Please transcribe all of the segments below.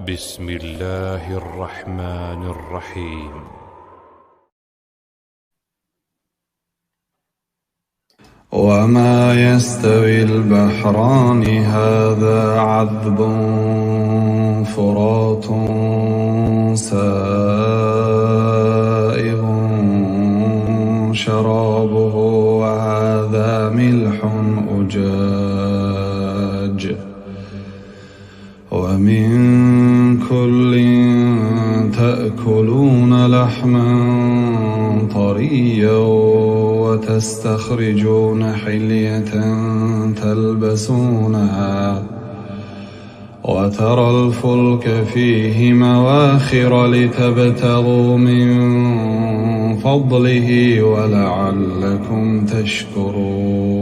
بسم الله الرحمن الرحيم. وما يستوي البحران هذا عذب فرات سائغ شرابه وهذا ملح أجاج ومن كل تأكلون لحما طريا وتستخرجون حلية تلبسونها وترى الفلك فيه مواخر لتبتغوا من فضله ولعلكم تشكرون.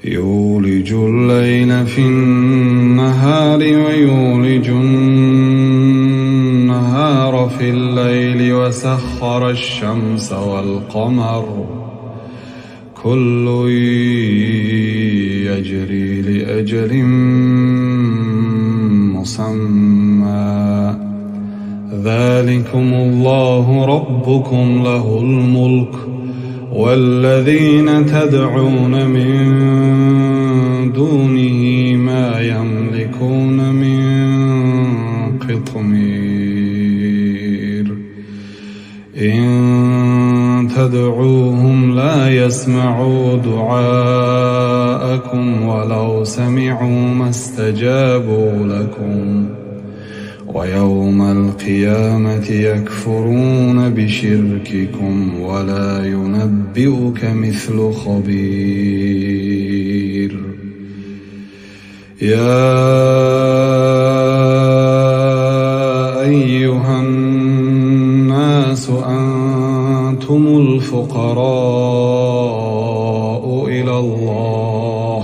يولج الليل في النهار ويولج النهار في الليل وسخر الشمس والقمر كل يجري لأجل مسمى. ذلكم الله ربكم له الملك والذين تدعون من دونه ما يملكون من قطمير. إن تدعوهم لا يسمعوا دعاءكم ولو سمعوا ما استجابوا لكم ويوم القيامة يكفرون بشرككم ولا ينبئك مثل خبير. يا أيها الناس أنتم الفقراء إلى الله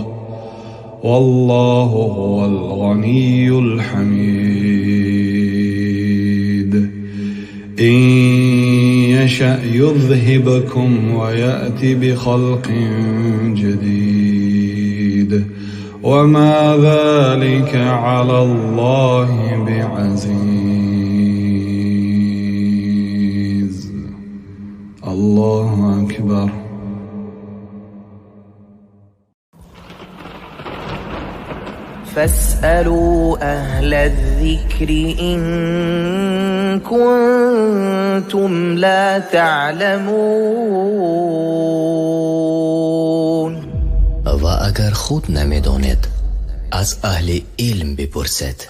والله هو الغني الحميد. إن يشأ يذهبكم ويأتي بخلق جديد وما ذلك على الله بعزيز. الله أكبر. فاسألوا أهل الذكر إن كنتم لا تعلمون. و اگر خود نمیدانید از اهل علم بپرسید.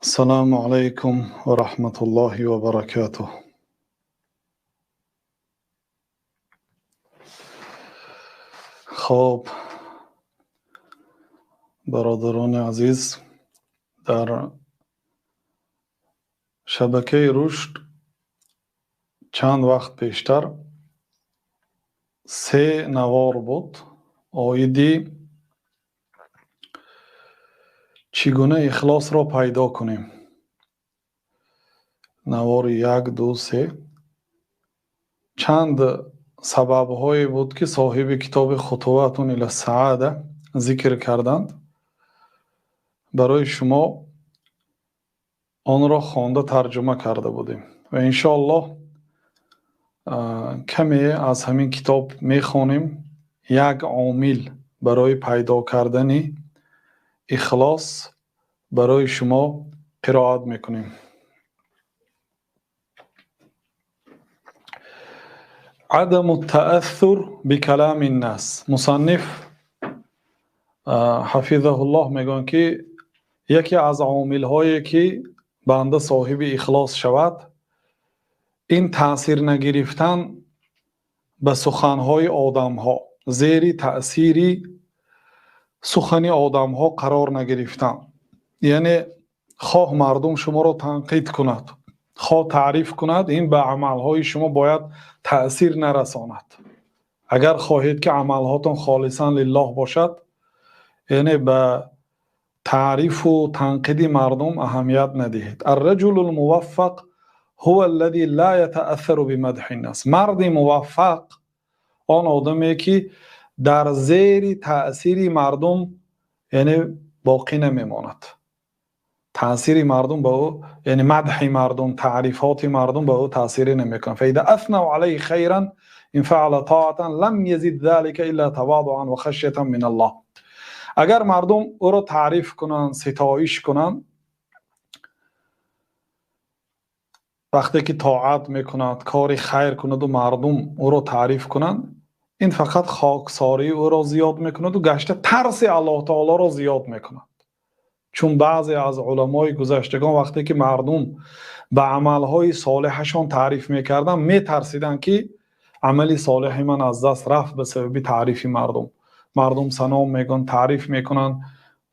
السلام علیکم و رحمت الله و برکاته. خب برادران عزیز، در شبکه رشد چند وقت پیشتر 3 نوار بود آیدی چگونه اخلاص را پیدا کنیم. نوار 1، 2، 3 چند سبب‌هایی بود که صاحب کتاب خطوات الی السعاده ذکر کردند. برای شما آن را خوانده ترجمه کرده بودیم و انشاءالله کمی از همین کتاب میخوانیم. یک عامل برای پیدا کردن اخلاص برای شما قرائت میکنیم. عدم التأثر بکلام الناس. مصنف حفظه الله میگن که یکی از عامل هایی که بنده صاحب اخلاص شود این تأثیر نگرفتن به سخنهای آدم ها، زیر تأثیری سخن آدم ها قرار نگرفتن. یعنی خواه مردم شما را تنقید کند، خواه تعریف کند، این به عملهای شما باید تأثیر نرساند. اگر خواهید که عملهاتون خالصا لله باشد، یعنی به تعریف و تنقید مردم اهمیت ندهید. الرجل الموفق هو الذي لا يتأثر بمدح الناس. مرد موفق آن آدمی که Дар зери таъсири мардум, яъне боқӣ намемонад. Таъсири мардум ба ӯ, яъне мадҳи мардум, таърифоти мардум ба ӯ таъсире намекунад. فإذا أثنوا عليه خيرا إن فعل طاعة لم يزد ذلك إلا تواضعا وخشية من الله. Агар мардум ӯро таъриф кунанд, ситоиш кунанд, вақте ки тоат мекунад, кори хайр кунаду мардум ӯро таъриф кунанд, ин фақат хоксории ӯро зиёд мекунаду гашта тарси Аллоҳ таолоро зиёд мекунад. Чун баъзе аз уламои гузаштагон вақте ки мардум ба амалҳои солеҳашон таъриф мекарданд, метарсиданд, ки амали солеҳи ман аз даст рафт ба сабаби таърифи мардум. Мардум салом мегӯянд, таъриф мекунанд,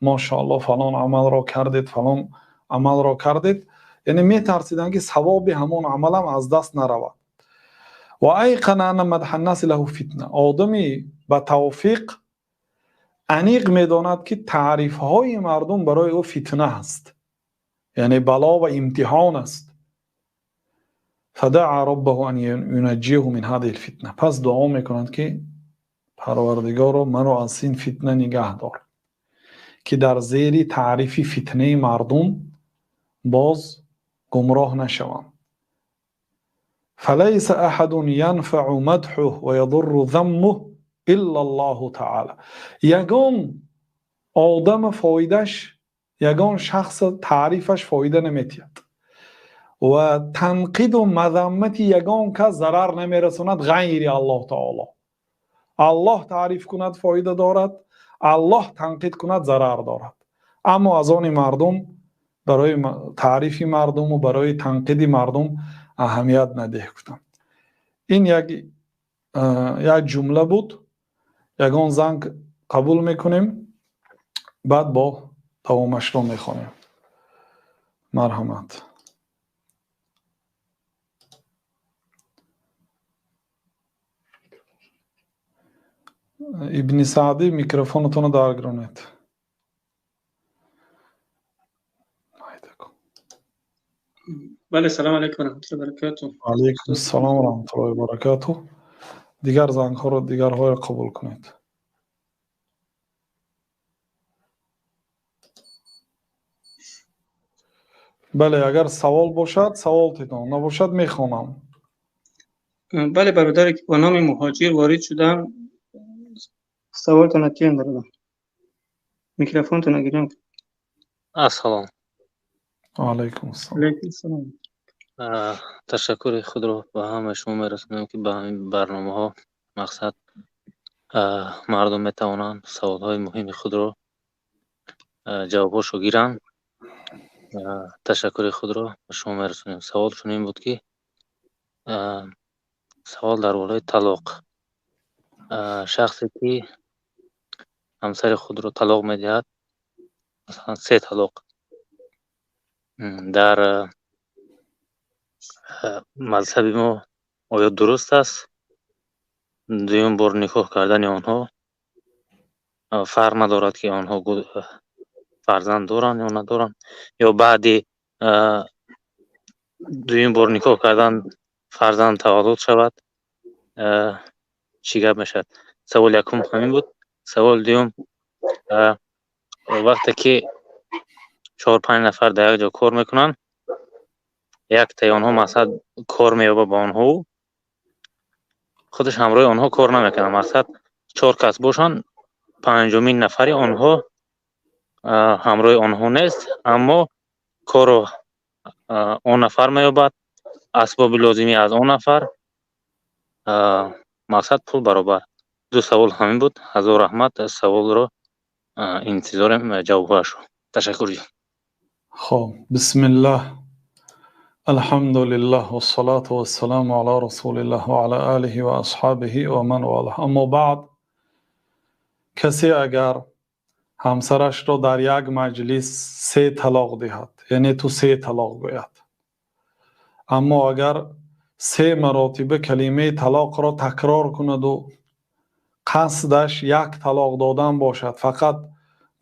мошааллоҳ, фалон амалро кардед, фалон амалро кардед. Яъне метарсиданд, ки савоби ҳамон амалам аз даст наравад. Ва айқана анна мадҳа ннаси лаҳу фитна. Одами ба тавфиқ аниқ медонад, ки таърифҳои мардум барои ӯ фитна аст, яъне бало ва имтиҳон аст. فدعا ربه أن ينجيه من هذه الفتنة. Пас дуо мекунад, ки Парвардигоро, маро аз ин фитна нигаҳ дор, ки дар зери таърифи фитнаи мардум боз гумроҳ нашавам. فليس أحد ينفع مدحه ويضر ذمه إلا الله تعالى. Ягон одам фоидаш, ягон шахс таърифаш фоида наметиҳад ва танқиду мазаммати ягон кас зарар намерасонад ғайри Аллоҳ таоло. Аллоҳ таъриф кунад, фоида дорад, Аллоҳ танқид кунад, зарар дорад. Аммо аз они мардум, барои таърифи мардуму барои танқиди мардум аҳамият надеҳ, гуфтам. Ин як ҷумла буд. Ягон занг қабул мекунем, баъд бо давомашро мехонем. Марҳамат. Ибни Саъдӣ, микрофонатонро даргиронед. Бале, салом алейкум ва раҳматуллоҳи ва баракатуҳ. Алейкум ассалом ва раҳматуллоҳи ва баракатуҳ. Дигар зангҳоро, дигарҳоро қабул кунед. Бале, агар савол бошад, савол титон, набошад, мехонам. Бале, бародаре ки бо номи Муҳоҷир ворид шудам, саволтонро тиён, бародар. Микрофонтонро гирён. Ассалом. Алайкум ассалом. Алейкум ассалом. Ташаккури худро ба ҳамаи шумо мерасонам, ки ба ҳамин барномаҳо мақсад мардум метавонанд саволҳои муҳими худро ҷавобҳошо гиранд. Ташаккури худро ба шумо мерасонем. Савол чунин буд, ки савол дар бораи талоқ. Шахсе ки ҳамсари худро талоқ медиҳад, масалан, се талоқ, дар мазҳаби мо оё дуруст аст дуюм бор никоҳ кардани онҳо? Фарқ надорад, ки онҳо фарзанд доранд ё надоранд, ё баъди дуюм бор никоҳ кардан фарзанд таваллуд шавад, чӣ гап мешавад? Саволи якум ҳамин буд. Саволи дуюм: вақте ки чор панҷ нафар дар як ҷо кор мекунанд, яктаи онҳо мақсад кор меёбад ба онҳо, худаш ҳамроҳи онҳо кор намекунад. Мақсад, чор кас бошанд, панҷумин нафари онҳо ҳамроҳи онҳо нест, аммо корро он нафар меёбад, асбоби лозимӣ аз он нафар, мақсад, пул баробар. Ду савол ҳамин буд. Ҳазор раҳмат, саволро интизорем ҷавобҳояшро. Ташаккур. Хоб, бисмиллаҳ, алҳамдулиллаҳ, вассалату вассаламу ала расулиллаҳ ва ала олиҳи ва асҳобиҳи ва ман валаҳ. Аммо баъд, касе агар ҳамсарашро дар як маҷлис се талоқ диҳад, яъне ту се талоқ гӯяд, аммо агар се маротиба калимаи талоқро такрор кунаду қасдаш як талоқ додан бошад, фақат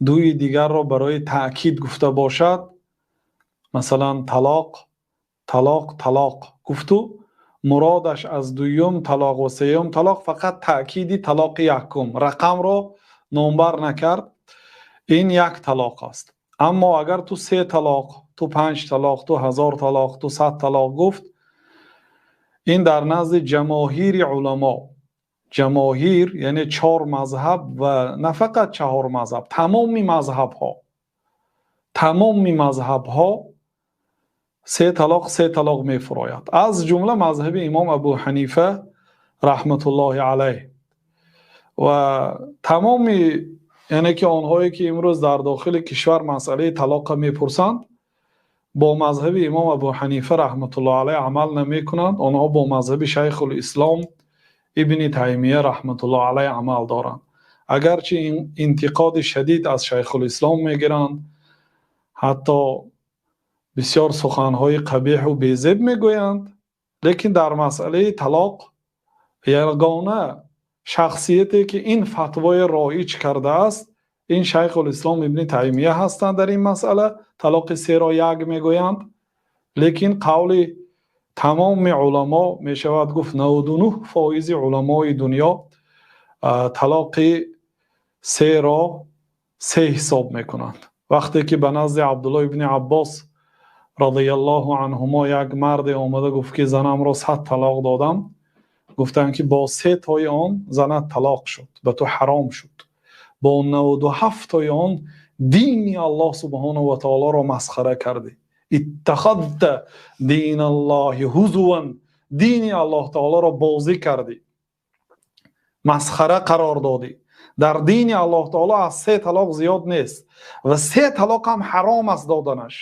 дуи дигарро барои таъкид гуфта бошад, масалан, талоқ, талоқ, талоқ гуфту Муродаш аз дуюм талоқ ва сеюм талоқ фақат таъкиди талоқи якум, рақамро номбар накард, ин як талоқ аст. Аммо агар ту се талоқ, ту панҷ талоқ, ту 1000 талоқ, ту 100 талоқ гуфт, ин дар назди ҷамоҳири уламо, ҷамоҳир яъне чор мазҳаб ва на фақат чаҳор мазҳаб, тамоми мазҳабҳо се талоқ се талоқ мефурояд, аз ҷумла мазҳаби имом Абу Ҳанифа раҳматуллоҳи алайҳ. Ва тамоми, яъне ки онҳое ки имрӯз дар дохили кишвар масъалаи талоқро мепурсанд, бо мазҳаби имом Абу Ҳанифа раҳматуллоҳи алайҳ амал намекунанд. Онҳо бо мазҳаби Шайхулислом Ибни Таймия раҳматуллоҳи алайҳ амал доранд. Агарчи ин интиқоди шадид аз Шайхулислом мегиранд, ҳатто бисёр суханҳои қабеҳу безеб мегӯянд, лекин дар масъалаи талоқ ягона шахсияте ки ин фатвои роиҷ кардааст, ин Шайхулислом Ибни Таймия ҳастанд. Дар ин масъала талоқи серо як мегӯянд, лекин қавли тамоми уламо мешавад гуфт 99% уламои дунё талоқи серо се ҳисоб мекунанд. Вақте ки ба назди Абдуллоҳ ибни Аббос радиаллоҳу анҳумо як марде омада гуфт ки занамро 100 талоқ додам, гуфтанд ки бо се тои он занат талоқ шуд, ба ту ҳаром шуд, бо 97 тои он дини Аллоҳ субҳонаҳу ва таолоро масхара кардӣ. Иттахадта диналлоҳи ҳузуван, дини Аллоҳ таолоро бозӣ кардӣ, масхара қарор додӣ. Дар дини Аллоҳ таоло аз се талоқ зиёд нест ва се талоқ ҳам ҳаром аст доданаш.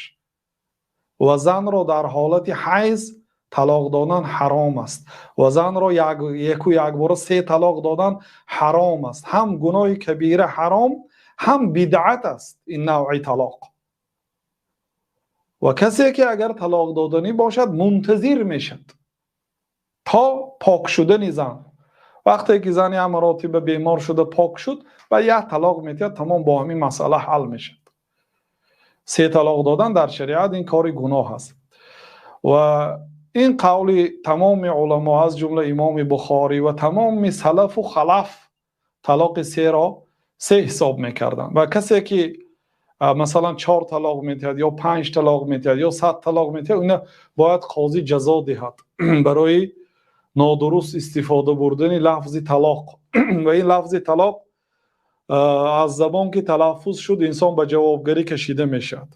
Ва занро дар ҳолати ҳайз талоқ додан ҳаром аст ва занро яку якбора се талоқ додан ҳаром аст. Ҳам гуноҳи кабира ҳаром, ҳам бидъат аст ин навъи талоқ. Ва касе ки агар талоқ доданӣ бошад, мунтазир мешад то пок шудани зан. Вақте ки зан як маротиба бемор шуда пок шуд ва як талоқ медиҳад, тамом, бо ҳамин масъала ҳал мешавад. Се талоқ додан дар шариат ин кори гуноҳ аст. Ва ин қавли тамоми уламо, аз ҷумла имоми Бухорӣ ва тамоми салафу халаф, талоқи серо се ҳисоб мекарданд. Ва касе ки масалан чор талоқ медиҳад ё панҷ талоқ медиҳад ё 100 талоқ медиҳад, ина бояд қозӣ ҷазо диҳад барои нодуруст истифода бурдани лафзи талоқ. Ва ин лафзи талоқ аз забон ки талаффуз шуд, инсон ба ҷавобгарӣ кашида мешавад.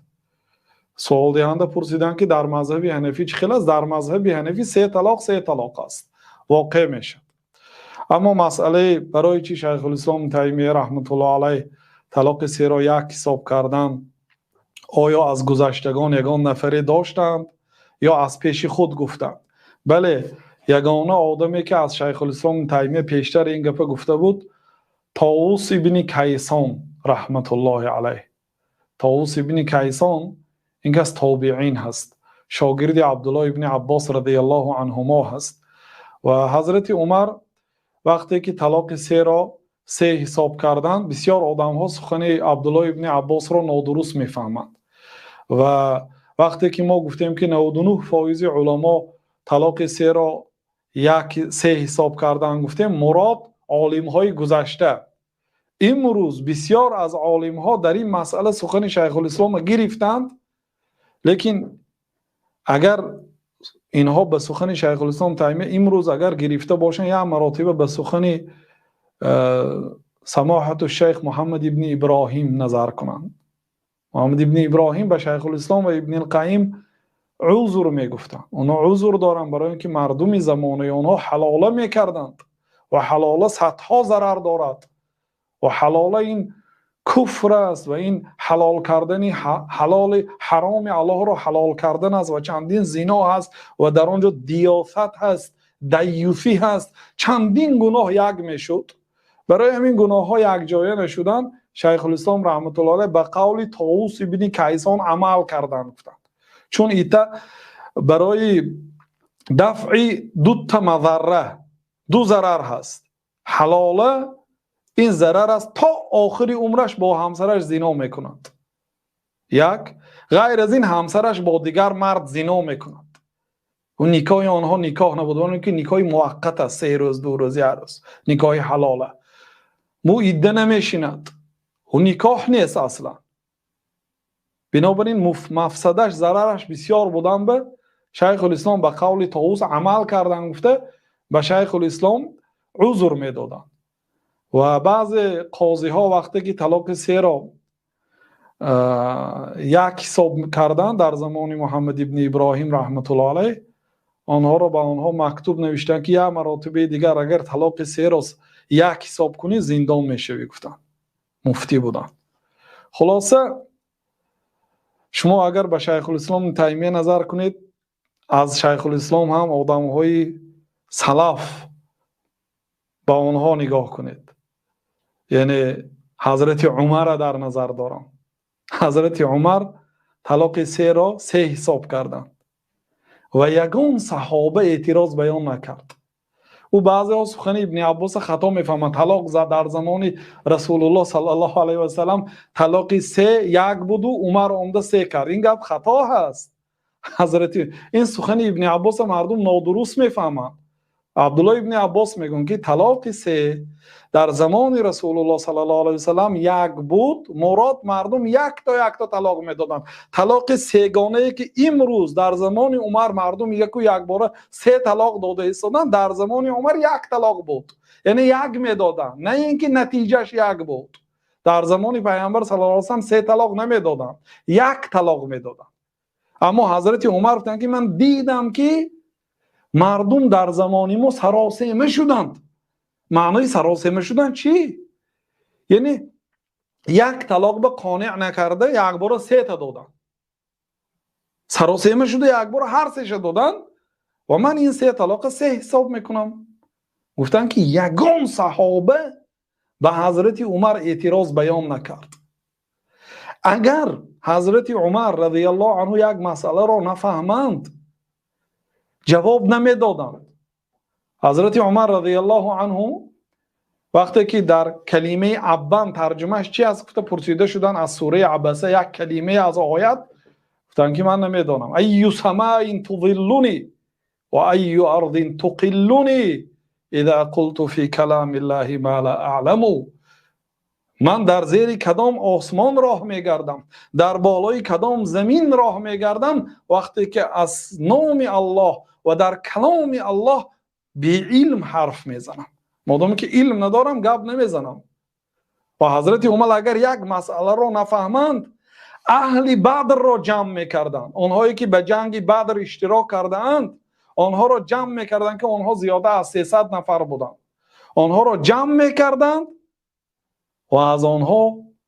Суолдиҳанда пурсиданд ки дар мазҳаби ҳанафӣ чӣ хел аст? Дар мазҳаби ҳанафӣ се талоқ се талоқ аст, воқеъ мешавад. Аммо масъалаи барои чӣ Шайхулислом Таймия раҳматуллоҳ алайҳ талоқи серо як ҳисоб кардан, оё аз гузаштагон ягон нафаре доштанд ё аз пеши худ гуфтанд? Бале, ягона одаме ки аз Шайхулислом Таймия пештар ин гапа гуфта буд, Товус ибни Кайсон раҳматуллоҳи алайҳ. Товус ибни Кайсон ин кас тобеин ҳаст, шогирди Абдуллоҳ ибни Аббос радиаллоҳу анҳумо ҳаст. Ва ҳазрати Умар вақте ки талоқи серо се ҳисоб карданд, бисёр одамҳо сухани Абдуллоҳ ибни Аббосро нодуруст мефаҳманд. Ва вақте ки мо гуфтем ки 99% уламо талоқи серо як се ҳисоб кардан, гуфтем мурод олимҳои гузашта. Имрӯз бисёр аз олимҳо дар ин масъала сухани Шайхулисломро гирифтанд, лекин агар инҳо ба сухани Шайхулислом Таймия имрӯз агар гирифта бошанд, як маротиба ба сухани самоҳату шайх Муҳаммад ибни Иброҳим назар кунанд. Муҳаммад ибни Иброҳим ба Шайхулислом ва Ибни Қайим узр мегуфтанд. Онҳо узр доранд барои ин ки мардуми замонаи онҳо ҳалола мекарданд ва ҳалола садҳо зарар дорад ва ҳалола ин куфр аст ва ин ҳалол кардани ҳалоли ҳароми Аллоҳро ҳалол кардан аст ва чандин зино ҳаст ва дар он ҷо диёфат ҳаст, даюфӣ ҳаст, чандин гуноҳ як мешуд. Барои ҳамин гуноҳҳо якҷоя нашуданд, Шайхулислом раҳматуллоҳи алайҳ ба қавли Товус ибни Кайсон амал карданд, гуфтанд. Чун ита барои дафъи дута мазарра, ду зарар ҳаст. Ҳалола ин зарар аст, то охири умраш бо ҳамсараш зино мекунад. Як, ғайр аз ин ҳамсараш бо дигар мард зино мекунад. Никоҳи онҳо никоҳ набуд, ки никоҳи муваққат аст, 3 рӯз, 2 рӯз, 1 рӯз, никоҳи ҳалола. Ӯ идда намешинад, ӯ никоҳ нест аслан. Бинобар ин мафсадаш, зарараш бисёр будан ба Шайхулислом ба қавли Товус амал кардан гуфта ба Шайхулислом узр медоданд. Ва баъзе қозиҳо вақте ки талоқи серо як ҳисоб карданд дар замони Муҳаммад ибни Иброҳим раҳматуллоҳи алайҳ, онҳоро ба онҳо мактуб навиштанд, ки як маротибаи дигар агар талоқи серо як ҳисоб кунӣ зиндон мешавӣ, гуфтанд. Муфтӣ буданд. Хулоса, шумо агар ба Шайхулислом Таймия назар кунед, аз Шайхулислом ҳам одамҳои салаф ба онҳо нигоҳ кунед. Яъне Ҳазрати Умарро дар назар дорам. Ҳазрати Умар талоқи серо се ҳисоб карданд ва ягон саҳоба эътироз баён накард. Ӯ баъзеҳо сухани Ибни Аббосро хато мефаҳманд. Талоқ дар замони Расулуллоҳ саллаллоҳу алайҳи васаллам талоқи се як буду Умар омда се кард. Ин гап хато ҳаст. Ҳазрати ин сухани Ибни Аббосро мардум нодуруст мефаҳманд. Абдуллоҳ ибни Аббос мегӯянд, ки талоқи се дар замони Расулуллоҳ саллаллоҳу алайҳи васаллам як буд, мурод мардум якто якто талоқ медоданд. Талоқи сегонае ки имрӯз дар замони Умар мардум яку якбора се талоқ дода истоданд, дар замони Умар як талоқ буд. Яъне як медоданд, на ин ки натиҷаш як буд. Дар замони Пайғамбар саллаллоҳу алайҳи васаллам се талоқ намедоданд, як талоқ медоданд. Аммо Ҳазрати Умар гуфтанд, ки ман дидам, ки мардум дар замони мо саросема шуданд. Маънои саросема шудан чӣ? Яъне як талоқ ба қонеъ накарда якбора сета доданд. Саросема шуда якбора ҳар сеша доданд ва ман ин се талоқа се ҳисоб мекунам. Гуфтанд, ки ягон саҳоба ба Ҳазрати Умар эътироз баён накард. Агар Ҳазрати Умар радиаллоҳу анҳу як масъаларо нафаҳманд, ҷавоб намедоданд. Ҳазрати Умар радиаллоҳу анҳу вақте ки дар калимаи аббан тарҷумааш чи аст гуфта пурсида шуданд аз сураи Абаса як калимае аз оят, гуфтанд, ки ман намедонам. Айю самаин тузиллуни ва айю ардин туқиллуни иза қулту фи каламиллаҳи ма ла аъламу. Ман дар зери кадом осмон роҳ мегардам, дар болои кадом замин роҳ мегардам, вақте ки аз номи Аллоҳ ва дар каломи Аллоҳ беилм ҳарф мезанам. Модоме ки илм надорам, гап намезанам. Ва Ҳазрати Умар агар як масъаларо нафаҳманд, аҳли Бадрро ҷамъ мекарданд. Онҳое ки ба ҷанги Бадр иштирок кардаанд, онҳоро ҷамъ мекарданд, ки онҳо зиёда аз 300 нафар буданд. Онҳоро ҷамъ мекарданд ва аз онҳо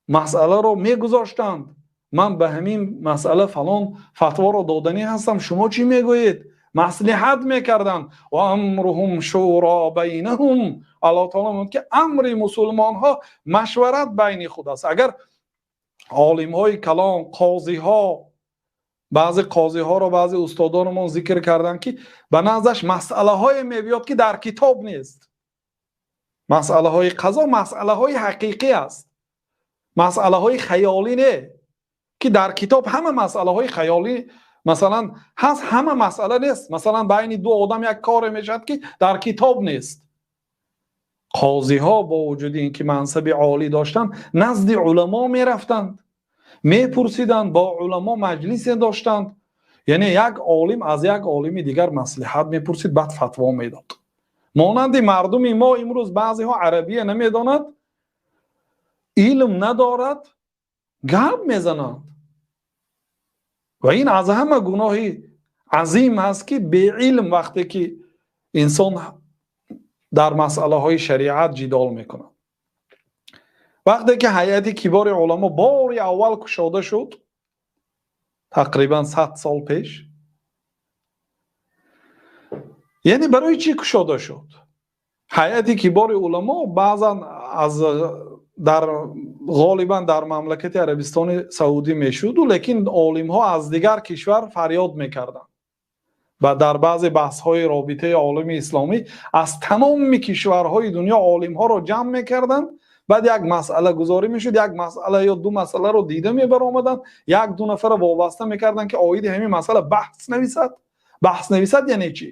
масъаларо мегузоштанд. Ман ба ҳамин масъала фалон фатворо доданӣ ҳастам, шумо чӣ мегӯед? Маслиҳат мекарданд. Ва амруҳум шуро байнаҳум. Аллоҳ таоло мегӯяд, ки амри мусулмонҳо машварат байни худ аст. Агар олимҳои калон, қозиҳо, баъзе қозиҳоро баъзе устодонамон зикр карданд, ки ба наздаш масъалаҳое мебиёд, ки дар китоб нест. Масъалаҳои қазо масъалаҳои ҳақиқӣ аст, масъалаҳои хаёлӣ не, ки дар китоб ҳама масъалаҳои хаёлӣ масалан ҳаст, ҳама масъала нест. Масалан байни ду одам як коре мешавад, ки дар китоб нест. Қозиҳо бо вуҷуди ин ки мансаби олӣ доштанд, назди уламо мерафтанд, мепурсиданд, бо уламо маҷлисе доштанд. Яъне як олим аз як олими дигар маслиҳат мепурсид, баъд фатво медод. Монанди мардуми мо имрӯз баъзеҳо арабия намедонад, илм надорад, гап мезананд. Ва ин аз ҳама гуноҳи азим ҳаст, ки беилм вақте ки инсон дар масъалаҳои шариат ҷидол мекунад. Вақте ки ҳайати кибори уламо бори аввал кушода шуд, тақрибан 100 сол пеш, яъне барои чӣ кушода шуд? Ҳайати кибори уламо баъзан аз дар ғолибан дар мамлакати Арабистони Саудӣ мешуду, лекин олимҳо аз дигар кишвар фарёд мекарданд. Ва дар баъзе баҳсҳои робитаи олами исломӣ аз тамоми кишварҳои дунё олимҳоро ҷамъ мекарданд. Баъд як масъала гузорӣ мешуд, як масъала ё ду масъаларо дида мебаромаданд, як ду нафарро вобаста мекарданд, ки оиди ҳамин масъала баҳс нависад, Баҳс нависад яъне чӣ?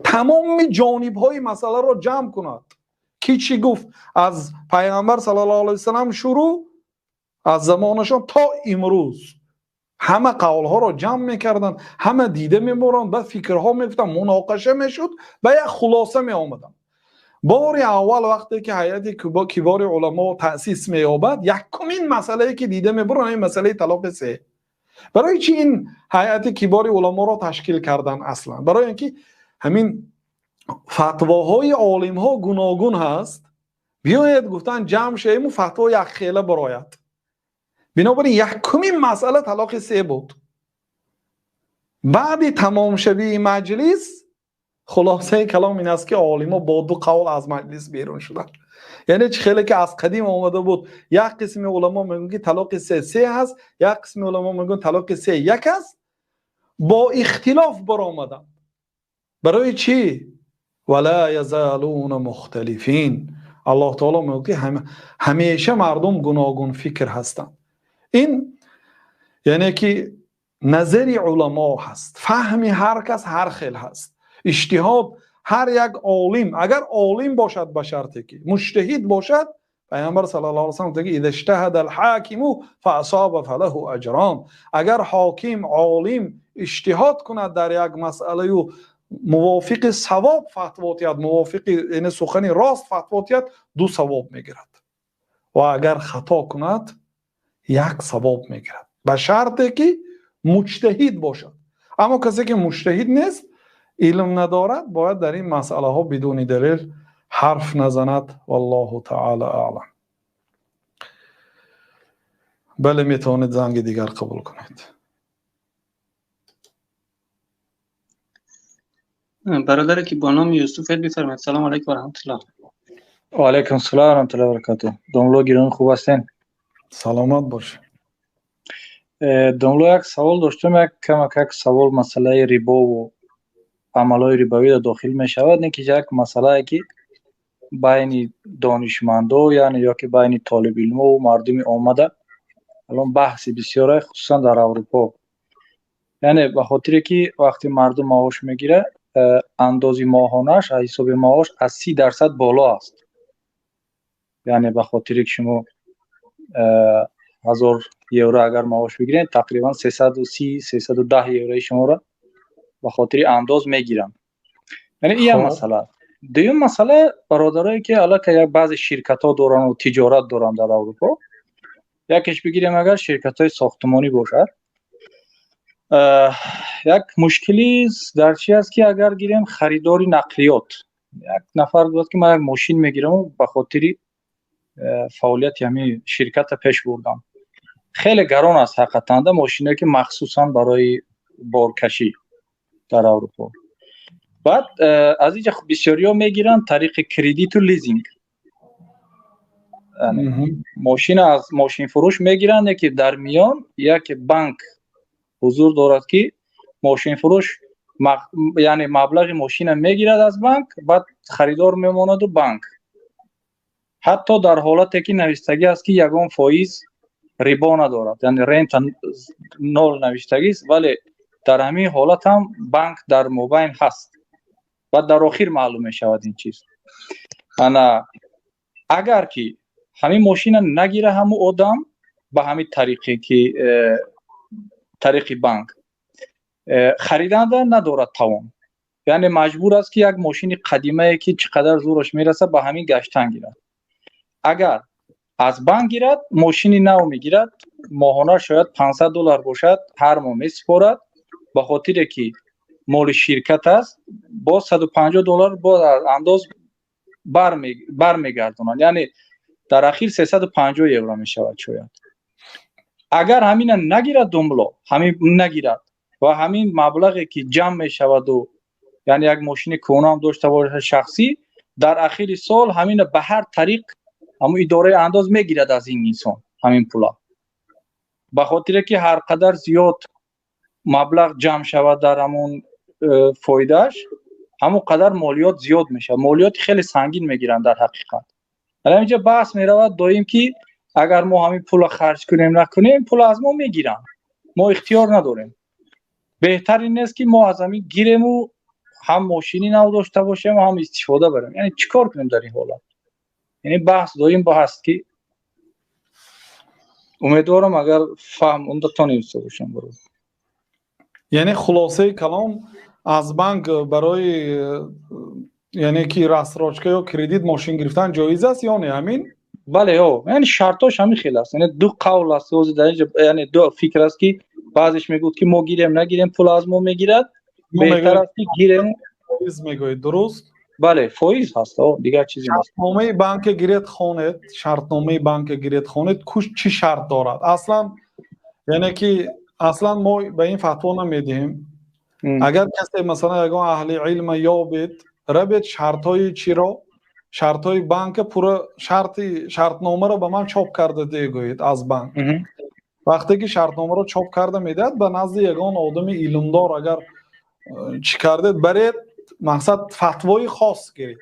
Тамоми ҷонибҳои масъаларо ҷамъ кунад. Ки чӣ гуфт аз Пайғамбар саллаллоҳу алайҳи васаллам шурӯъ аз замонашон то имрӯз ҳама қавлҳоро ҷамъ мекарданд, ҳама дида мебуранд, ба фикрҳо мегуфтанд, муноқаша мешуд, ба як хулоса меомаданд. Бори аввал вақте ки ҳайати кибори уламо таъсис меёбад, якумин масъалае ки дида мебуранд ин масъалаи талоқи се. Барои чӣ ин ҳайати кибори уламоро ташкил кардан аслан? Барои ин ки ҳамин фатвоҳои олимҳо гуногун ҳаст. Биёед гуфтан ҷамъ шавему фатво якхела барояд. Бинобар ин якумин масъала талоқи се буд. Баъди тамомшавии маҷлис хулосаи калом ин аст ки олимҳо бо ду қавл аз маҷлис берун шуданд. Яъне чӣ хеле ки аз қадим омада буд, як қисми уламо мегӯянд ки талоқи се се ҳаст, як қисми уламо мегӯянд талоқи се як аст. Бо ихтилоф баромаданд. Барои чӣ? Вала язалуна мухталифин. Аллоҳ таоло мегӯяд ки ҳамеша мардум гуногун фикр ҳастанд. Ин яъне ки назари уламо ҳаст, фаҳми ҳар кас ҳар хел ҳаст. Иҷтиҳод ҳар як олим, агар олим бошад ба шарте ки муҷтаҳид бошад, Пайғамбар саллаллоҳу алайҳи васаллам мегӯяд: "Иза иҷтаҳада ал-ҳокиму фаасоба фалаҳу аҷрон". Агар ҳоким, олим иҷтиҳод кунад дар як масъалаю мувофиқи савоб фатво диҳад, мувофиқи яъне сухани рост фатво диҳад, ду савоб мегирад. Ва агар хато кунад, як савоб мегирад. Ба шарте ки муҷтаҳид бошад. Аммо касе ки муҷтаҳид нест, илм надорад, бояд дар ин масъалаҳо бидуни далел ҳарф назанад. Валлоҳу таъала аълам. Бале, метавонед занги дигар қабул кунед. Бародаре ки бо номи Юсуф бифармоед. Салому алайкум ва раҳматуллоҳ. Ва алайкум салом ва раҳматуллоҳи ва баракатуҳ. Домло гиромӣ, хуб ҳастен? Саломат бошед. Домло, як савол доштам, як камак як савол масъалаи рибову амалҳои рибавиро дохил мешавад, не ки як масъалае ки байни донишмандо, яъне ё ки байни толибилмову мардуми омада алон баҳси бисёре, хусусан дар Аврупо. Яъне ба хотире ки вақте мардум маош мегирад, андози моҳонааш аз ҳисоби маош аз 30% боло аст. Яъне ба хотире ки шумо 1000 евро агар маош бигиред, тақрибан 330, 310 еврои шуморо ба хотири андоз мегиранд. Яъне ин як масъала. Дуюм масъала, бародарое ки аллакай як баъзе ширкатҳо доранд ва тиҷорат доранд дар Аврупо, якеш бигирем агар ширкатҳои сохтмонӣ бошад, як мушкили дар чи аст ки агар гирем харидори нақлиёт, як нафар гуфт ки ман як мошин мегирам ба хотири фаъолияти ҳамин ширката пеш бурдам. Хеле гарон аст ҳақиқатан да мошиное ки махсусан барои боркашӣ дар Аврупо. Баъд аз инҷа бисёриҳо мегиранд тариқи кредиту лизинг. Мошина аз мошинфурӯш мегиранд, яке дар миён як банк ҳузур дорад ки мошинфурӯш яъне маблағи мошина мегирад аз банк, баъд харидор мемонаду банк. Ҳатто дар ҳолате ки навиштагӣ аст ки ягон фоиз рибо надорад, яъне рента нол навиштагист, вале дар ҳамин ҳолат ҳам банк дар мобайн ҳаст ва дар охир маълум мешавад ин чиз. Ана агар ки ҳамин мошина нагира ҳамун одам ба ҳамин тариқе ки тариқи банк хариданда надорад тавон, яъне маҷбур аст ки як мошини қадимае ки чӣ қадар зӯраш мерасад ба ҳамин гаштан гирад. Агар аз банк гирад, мошини нав мегирад, моҳона шояд $500 бошад, ҳар моҳ месупорад, ба хотире ки моли ширкат аст, боз $150 боз аз андоз бармегардонанд, яъне дар ахир 350 евро мешавад шояд. Агар ҳамина нагирад думло, ҳамин нагирад ва ҳамин маблағе ки ҷамъ мешаваду яъне як мошини кӯҳна ҳам дошта бошад шахсӣ, дар ахири сол ҳамина ба ҳар тариқ ҳамун идораи андоз мегирад аз ин инсон ҳамин пула, ба хотире ки ҳар қадар зиёд маблағ ҷамъ шавад дар ҳамун фоидааш, ҳамон қадар молиёт зиёд мешавад. Молиёти хеле сангин мегиранд дар ҳақиқат. Дар ҳаминҷа баҳс меравад доим ки агар мо ҳамин пула харҷ кунем накунем, пула аз мо мегиранд, мо ихтиёр надорем. Беҳтар ин нест, ки мо аз ҳамин гирему ҳам мошини нав дошта бошем, ҳам истифода барем? Яъне чӣ кор кунем дар ин ҳолат? Яъне баҳс доим ба ҳаст, ки умедворам, агар фаҳм онда тонисто бошам, бародар. Яъне хулосаи калом, аз банк барои, яъне ки рассрочка ё кредит мошин гирифтан ҷоиз аст ё не, ҳамин? Бале, яъне шартош ҳамин хел аст. Яъне ду қавл аст ҳозир дар инҷа, яъне ду фикр аст, ки баъзеш мегӯяд, ки мо гирем, нагирем, пул аз мо мегирад, беҳтар аст, ки гирем. Фоиз мегӯед, дуруст? Бале, фоиз ҳаст, дигар чизе нест. Шартномаи банка гиред, хонед, шартномаи банка гиред, хонед, куш чӣ шарт дорад аслан. Яъне ки аслан мо ба ин фатво намедиҳем. Агар касе, масалан, ягон аҳли илма ёбед, равед, шартҳои чиро, шартҳои банка пурра, шарти шартномаро ба ман чоп карда дегӯед аз банк. Вақте ки шартномаро чоп карда медиҳад, ба назди ягон одами илмдор агар чӣ кардед, баред, мақсад, фатвои хос гиред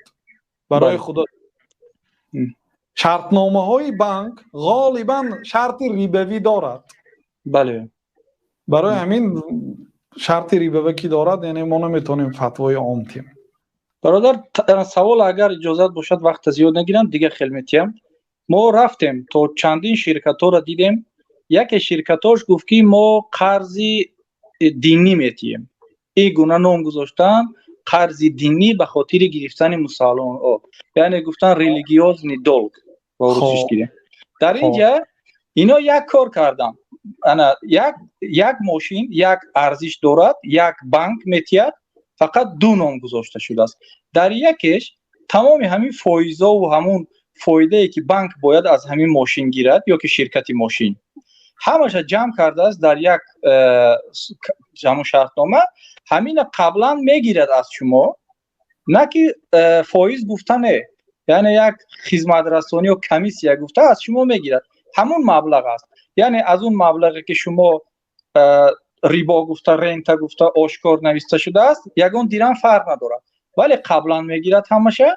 барои худо. Шартномаҳои банк ғолибан шарти рибавӣ дорад. Барои ҳамин шарти рибавӣ ки дорад, яъне мо наметавонем фатвои ом тиҳем. Бародар, савол, агар иҷозат бошад, вақта зиёд нагирам, дигар хел метиҳам. Мо рафтем то чандин ширкатҳоро дидем. Яке ширкатҳош гуфт, ки мо қарзи динӣ метиҳем, ин гуна ном гузоштан, қарзи динӣ ба хотири гирифтани мусалмонҳо, яъне гуфтан религиозный долг ба русиш гирем. Дар ин ҷа ино як кор кардам: ана як мошин як арзиш дорад, як банк метиҳад, фақат ду ном гузошта шудааст. Дар якеш тамоми ҳамин фоизову ҳамун фоидае, ки банк бояд аз ҳамин мошин гирад ё ки ширкати мошин, ҳамаша ҷамъ кардааст дар як ҳамун шартнома. Ҳамина қаблан мегирад аз шумо, на ки фоиз гуфта, не, яъне як хизматрасонӣ ё комиссия гуфта аз шумо мегирад. Ҳамун маблағ аст, яъне аз он маблағе, ки шумо рибо гуфта, рента гуфта ошкор нависта шудааст, ягон дирам фарқ надорад, вале қаблан мегирад ҳамаша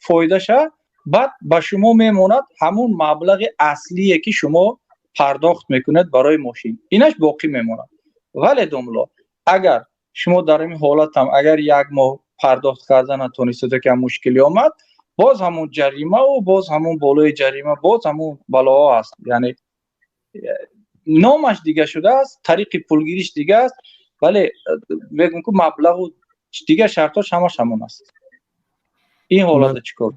фоидаша, баъд ба шумо мемонад ҳамун маблағи аслие, ки шумо пардохт мекунед барои мошин, инаш боқӣ мемонад. Вале, домло, агар шумо дар ин ҳолатам, агар як моҳ пардохт карда натонистед, ки мушкилӣ омад, боз ҳамун ҷаримаву боз ҳамун болои ҷарима, боз ҳамун балоҳо аст. Яъне номаш дига шудааст, тариқи пулгириш дига аст, вале мегӯм, ки маблағу дигар шартош ҳамаш ҳамон аст. Ин ҳолата чӣ кор?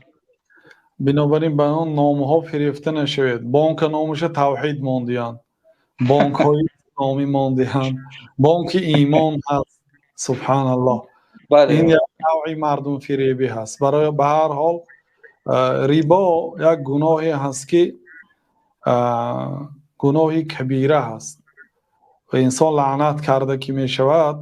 Бинобар ин ба он номҳо фирефта нашавед. Бонка номаша Тавҳид мондиянд, бонкҳои исломӣ мондиҳанд, бонки Имон ҳаст, субҳаналлоҳ. Ин як навъи мардумфиребӣ ҳаст. Барои ба ҳар ҳол, рибо як гуноҳе ҳаст, ки гуноҳи кабира ҳаст ва инсон лаънат карда ки мешавад.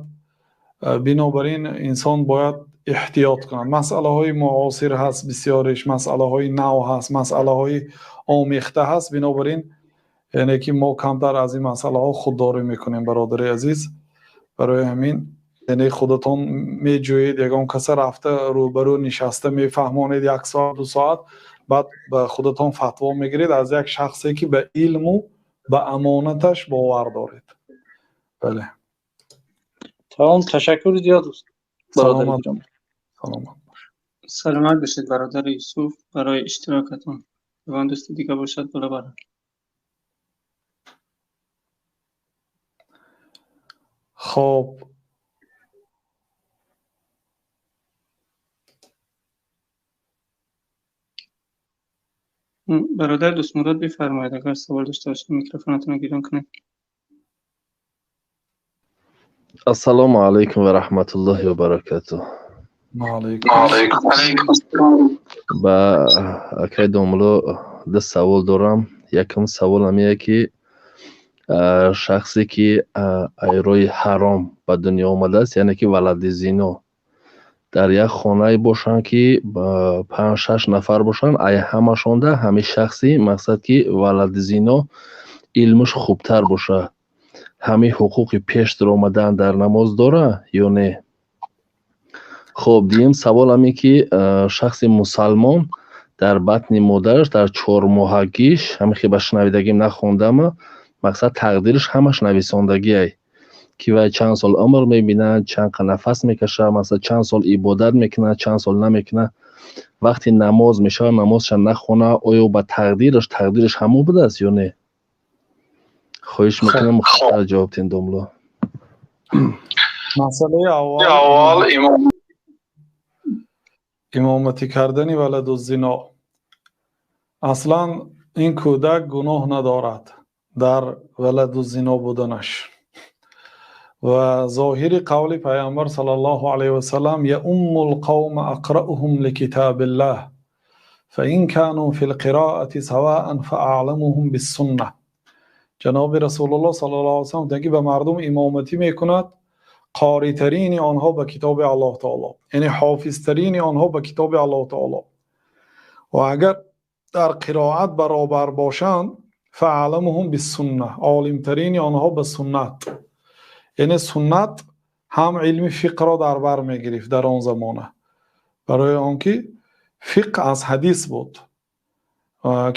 Бинобар ин инсон бояд эҳтиёт кунад. Масъалаҳои муосир ҳаст, бисёриш масъалаҳои нав ҳаст, масъалаҳои омехта ҳаст. Бинобар ин, яъне ки мо камтар аз ин масъалаҳо худдорӣ мекунем, бародари азиз. Барои ҳамин, яъне худатон меҷӯед, ягон каса рафта рӯбарӯ нишаста мефаҳмонед як соат, 2 соат, баъд ба худатон фатво мегиред аз як шахсе, ки ба илму ба амонаташ бовар доред. Бале. Тамом, ташаккури зиёд. Саломат, саломат. Саломат бошед, бародари Юсуф, барои иштирокатон. Ягон дӯсти дига бошад, боло барад. Хоб. Бародар Дӯстмурод, бифармоед, агар савол дошта бошед, микрофонатонро гирон кунед. Ассалому алайкум ва раҳматуллоҳи ва баракатуҳ. Ба акай домулло ду савол дорам. Якум савол ҳамие, ки шахсе ки ай роҳи ҳаром ба дунё омадааст, яъне ки валади зино, дар як хонае бошанд, ки панҷ шаш нафар бошанд, ай ҳамашонда ҳамин шахси, мақсад, ки валади зино илмаш хубтар бошад, ҳамин ҳуқуқи пеш омадан дар намоз дора ё не? Хуб, дуюм савол ҳамин, ки шахси мусалмон дар батни модараш дар чормоҳагиш, ҳамин хел ба шунавидагим, нахондама, мақсад, тақдираш ҳамаш нависондагиай. Ки вай чанд сол умр мебинад, чанд нафас мекашад, масалан, чанд сол ибодат мекунад, чанд сол намекунад. Вақте намоз мешавад, намозша нахона, оё ба тақдираш, тақдираш ҳамон будааст ё не? Хоҳиш мекунам, мухтасар ҷавоб диҳед, домло. Масъалаи аввал, имоматӣ кардани валадуззино. Аслан ин кӯдак гуноҳ надорад дар валадуззино буданаш ва зоҳири қавли Пайғамбар саллаллоҳу алайҳи васаллам: يؤم القوم أقرؤهم لكتاب الله، فإن كانوا في القراءة سواء فأعلمهم بالسنة. Ҷаноби Расулуллоҳ саллаллоҳу алайҳи васаллам гуфтанд, ки ба мардум имоматӣ мекунад қоритарини онҳо ба китоби Аллоҳ таоло, яъне ҳофизтарини онҳо ба китоби Аллоҳ таоло, ва агар дар қироат баробар бошанд, فأعلمهم بالسنة, олимтарини онҳо ба суннат. Яъне суннат ҳам илми фиқҳро дар бар мегирифт дар он замона, барои он ки фиқҳ аз ҳадис буд.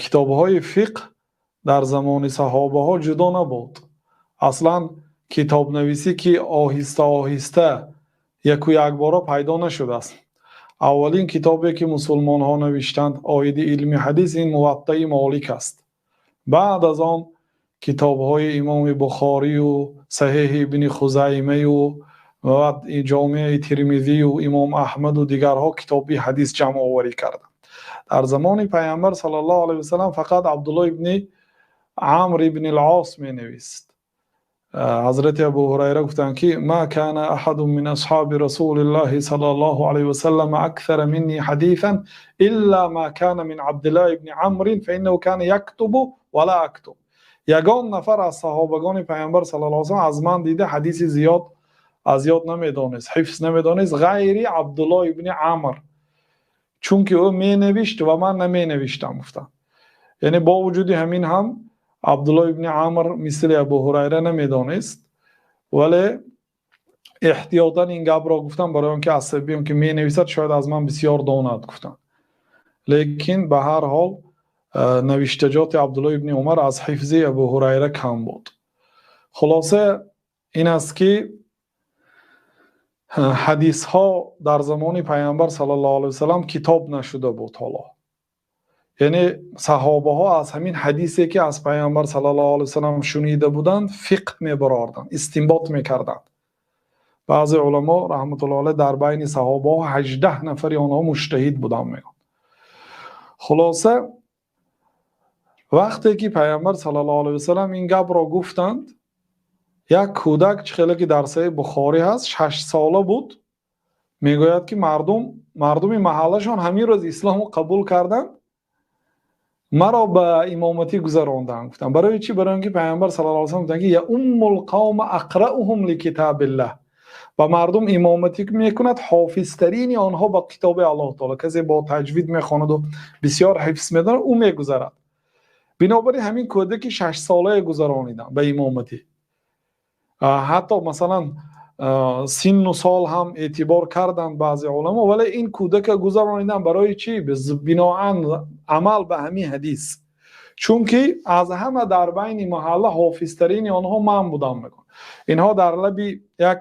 Китобҳои фиқҳ дар замони саҳобаҳо ҷудо набуд. Аслан китобнависӣ ки оҳиста оҳиста яку якбора пайдо нашудааст. Аввалин китобе ки мусулмонҳо навиштанд оиди илми ҳадис, ин Муваттаи Молик аст. Баъд аз он китобҳои имоми Бухорию Саҳеҳи Ибни Хузаймаю ва Ҷомеи Термизию имом Аҳмаду дигарҳо китоби ҳадис ҷамъоварӣ карданд. Дар замони Пайғамбар саллаллоҳу алайҳи васаллам фақат Абдуллоҳ ибни Амр ибни Ал-Ос менавист. Ҳазрати Абу Ҳурайра гуфтанд, ки ما كان أحد من أصحاب رسول الله صلى الله عليه وسلم أكثر مني حديثا إلا ما كان من عبد الله بن عمرو، فإنه كان يكتب ولا أكتب. Ягон нафар аз саҳобагони Пайғамбар саллаллоҳу алайҳи васаллам аз ман дида ҳадиси зиёд аз ёд намедонист, ҳифз намедонист, ғайри Абдуллоҳ ибни Амр, чунки ӯ менавишт ва ман наменавиштам, гуфтанд. Яъне бо вуҷуди ҳамин ҳам Абдуллоҳ ибни Амр мисли Абу Ҳурайра намедонист, вале эҳтиётан ин гапро гуфтам, барои он ки аз сабаби он ки менависад, шояд аз ман бисёр донад, гуфтанд. Лекин ба ҳар ҳол навиштаҷоти Абдуллоҳ ибни Умар аз ҳифзи Абу Ҳурайра кам буд. Хулоса ин аст, ки ҳадисҳо дар замони Пайғамбар саллаллоҳу алайҳи васаллам китоб нашуда буд ҳоло. Яъне саҳобаҳо аз ҳамин ҳадисе, ки аз Пайғамбар саллаллоҳу алайҳи васаллам шунида буданд, фиқҳ мебарорданд, истинбот мекарданд. Баъзе уламо раҳматуллоҳ алайҳ дар байни саҳобаҳо 18 нафари онҳо муҷтаҳид буданд, мегӯянд. Хулоса, вақте ки Пайғамбар саллаллоҳу алайҳи васаллам ин гапро гуфтанд, як кӯдак, чӣ хеле ки дар Саҳеҳи Бухорӣ ҳаст, 6 сола буд, мегӯяд, ки мардуми маҳаллашон ҳамин рӯз исломро қабул карданд, маро ба имоматӣ гузаронданд, гуфтанд. Барои чӣ? Барои он ки Пайғамбар саллаллоҳу алайҳи васаллам гуфтанд, ки يؤم القوم أقرؤهم لكتاب الله, ба мардум имоматӣ мекунад ҳофизтарини онҳо ба китоби Аллоҳ таоло. Касе бо таҷвид мехонаду бисёр ҳифз медонад, ӯ мегузарад. Бинобар ин ҳамин кӯдаки 6 солае гузарониданд ба имоматӣ. Ҳатто масалан синну сол ҳам эътибор карданд баъзе уламо, вале ин кӯдака гузарониданд. Барои чӣ? Биноан амал ба ҳамин ҳадис, чунки аз ҳама дар байни маҳалла ҳофизтарини онҳо ман будам, мегӯяд. Инҳо дар лаби як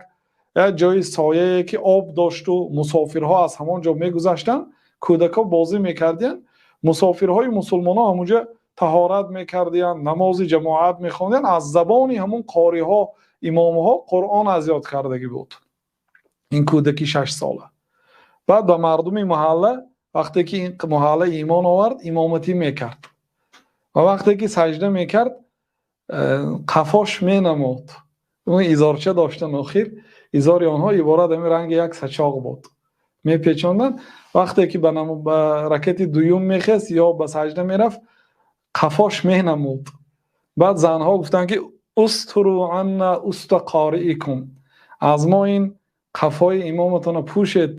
ҷои сояе, ки об дошту мусофирҳо аз ҳамон ҷо мегузаштанд, кӯдакҳо бозӣ мекардиянд, мусофирҳои мусулмонҳо ҳамонҷо таҳорат мекардиянд, намози ҷамоат мехондиянд. Аз забони ҳамон қориҳо, имомҳо Қуръон аз ёд кардагӣ буд ин кӯдаки 6 сола. Баъд ба мардуми маҳалла, вақте ки ин маҳалла имон овард, имоматӣ мекард ва вақте ки саҷда мекард, қафош менамуд. Он изорча доштан, охир изори онҳо иборат ҳамин ранги як сачоқ буд, мепечонданд. Вақте ки ба ракати дуюм мехест ё ба саҷда мерафт, қафош менамуд. Баъд занҳо гуфтанд, ки استروا عنا أست قارئكم, аз мо ин қафои имоматонро пӯшед.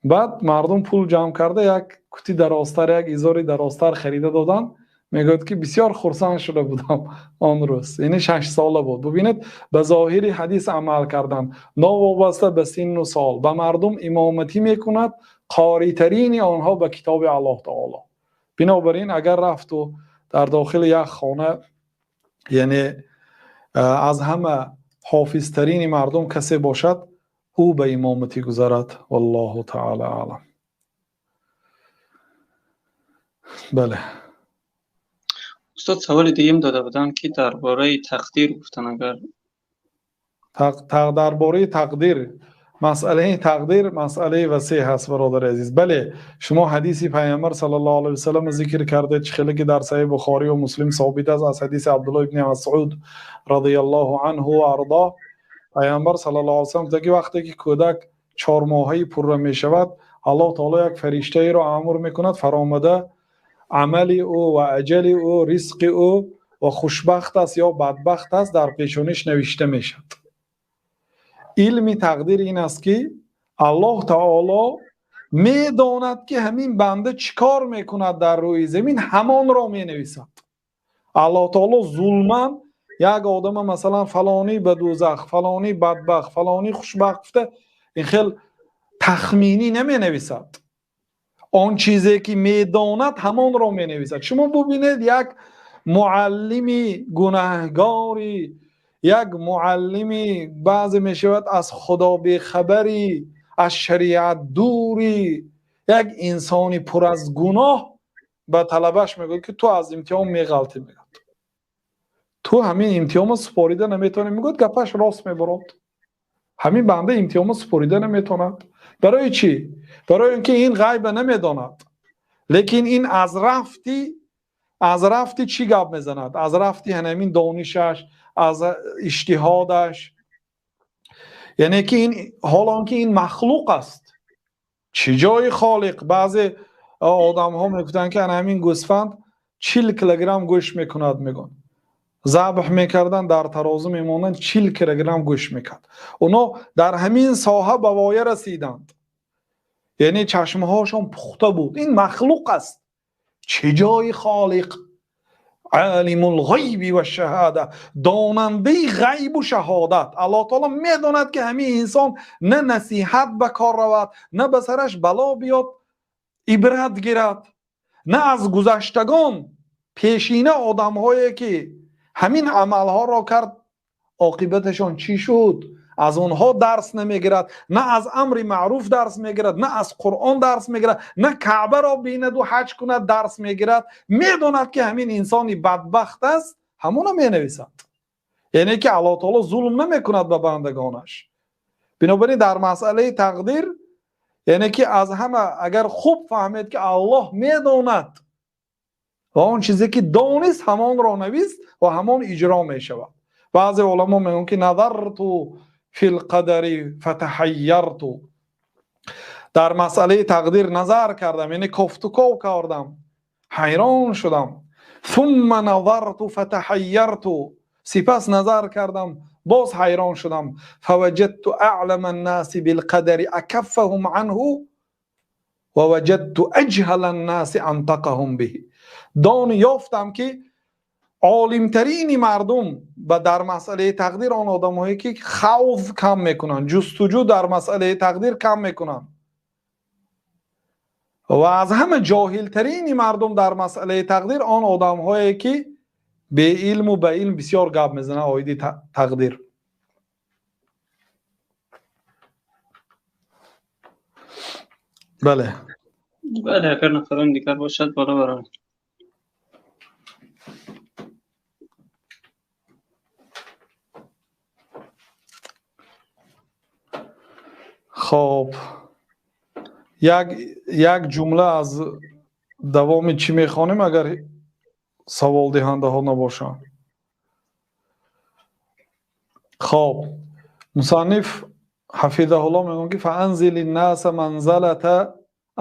Баъд мардум пул ҷамъ карда, як кути дарозтар, як изори дарозтар харида доданд. Мегӯяд, ки бисёр хурсанд шуда будам он рӯз. Яъне 6 сола буд. Бубинед, ба зоҳири ҳадис амал карданд, новобаста ба синну сол. Ба мардум имоматӣ мекунад қоритарини онҳо ба китоби Аллоҳ таоло. Бинобар ин агар рафту дар дохили як хона, яъне аз ҳама Ҳофизтарини мардум касе бошад, ӯ ба имоматӣ гузарад. Валлоҳу таъала аълам. Бале. Устод, саволи дуюм дода будам, ки дар бораи тақдир гуфтан, агар Дар бораи тақдир, масъалаи тақдир масъалаи васеъ ҳаст, бародари азиз. Бале, шумо ҳадиси Пайғамбар саллаллоҳу алайҳи васаллам зикр кардед, чӣ хеле ки дар Саҳеҳи Бухорӣ ва Муслим собит аст аз ҳадиси Абдуллоҳ ибни Масъуд радияллоҳу анҳу ва ардоҳ. Пайғамбар саллаллоҳу алайҳи васаллам гуфта, ки вақте ки кӯдак 4 моҳаи пурра мешавад, Аллоҳ таоло як фариштаеро амр мекунад, фаромада амали ӯ ва аҷали ӯ, ризқи ӯ ва хушбахт аст ё бадбахт аст дар пешониш навишта мешавад. Илми тақдир ин аст, ки Аллоҳ таоло медонад, ки ҳамин банда чӣ кор мекунад дар рӯи замин, ҳамонро менависад. Аллоҳ таоло зулман як одама, масалан, фалонӣ ба дӯзах, фалонӣ бадбахт, фалонӣ хушбахт гуфта ин хел тахминӣ наменависад. Он чизе ки медонад ҳамонро менависад. Шумо бубинед, як муаллими гунаҳгори, як муаллими баъзе мешавад аз Худо бехабарӣ, аз шариат дурӣ, як инсони пур аз гуноҳ ба талабаш мегӯяд, ки ту аз имтиҳон меғалтӣ, мегӯяд. Ту ҳамин имтиҳонро супорида наметавонӣ, мегӯяд, гапаш рост мебарод. Ҳамин банда имтиҳонро супорида наметавонад. Барои чӣ? Барои ин ки ин ғайба намедонад. Лекин ин аз рафти чӣ гап мезанад? Аз рафти ҳамин донишаш, аз иҷтиҳодаш. Яъне ки ин, ҳоло ки ин махлуқ аст. Чӣ ҷои холиқ? Баъзе одамҳо мегуфтанд, ки ана ҳамин гӯсфанд 40 килограмм гӯшт мекунад, мегӯянд. Забҳ мекарданд, дар тарозу мемонданд, 40 килограмм гӯшт мекард. Оно дар ҳамин соҳа ба воя расиданд. Яъне чашмҳошон пухта буд. Ин махлуқ аст. Чӣ ҷои холиқ? Алимул ғайби ва шаҳода, донандаи ғайбу шаҳодат. Аллоҳ таоло медонад, ки ҳамин инсон на насиҳат ба кор равад, на ба сараш бало биёд, ибрат гирад, на аз гузаштагон пешина одамҳое ки ҳамин амалҳоро кард, оқибаташон чӣ шуд, аз онҳо дарс намегирад, на аз амри маъруф дарс мегирад, на аз Қуръон дарс мегирад, на Каъбаро бинаду ҳаҷ кунад дарс мегирад. Медонад, ки ҳамин инсони бадбахт аст, ҳамонро менависад. Яъне ки Аллоҳ таоло зулм намекунад ба бандагонаш. Бинобар ин дар масъалаи тақдир, яъне ки аз ҳама агар хуб фаҳмед, ки Аллоҳ медонад ва он чизе ки донист ҳамонро навист ва ҳамон иҷро мешавад. Баъзе уламо мегӯянд, ки назарту фил қадари фатахайярту, дар масъалаи тақдир назар кардам, яъне кофтуков кардам, ҳайрон шудам. Сумма назарту фатахайярту, сипас назар кардам, боз ҳайрон шудам. Фаваҷадту аълама аннаси билқадари акаффаҳум анҳу ва ваҷадту аҷҳала аннаси антақаҳум биҳи. Дон ёфтам, ки олимтарини мардум ба дар масъалаи тақдир он одамҳое ки хавф кам мекунанд, ҷустуҷӯ дар масъалаи тақдир кам мекунанд, ва аз ҳама ҷоҳилтарини мардум дар масъалаи тақдир он одамҳое ки беилму ба илм бисёр гап мезананд оиди тақдир. Бале. Бале, агар нафарон дигар бошад, боло барам. Хоб, як ҷумла аз давоми чӣ мехонем, агар саволдиҳандаҳо набошанд? Хоб, мусанниф ҳафизаҳуллоҳ мегӯяд, ки фаанзили ннаса манзалата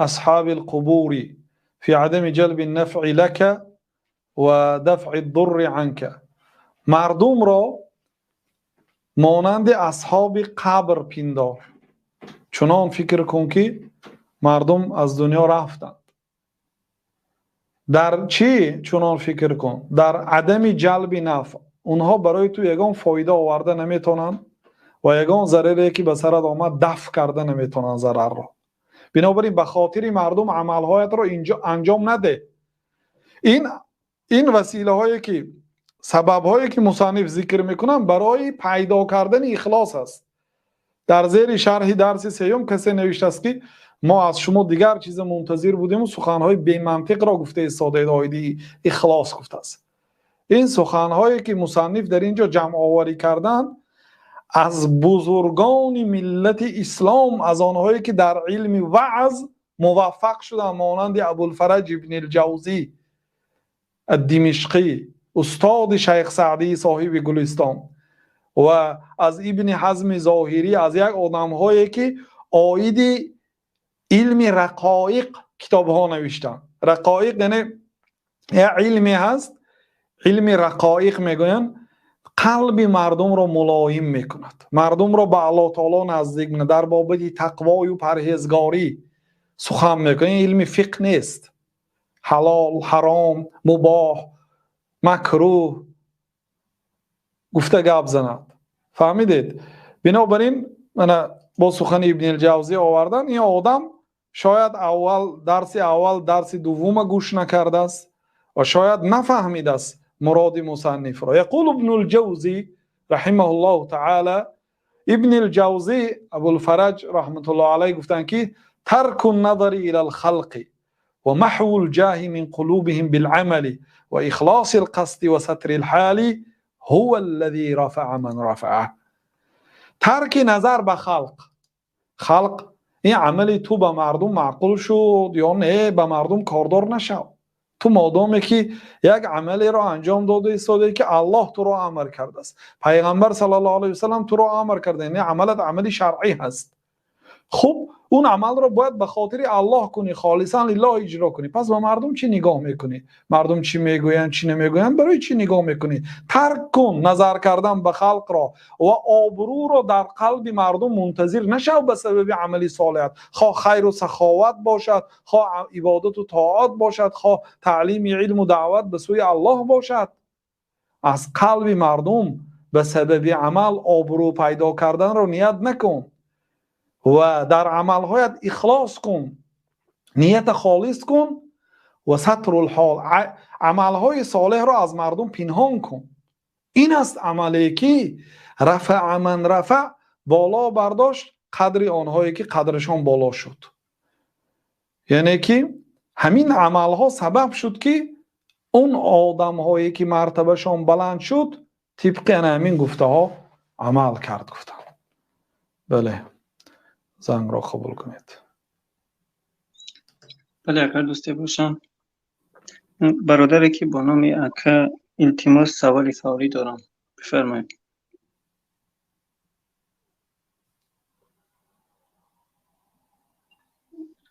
асҳаби лқубури фи адами ҷалби нафъи лака ва дафъи дурри анка. Мардумро монанди асҳоби қабр пиндор. Чунон фикр кун, ки мардум аз дунё рафтанд. Дар чӣ чунон фикр кун? Дар адами ҷалби нафъ. Онҳо барои ту ягон фоида оварда наметавонанд ва ягон зараре ки ба сарат омад дафъ карда наметавонанд зарарро. Бинобар ин ба хотири мардум амалҳоятро анҷом наде. Ин василаҳое ки Сабабҳое ки мусанниф зикр мекунанд барои пайдо кардани ихлос аст. Дар зери шарҳи дарси сеюм касе навиштааст ки мо аз шумо дигар чиза мунтазир будем ва суханҳои бемантиқро гуфта истодаед оиди ихлос гуфтааст. Ин суханҳое ки мусанниф дар ин ҷо ҷамъоварӣ карданд аз бузургони миллати ислом, аз онҳое ки дар илми ваъз муваффақ шуданд, монанди Абулфараҷ ибни Ҷавзӣ ад-Димишқӣ, устоди Шайх Саъдӣ соҳиби Гулистон, ва аз Ибни Ҳазми Зоҳирӣ, аз як одамҳое ки оиди илми рақоиқ китобҳо навиштанд. Рақоиқ яъне як илме ҳаст, илми рақоиқ мегӯянд, қалби мардумро мулоим мекунад, мардумро ба Аллоҳ таоло наздик мекунад, дар бобати тақвою парҳезгорӣ сухан мекунад. Ин илми фиқҳ нест. Ҳалол, ҳаром, мубоҳ, макрӯҳ гуфта гап занад. Фаҳмидед? Бинобар ин мана бо сухани Ибни Ҷавзӣ овардан, ин одам шояд аввал дарси аввал, дарси дуввума гӯш накардааст ва шояд нафаҳмидааст муроди мусаннифро. Яқул Ибнул Ҷавзӣ раҳимаҳуллоҳу таъала, Ибнул Ҷавзӣ Абулфараҷ раҳматуллоҳи алайҳ гуфтанд ки тарку назари илал халқи ва маҳвул ҷаҳи мин қулубиҳим билъамали ва ихлосил қасди ва сатрил ҳали ҳува аллази рафаа ман рафаа. Тарки назар ба халқ. Халқ ин амали ту ба мардум маъқул шуд ё не, ба мардум кордор нашав. Ту модоме ки як амалеро анҷом дода истодаӣ ки Аллоҳ туро амр кардааст, Пайғамбар саллаллоҳу алайҳи васаллам туро амр карда, яъне амалат амали шаръӣ ҳаст. Хуб, он амалро бояд ба хотири Аллоҳ кунӣ, холисан лиллоҳ иҷро кунӣ. Пас ба мардум чӣ нигоҳ мекунӣ? Мардум чӣ мегӯянд, чӣ намегӯянд, барои чӣ нигоҳ мекунӣ? Тарк кун назар кардан ба халқро ва обрӯро дар қалби мардум мунтазир нашав ба сабаби амали солиҳат, хоҳ хайру саховат бошад, хоҳ ибодату тоат бошад, хоҳ таълими илму даъват ба сӯи Аллоҳ бошад. Аз қалби мардум ба сабаби амал обрӯ пайдо карданро ният накун ва дар амалҳоят ихлос кун, нията холис кун ва сатрул ҳол, амалҳои солеҳро аз мардум пинҳон кун. Ин аст амале ки рафаа ман рафаъ, боло бардошт қадри онҳое ки қадрашон боло шуд. Яъне ки ҳамин амалҳо сабаб шуд ки он одамҳое ки мартабашон баланд шуд тибқи ана ҳамин гуфтаҳо амал кард гуфтанд. Бале, зангро қабул кунед. Бале, агар дӯсте бошанд. Бародаре ки бо номи ака илтимос саволи фаврӣ дорам, бифармоед.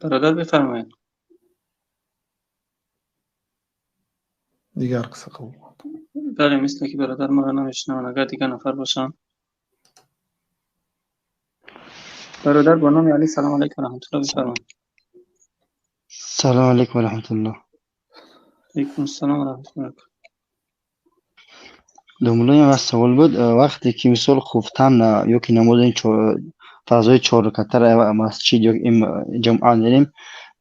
Бародар бифармоед. Дигар қисса қабул кунед. Бале, мисле ки бародар маро намешунаванд, агар дигар нафар бошанд. Бародар бо номи Али, салом алайкум ва раҳматуллоҳ, бифармоед. Салом алайкум ва раҳматуллоҳ. Алайкум ассалом ва раҳматуллоҳ. Домуллоям аз савол буд, вақте ки мисол хуфтан ё ки намози фарзҳои чор ракатара масҷид ё ҷамъа дорем,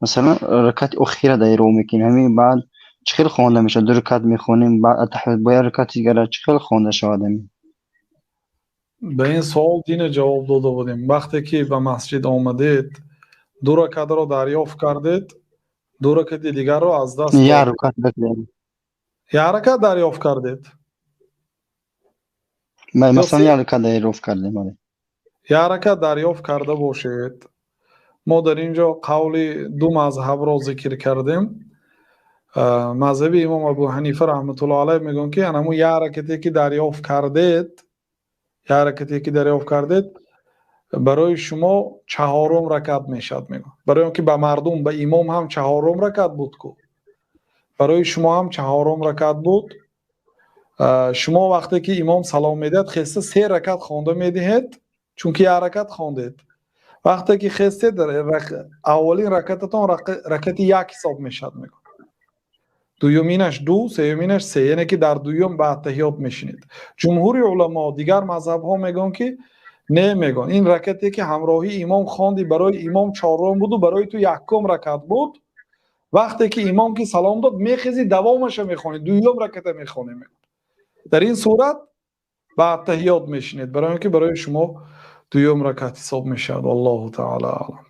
масалан ракати охира дар иро мекунем, ҳамин баъд чӣ хел хонда мешавад? Ду ракат мехонем, баъд аттаҳиёт бо як ракати дигара чӣ хел хонда шавад ҳамин? Ба ин савол дина ҷавоб дода будем. Вақте ки ба масҷид омадед, ду ракатро дарёфт кардед, ду ракати дигарро аз даст як ракат бикунем. Як ракат дарёфт кардед? Масалан як ракат дарёфт кардем, бале. Як ракат дарёфт карда бошед. Мо дар ин ҷо қавли ду мазҳабро зикр кардем. Мазҳаби имом Абу Ҳанифа раҳматуллоҳи алайҳ мегӯянд ки анаму як ракате ки дарёфт кардед, як ракате ки дарёфт кардед барои шумо чаҳорум ракат мешавад, мегӯянд. Барои он ки ба мардум, ба имом ҳам чаҳорум ракат буд ку, барои шумо ҳам чаҳорум ракат буд. Шумо вақте ки имом салом медиҳад, хеста се ракат хонда медиҳед, чунки як ракат хондед. Вақте ки хестед, аввалин ракататон ракати як ҳисоб мешавад, мегӯянд. Дуюминаш ду, сеюминаш се, яъне ки дар дуюм ба аттаҳиёт мешинед. Ҷумҳури уламо, дигар мазҳабҳо мегӯянд ки не, мегӯянд ин ракате ки ҳамроҳи имом хонди барои имом чорум буду барои ту якум ракат буд. Вақте ки имом ки салом дод, мехези давомаша мехонӣ, дуюм раката мехонӣ, мегӯянд. Дар ин сурат ба аттаҳиёт мешинед, барои он ки барои шумо дуюм ракат ҳисоб мешавад. Аллоҳу таъала аълам.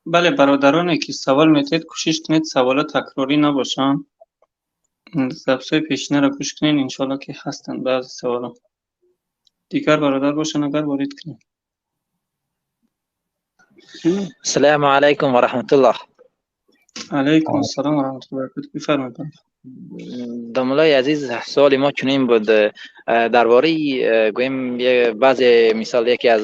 Бале, бародароне ки савол метиҳед, кӯшиш кунед саволо такрорӣ набошанд. Записҳои пешинаро гӯш кунед, иншоалло ки ҳастанд баъзе саволо. Дигар бародар бошанд, агар ворид кунед. Ассалому алайкум ва раҳматуллоҳ. Алайкум ассалом ва раҳматуллоҳи ва баракатуҳ. Бифармоед. Домуллои азиз, суоли мо чунин буд дар бораи гӯем баъзе, мисол, яке аз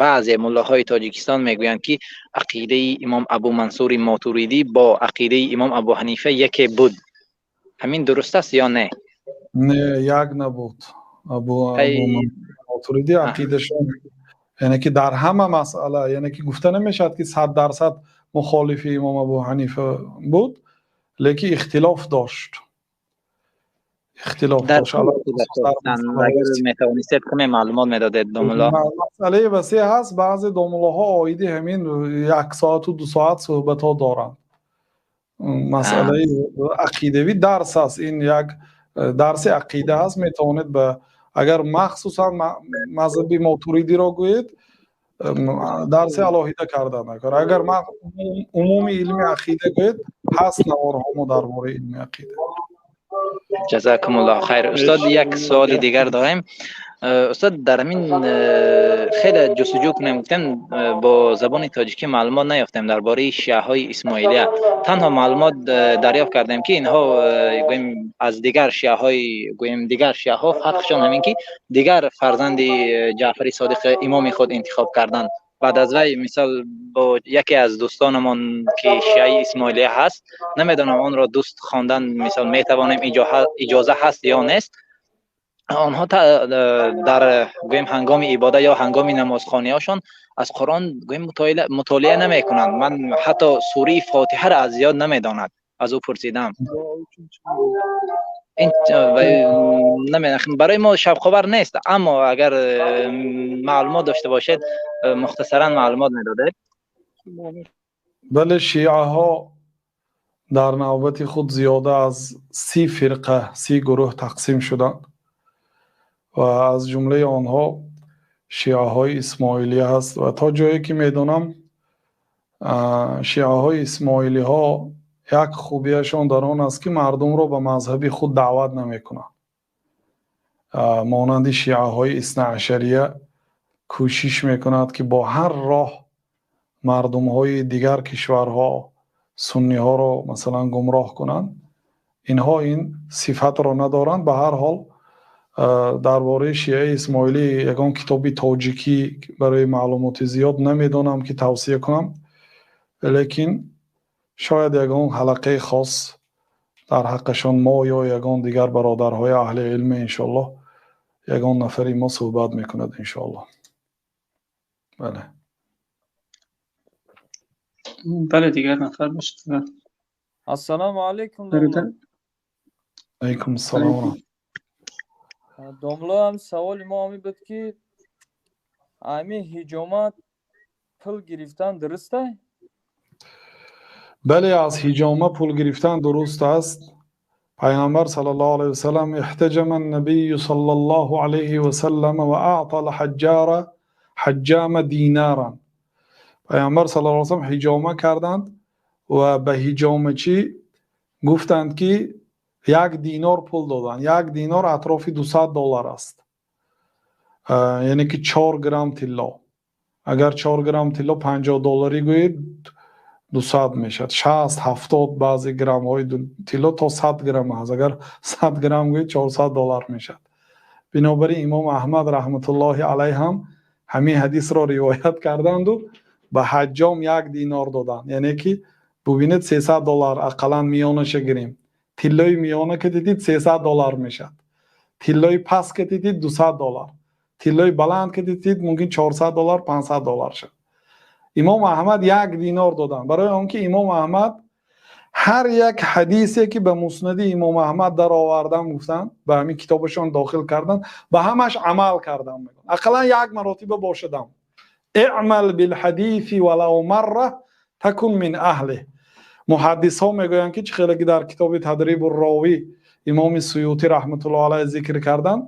баъзе муллоҳои Тоҷикистон мегӯянд, ки ақидаи имом Абу Мансури Мотуридӣ бо ақидаи имом Абу Ҳанифа яке буд. Ҳамин дуруст аст ё не? Не, як набуд. Абу Мотуридӣ ақидашон, яъне ки дар ҳама масъала, яъне ки гуфта намешавад ки 100% мухолифи имом Абу ҳанифа буд, лекин ихтилоф дошт, ихтилоф дошт. Агар метавонистед, каме маълумот медодед, домулло. Масъалаи васеъ ҳаст. Баъзе домуллоҳо оиди ҳамин як соату 2 соат суҳбатҳо доранд. Масъалаи ақидавӣ дарс аст, ин як дарси ақида ҳаст. Метавонед ба, агар махсусан мазҳаби мотуридиро гӯед, дарси алоҳида кардан. Агар умуми илми ақида гӯед, ҳаст наворҳо мо дар бораи илми ақида. Ҷазакумуллоҳ хайр, устод. Як суоли дигар дорем, устод. Дар ҳамин хеле ҷустуҷӯ кунем гуфтем, бо забони тоҷикӣ маълумот наёфтем дар бораи шиаҳои исмоилия. Танҳо маълумот дарёфт кардем, ки инҳо, гӯем, аз дигар шиаҳои, гӯем, дигар шиаҳо фарқшон ҳамин ки дигар фарзанди Ҷаъфари Содиқ имоми худ интихоб карданд. Баъд аз вай, мисол, бо яке аз дӯстонамон, ки шиаи исмоилия ҳаст, намедонам онро дӯст хондан, мисол, метавонем, иҷоза ҳаст ё нест, онҳо дар, гӯем, ҳангоми ибода ё ҳангоми намозхониҳошон аз Қуръон, гӯем, мутолиа намекунанд. Ман ҳатто сураи Фотиҳаро аз ёд намедонад, аз ӯ пурсидам. Ин барои мо шавқовар нест, аммо агар маълумот дошта бошед, мухтасаран маълумот медодед. Бале, шиаҳо дар навбати худ зиёда аз 30 фирқа, 30 гурӯҳ тақсим шуданд ва аз ҷумлаи онҳо шиаҳои исмоилия ҳаст. Ва то ҷое ки медонам, шиаҳои исмоилиҳо як хубияшон дар он аст, ки мардумро ба мазҳаби худ даъват намекунанд. Монанди шиаҳои иснаашария кӯшиш мекунад, ки бо ҳар роҳ мардумҳои дигар кишварҳо, сунниҳоро, масалан, гумроҳ кунанд. Инҳо ин сифатро надоранд. Ба ҳар ҳол, дар бораи шиаи исмоилӣ ягон китоби тоҷикӣ барои маълумоти зиёд намедонам, ки тавсия кунам, лекин шояд ягон ҳалақаи хос дар ҳаққашон мо ё ягон дигар бародарҳои аҳли илм, иншоаллоҳ, ягон нафари мо суҳбат мекунад, иншоаллоҳ. Бале. Бале, дигар нафар бошад. Ассалому алайкум. Алайкум ассалом. Домло, ҳам саволи мо ҳамин буд, ки ҳамин ҳиҷомат пул гирифтан дуруст ай? Бале, аз ҳиҷома пул гирифтан дуруст аст. Пайғамбар саллаллоҳу алайҳи васаллам: احتجم النبي صلى الله عليه وسلم وأعطى الحجار حجام دينارا. Пайғамбар саллаллоҳу алайҳи васаллам ҳиҷома карданд ва ба ҳиҷомачӣ гуфтанд, ки 1 динор пул доданд. 1 динор атрофи 200 доллар аст, яъне ки 4 грамм тилло. Агар 4 грамм тилло 50 долларӣ гӯед, 200 мешавад, 60, 70, баъзе граммҳои тилло то 100 грамм аст. Агар 100 грамм гӯед, 400 доллар мешавад. Бинобар ин имом Аҳмад раҳматуллоҳи алайҳ ҳам ҳамин ҳадисро ривоят карданду ба ҳаҷҷом 1 динор доданд. Яъне ки бубинед, 300 доллар ақаллан миёнаша гирем. Тиллои миёна ки дидид, 300 доллар мешавад, тиллои паст ки дидид, 200 доллар, тиллои баланд ки дидид, мумкин 400 доллар, 500 доллар шавад. Имом Аҳмад 1 динор доданд, барои он ки имом Аҳмад ҳар як ҳадисе, ки ба муснади имом Аҳмад даровардам гуфтанд, ба ҳамин китобашон дохил карданд, ба ҳамаш амал кардам, мегӯянд, ақаллан як маротиба бошадам. اعمل بالحديث ولو مرة تكن من أهله. Муҳаддисҳо мегӯянд, ки чӣ хеле ки дар китоби Тадрибу ровӣ. Имоми Суютӣ раҳматуллоҳ алайҳ зикр карданд.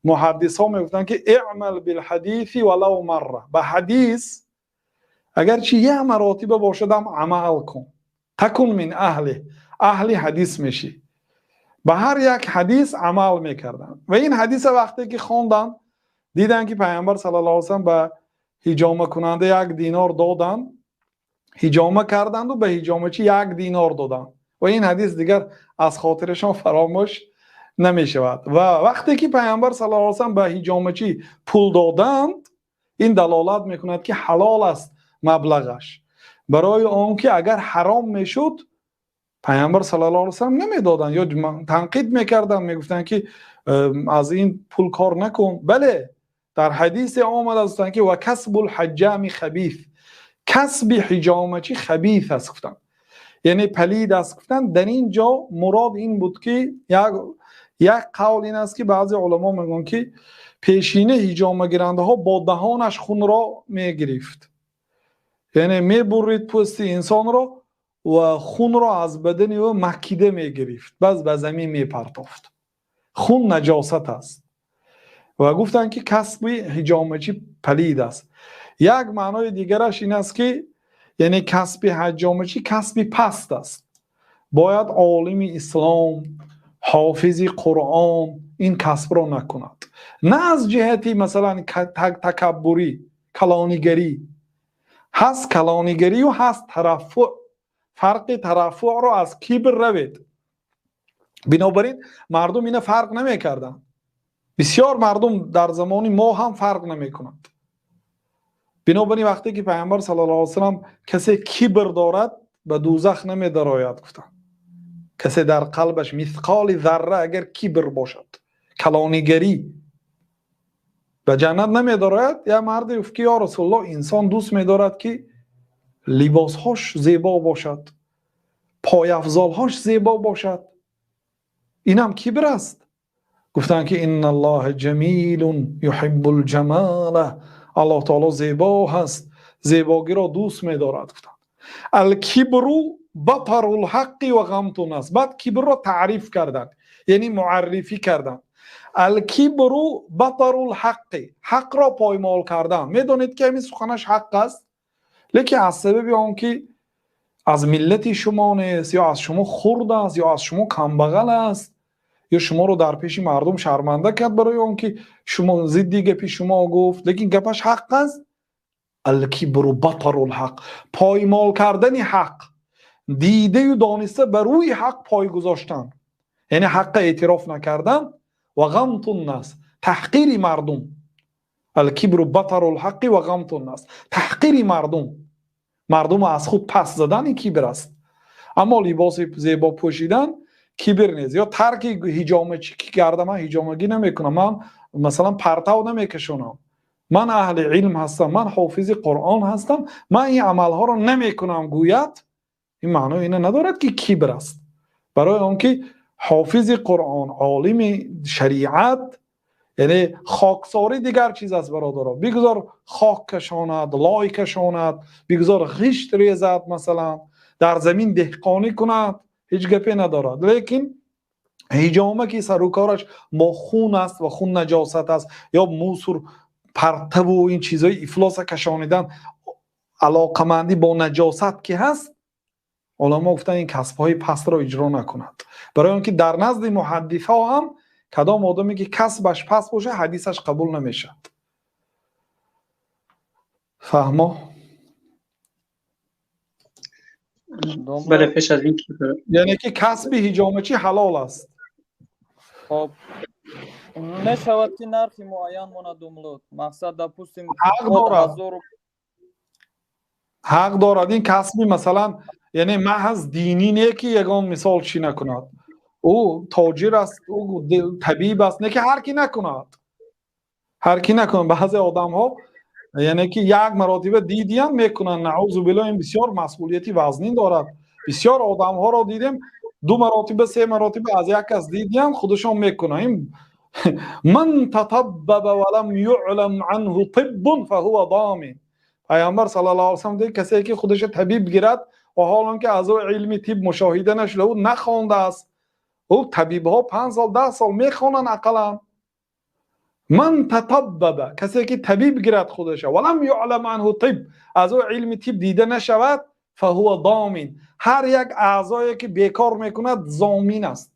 Муҳаддисҳо мегуфтанд, ки اعمل بالحديث ولو مرة, ба ҳадис агарчи як маротиба бошадам амал кун, تكن من أهله, аҳли ҳадис мешӣ. Ба ҳар як ҳадис амал мекарданд ва ин ҳадиса вақте ки хонданд, диданд, ки Пайғамбар саллаллоҳу алайҳи васаллам ба ҳиҷомакунанда 1 динор доданд, ҳиҷома карданду ба ҳиҷомачӣ 1 динор доданд ва ин ҳадис дигар аз хотирашон фаромӯш намешавад. Ва вақте ки Пайғамбар саллаллоҳу алайҳи васаллам ба ҳиҷомачӣ пул доданд, ин далолат мекунад, ки ҳалол аст маблағаш, барои он ки агар ҳаром мешуд, Пайғамбар саллаллоҳу алайҳи васаллам намедоданд ё танқид мекарданд, мегуфтанд, ки аз ин пул кор накун. Бале, дар ҳадисе омадааст, гуфтанд, ки وكسب الحجام خبيث, касби ҳиҷомачӣ хабис аст, гуфтанд, яъне палид аст, гуфтанд. Дар ин ҷо мурод ин буд, ки як қавл ин аст, ки баъзе уламо мегӯянд, ки пешина ҳиҷомагирандаҳо бо даҳонаш хунро мегирифт, яъне мебурид пӯсти инсонро ва хунро аз бадани ӯ макида мегирифт, баъз ба замин мепартофт. Хун наҷосат аст ва гуфтанд, ки касби ҳиҷомачӣ палид аст. Як маънои дигараш ин аст, ки яъне касби ҳаҷомачӣ касби паст аст, бояд олими ислом, ҳофизи Қуръон ин касбро накунад, на аз ҷиҳати масалан такаббурӣ, калонигарӣ. Ҳаст калонигарию ҳаст тараффуъ. Фарқи тараффуъро аз кибр равед. Бинобар ин мардум ина фарқ намекарданд. Бисёр мардум дар замони мо ҳам фарқ намекунанд. Бинобар ин вақте ки Пайғамбар саллаллоҳу алайҳи васаллам касе кибр дорад, ба дӯзах намедарояд гуфтанд, касе дар қалбаш мисқоли зарра агар кибр бошад, калонигарӣ, ба ҷаннат намедарояд. Як марде гуфт, ки ё Расулуллоҳ, инсон дӯст медорад, ки либосҳош зебо бошад, пойафзолҳош зебо бошад, инам кибр аст. Гуфтанд, ки إن الله جميل يحب الجمال, Аллоҳ таоло зебо ҳаст, зебогиро дӯст медорад, гуфтанд. الكبر بطر الحق وغمط الناس. Баъд кибрро таъриф карданд, яъне муаррифӣ карданд. الكبر بطر الحق, ҳақро поймол кардан. Медонед, ки ҳамин суханаш ҳақ аст, лекин аз сабаби он ки аз миллати шумо нест, ё аз шумо хурд аст, ё аз шумо камбағал аст, ё шуморо дар пеши мардум шарманда кард, барои он ки шумо зидди гапи шумо гуфт, лекин гапаш ҳақ аст. الكبر بطر الحق, поймол кардани ҳақ, дидаю дониста ба рӯи ҳақ пой гузоштан, яъне ҳаққа эътироф накардан, وغمط الناس, таҳқири мардум. الكبر بطر الحق وغمط الناس, таҳқири мардум, мардумро аз худ пас задан, ин кибр аст. Аммо либоси зебо пӯшидан кибр нест ё тарки ҳиҷомачӣ ки карда, ман ҳиҷомагӣ намекунам, ман масалан партав намекашонам, ман аҳли илм ҳастам, ман ҳофизи Қуръон ҳастам, ман ин амалҳоро намекунам гӯяд, ин маънои ина надорад, ки кибр аст. Барои он ки ҳофизи Қуръон, олими шариат, яъне хоксорӣ дигар чиз аст, бародаро. Бигузор хок кашонад, лой кашонад, бигузор ғишт резад, масалан дар замин деҳқонӣ кунад, ҳеҷ гапе надорад. Лекин ҳиҷома, ки сару кораш бо хун аст ва хун наҷосат аст, ё мусор, партаву ин чизҳои ифлоса кашонидан, алоқамандӣ бо наҷосат ки ҳаст, уламо гуфтанд, ин касбҳои пастро иҷро накунад. Барои он ки дар назди муҳаддисҳо ҳам кадом одаме ки касбаш паст бошад, ҳадисаш қабул намешавад. Фаҳмо? Бале, пеш аз ин ки Яъне ки касби ҳиҷомачӣ ҳалол аст. Хоб, мешавад, ки нархи муайян монад, домло, мақсад, допустим, Ҳақ дорад, ҳақ дорад. Ин касби масалан, яъне маҳз динӣ не, ки ягон мисол чӣ накунад. Ӯ тоҷир аст, ӯ табиб аст, не ки ҳар ки накунад, ҳар ки накунад. Баъзе одамҳо, яъне ки як маротиба дидиям мекунанд, наъузу биллоҳ. Ин бисёр масъулияти вазнин дорад. Бисёр одамҳоро дидем, ду маротиба, се маротиба аз як кас дидиям, худашон мекунанд. Ин من تطبب ولم يعلم عنه طب فهو ضامن. Пайғамбар саллаллоҳу алайҳи васаллам, касе ки худашо табиб гирад ва ҳол он ки аз ӯ илми тиб мушоҳида нашуда, ӯ нахондааст. Ӯ табибҳо 5 сол 10 сол мехонанд ақаллан. Ман татаббаба, касе ки табиб гирад худаша, ва лам юълам анҳу тиб, аз ӯ илми тиб дида нашавад, фаҳува домин. Ҳар як аъзое ки бекор мекунад зомин аст.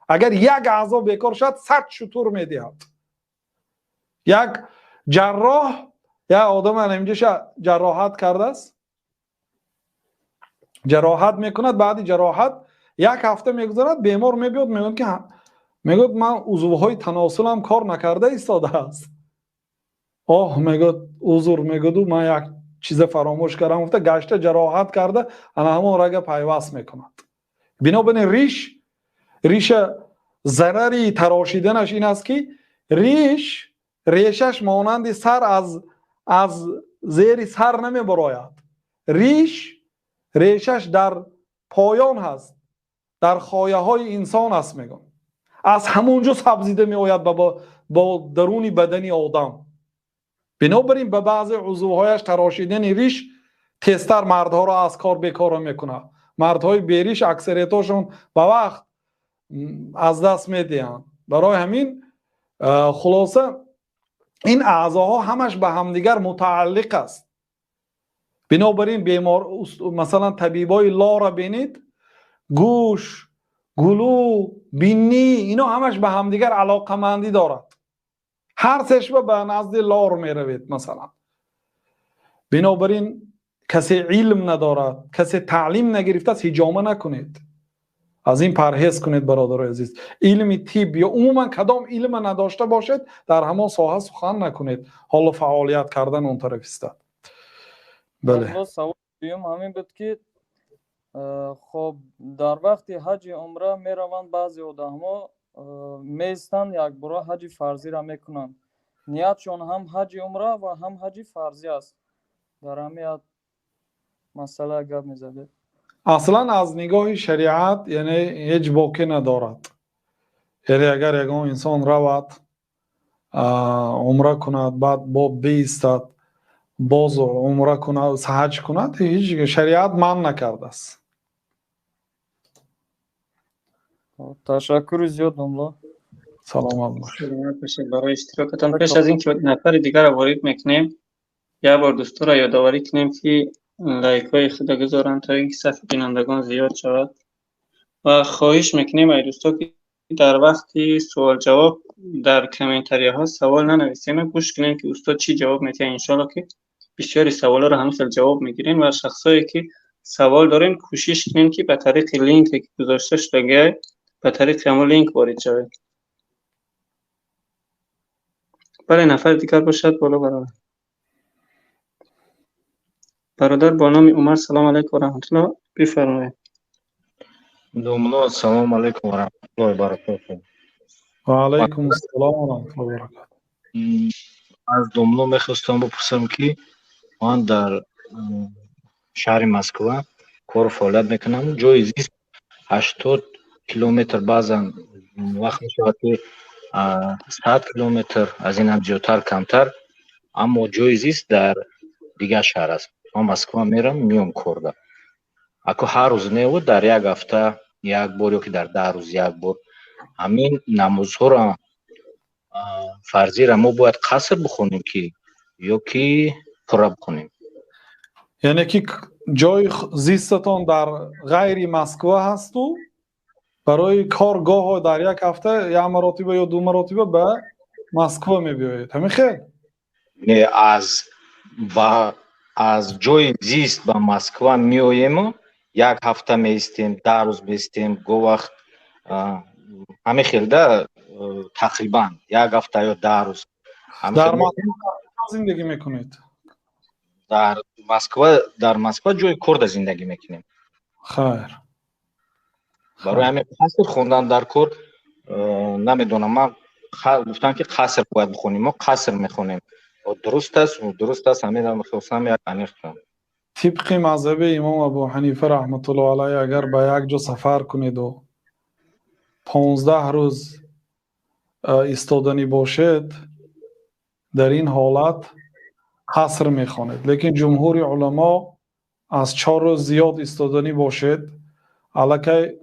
Агар як аъзо бекор шавад, 100 шутур медиҳад. Як ҷарроҳ, як одам инҷоша ҷарроҳат кардааст, ҷароҳат мекунад, баъди ҷароҳат як ҳафта мегузарад, бемор мебиёд, мегӯяд ки мегӯяд ман узвҳои таносулам кор накарда истодааст. Оҳ, мегӯяд узр, мегӯяд ман як чиза фаромӯш кардам, гуфта гашта ҷароҳат карда, ана ҳамон рага пайваст мекунад. Бинобар ин риша зарари тарошиданаш ин аст ки риш решаш монанди сар аз зери сар намебарояд. Риш решаш дар поён ҳаст, дар хояҳои инсон аст, мегӯям. Аз ҳамон ҷо сабзида меояд бо даруни бадани одам. Бинобар ин ба баъзе узвҳояш тарошидани риш тезтар мардҳоро аз кор бекора мекунад. Мардҳои бериш аксариятошон ба вақт аз даст медиҳанд. Барои ҳамин хулоса ин аъзоҳо ҳамаш ба ҳамдигар мутааллиқ аст. Бинобар ин бемор, масалан табибои лора бинед, гӯш, гулӯ, бинӣ, ино ҳамаш ба ҳамдигар алоқамандӣ дорад. Ҳар сешба ба назди лор меравед масалан. Бинобар ин касе илм надорад, касе таълим нагирифтааст, ҳиҷома накунед. Аз ин парҳез кунед, бародарои азиз. Илми тиб ё умуман кадом илма надошта бошед, дар ҳамон соҳа сухан накунед. Ҳоло фаъолият кардан он тараф истад. Бале. Савол дуюм ҳамин буд ки хоб дар вақти ҳаҷи умра мераванд баъзе одамҳо, меистанд якбора ҳаҷи фарзиро мекунанд. Ниятшон ҳам ҳаҷи умра ва ҳам ҳаҷи фарзӣ аст. Дар ҳамин масъала гап мезадед. Аслан аз нигоҳи шариат яъне ҳеҷ боке надорад. Яъне агар ягон инсон равад, умра кунад, баъд бо биистад, боз умра кунад, ҳаҷ кунад, ҳеҷ шариат манъ накардааст. Ташаккури зиёд, домла. Саломат бошед. Саломат бошед барои иштирокатон. Пеш аз ин ки нафари дигарро ворид мекунем, як бор дӯстонро ёдоварӣ кунем ки лайкҳои худро гузоранд то ин ки сафи бинандагон зиёд шавад ва хоҳиш мекунем ай дӯсто ки дар вақти суол-ҷавоб дар комментарияҳо савол нанависем, гӯш кунем ки устод чӣ ҷавоб медиҳад. Иншоалло ки бисёри саволҳоро ҳамин хел ҷавоб мегирем ва шахсое ки савол дорем кӯшиш кунем ки ба тариқи линке ки гузошта шудагиай ба тариқи ҳамон линк ворид шавед. Бале, нафари дигар бошад боло бародар. Бародар бо номи Умар, салом алайкум ва раҳматуллоҳ, бифармоед. Домло, салом алайкум ва раҳматуллоҳи ва баракотуҳ. Ва алайкум ассалом ва раҳматуллоҳи ва баракотуҳ. Аз домло мехостам бипурсам ки ман дар шаҳри Москва кору фаъолият мекунам. Ҷои зист 80 километр, баъзан вақт мешавад ки 100 километр, аз ин ҳам зиёдтар, камтар, аммо ҷои зист дар дигар шаҳр аст. Ман Москва мерам, миём корда. Ако ҳар рӯз неву дар як ҳафта як бор ё ки дар 10 рӯз як бор ҳамин намозҳоро фарзиро мо бояд қаср бихонем ки ё ки пурра бихонем? Яъне ки ҷои зистатон дар ғайри Москва ҳасту барои кор гоҳо дар як ҳафта як маротиба ё ду маротиба ба Москва мебиёед. Ҳамин хел? Не, аз ҷои зист ба Москва меоему як ҳафта меистем, 10 рӯз меистем, гоҳ вақт ҳамин хел да, тақрибан як ҳафта ё 10 рӯз. Дар Москва зиндагӣ мекунед? Дар Москва ҷои корда зиндагӣ мекунем. Хайр. Барои ҳамин қаср хондан дар кор намедонам, ман гуфтам ки қаср бояд бихонем, мо қаср мехонем. Дуруст аст, дуруст аст, ҳаминро мехостам як аниқ кунам. Тибқи мазҳаби имом Абу Ҳанифа раҳматуллоҳи алайҳ, агар ба як ҷо сафар кунеду 15 рӯз истоданӣ бошед, дар ин ҳолат қаср мехонед. Лекин ҷумҳури уламо аз 4 рӯз зиёд истоданӣ бошед, аллакай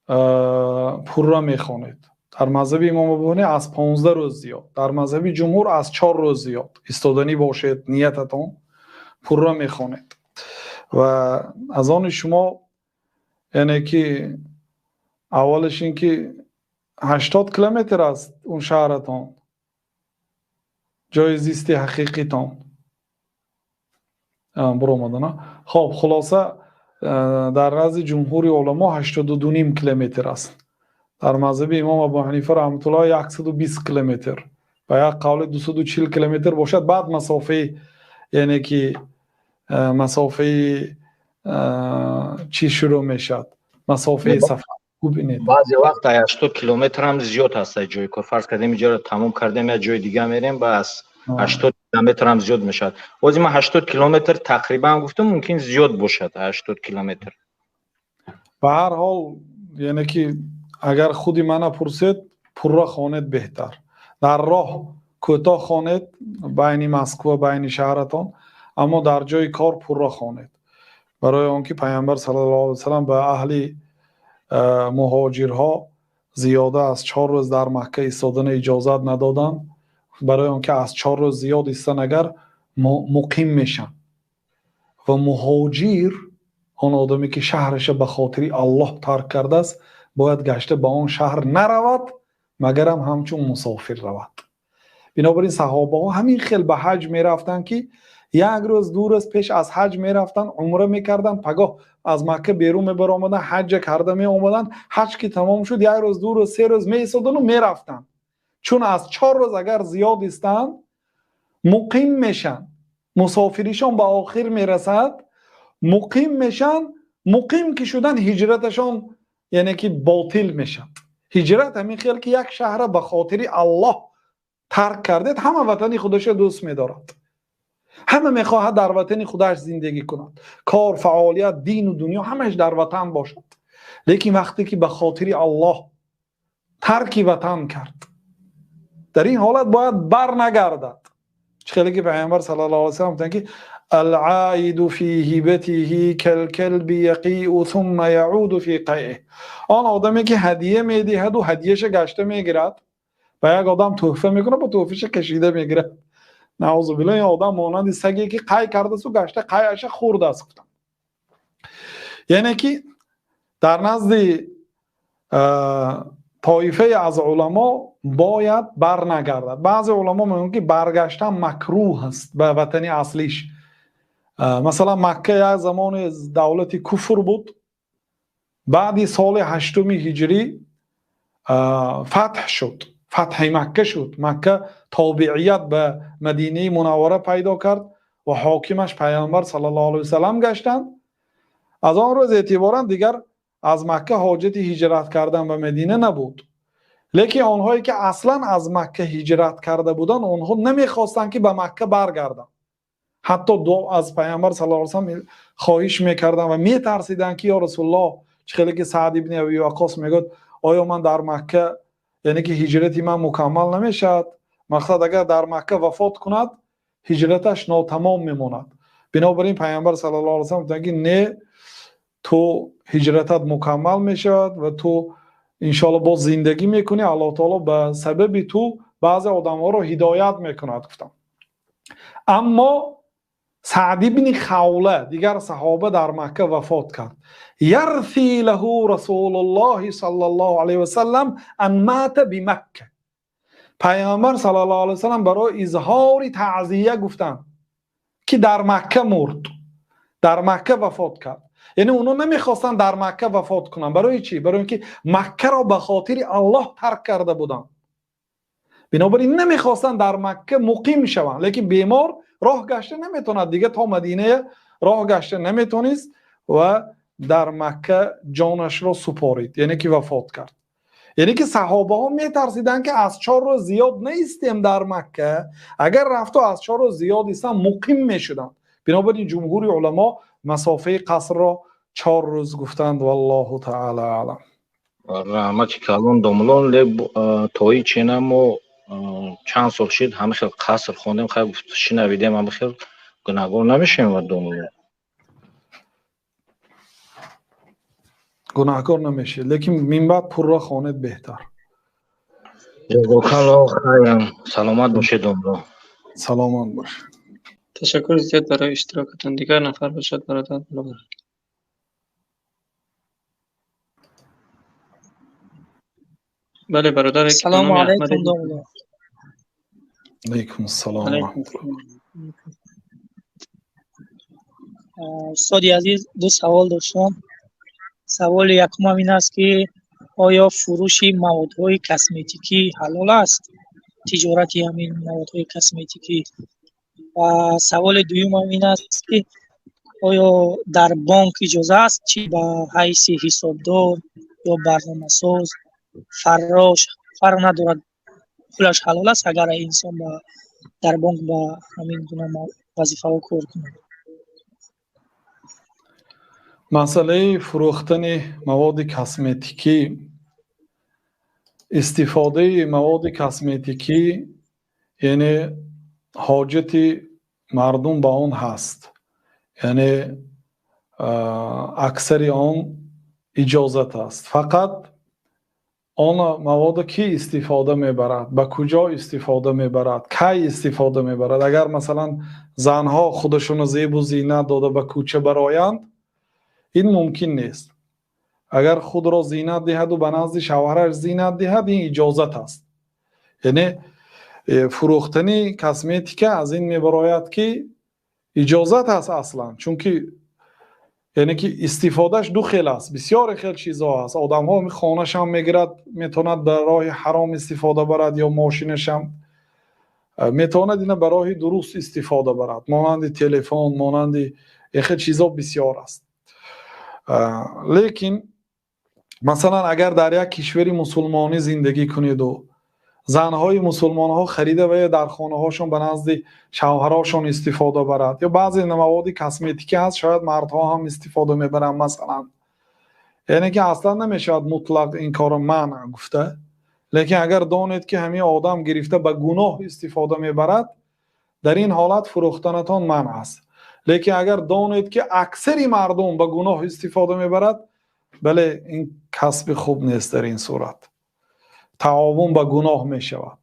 Пурра мехонед. Дар мазҳаби имом Абу аз 15 рӯз зиёд, дар мазҳаби ҷумҳур аз 4 рӯз зиёд истоданӣ бошед, ниятатон пурра мехонед. Ва аз они шумо, яъне ки аввалаш ин ки 80 километр аст он шаҳратон, ҷои зисти ҳақиқитон буромадана. Хоб, хулоса, дар назди ҷумҳури уламо 82,5 километр аст. Дар мазҳаби имом Абу Ҳанифа раҳматуллоҳ 120 километр ва як қавли 240 километр бошад. Баъд масофаи, яъне ки масофаи чӣ шурӯъ мешавад, масофаи сафар. Бубинед, баъзе вақт 80 километр ҳам зиёд ҳаст ҷои кор. Фарз кардем инҷоро тамом кардем, як ҷои дига мерем, ба аз 80 километр ҳам зиёд мешавад. Бози ман 80 километр тақрибан гуфтам, мумкин зиёд бошад 80 километр. Ба ҳар ҳол, яъне ки агар худи мана пурсед, пурра хонед беҳтар. Дар роҳ кӯтоҳ хонед байни Москва, байни шаҳратон, аммо дар ҷои кор пурра хонед. Барои он ки Пайғамбар саллаллоҳу алайҳи васаллам ба аҳли муҳоҷирҳо зиёда аз 4 рӯз дар Макка истодана иҷозат надоданд, барои он ки аз 4 рӯз зиёд истан агар муқим мешанд. Ва муҳоҷир он одаме ки шаҳраша ба хотири Аллоҳ тарк кардааст, бояд гашта ба он шаҳр наравад, магарам ҳамчун мусофир равад. Бинобар ин саҳобаҳо ҳамин хел ба ҳаҷ мерафтанд, ки як рӯз, ду рӯз пеш аз ҳаҷ мерафтанд, умра мекарданд, пагоҳ аз Макка берун мебаромаданд, ҳаҷа карда меомаданд. Ҳаҷ ки тамом шуд, як рӯз, ду рӯз, се рӯз меистодану мерафтанд. Чун аз 4 рӯз агар зиёд истанд, муқим мешанд, мусофиришон ба охир мерасад, муқим мешанд. Муқим ки шудан, ҳиҷраташон яъне ки ботил мешавад. Ҳиҷрат ҳамин хел ки як шаҳра ба хотири Аллоҳ тарк кардед, ҳама ватани худашро дӯст медорад, ҳама мехоҳад дар ватани худаш зиндагӣ кунад, кор, фаъолият, дину дунё ҳамаш дар ватан бошад. Лекин вақте ки ба хотири Аллоҳ тарки ватан кард, дар ин ҳолат бояд барнагардад. Чӣ хеле ки Пайғамбар саллаллоҳу алайҳи васаллам гуфтанд ки العائد في هبته كالكلب يقيء ثم يعود في قيئه. Он одаме ки ҳадия медиҳаду ҳадияша гашта мегирад, ба як одам тӯҳфа мекунад, ба тӯҳфаша кашида мегирад. Наъузу биллоҳ, ин одам монанди саге ки қай кардасту гашта қайаша хӯрдааст гуфтам. Яъне ки дар назди тоифае аз уламо бояд барнагардад. Баъзе уламо мегӯянд ки баргаштан макрӯҳ аст ба ватани аслиш. Масалан, Макка як замоне давлати куфр буд. Баъди соли 8 ҳиҷрӣ фатҳ шуд, фатҳи Макка шуд. Макка тобеият ба Мадинаи Мунаввара пайдо кард ва ҳокимаш Пайғамбар саллаллоҳу алайҳи васаллам гаштанд. Аз он рӯз эътиборан дигар аз Макка ҳоҷати ҳиҷрат кардан ба Мадина набуд. Лекин онҳое ки аслан аз Макка ҳиҷрат карда буданд, онҳо намехостанд ки ба Макка баргарданд. Ҳатто дуо аз Пайғамбар саллаллоҳу алайҳи васаллам хоҳиш мекарданд ва метарсиданд ки ё Расулуллоҳ, чӣ хеле ки Саъд ибни Аби Ваққос мегӯяд, оё ман дар Макка, яъне ки ҳиҷрати ман мукаммал намешавад? Мақсад агар дар Макка вафот кунад, ҳиҷраташ нотамом мемонад. Бинобар ин Пайғамбар саллаллоҳу алайҳи васаллам гуфтанд ки не, ту ҳиҷратат мукаммал мешавад ва ту иншоаллоҳ боз зиндагӣ мекунӣ, Аллоҳ таоло ба сабаби ту баъзе одамҳоро ҳидоят мекунад гуфтам. Аммо Саъд ибни Хавла, дигар саҳоба, дар Макка вафот кард. Ярфи лаҳу Расулуллоҳи саллаллоҳу алайҳи васаллам ан мата бимакка. Пайғамбар саллаллоҳу алайҳи васаллам барои изҳори таъзия гуфтанд ки дар Макка мурд, дар Макка вафот кард. Яъне онҳо намехостанд дар Макка вафот кунанд. Барои чӣ? Барои ин ки Маккаро ба хотири Аллоҳ тарк карда буданд. Бинобар ин намехостанд дар Макка муқим шаванд. Лекин бемор роҳ гашта наметавонад, дига то Мадинае роҳ гашта наметавонист ва дар Макка ҷонашро супорид, яъне ки вафот кард. Яъне ки саҳобаҳо метарсиданд ки аз 4 рӯз зиёд наистем дар Макка, агар рафту аз 4 рӯз зиёд истам муқим мешуданд. Бинобар ин ҷумҳури уламо масофаи қасрро 4 рӯз гуфтанд. Валлоҳу таъала аълам. Раҳмати калон домулон. Леб тои чена мо чанд сол шид ҳама хел қаср хондем, хай шинавидем, ҳама хел гунаҳгор намешавем ва домулон. Гунаҳкор намешавед, лекин минбаъд пурра хонед беҳтар. Ҷазокаллоҳ хайран. Саломат бошед, домло. Саломат бошед. Ташаккур зиёд барои иштирокатон. Дигар нафар бошад, бародар. Бале, бародар. Салому алайкум, домло. Алайкум ассалом. Устоди азиз, ду савол доштам. Саволи якумам ин аст, ки оё фурӯши маводҳои косметикӣ ҳалол аст? Тиҷорати ҳамин маводҳои косметикӣ. Ва саволи дуюмам ин аст, ки оё дар бонк иҷоза аст, чи ба ҳайси ҳисобдор ё барномасоз, фаррош, фарқ надорад, пулаш ҳалол аст, агар инсон дар бонк ба ҳамин гуна вазифаҳо кор кунад? Масъалаи фурӯхтани маводи косметикӣ, истифодаи маводи косметикӣ, яъне ҳоҷати мардум ба он ҳаст, яъне аксари он иҷозат аст. Фақат он маводе ки истифода мебарад, ба куҷо истифода мебарад, кай истифода мебарад. Агар масалан занҳо худашонро зебу зинат дода ба кӯча бароянд, ин мумкин нест. Агар худро зинат диҳаду ба назди шавҳараш зинат диҳад, ин иҷозат аст. Яъне фурӯхтани косметика аз ин мебарояд, ки иҷозат аст аслан, чунки яъне ки истифодаш ду хел аст, бисёре хел чизҳо аст. Одамҳо хонашам мегирад, метавонад ба роҳи ҳаром истифода барад, ё мошинашам метавонад ина ба роҳи дуруст истифода барад, монанди телефон, монанди хел чизҳо бисёр аст. Лекин масалан агар дар як кишвари мусулмонӣ зиндагӣ кунеду занҳои мусулмонҳо харида ва дар хонаҳошон ба назди шавҳарашон истифода барад, ё баъзе маводи косметикӣ ҳаст, шояд мардҳо ҳам истифода мебаранд масалан, яъне ки аслан намешавад мутлақ ин корро манъ гуфта. Лекин агар донед, ки ҳамин одам гирифта ба гуноҳ истифода мебарад, дар ин ҳолат фурӯхтанатон манъ аст. Лекин агар донед, ки аксари мардум ба гуноҳ истифода мебарад, бале, ин касби хуб нест. Дар ин сурат таовун ба гуноҳ мешавад.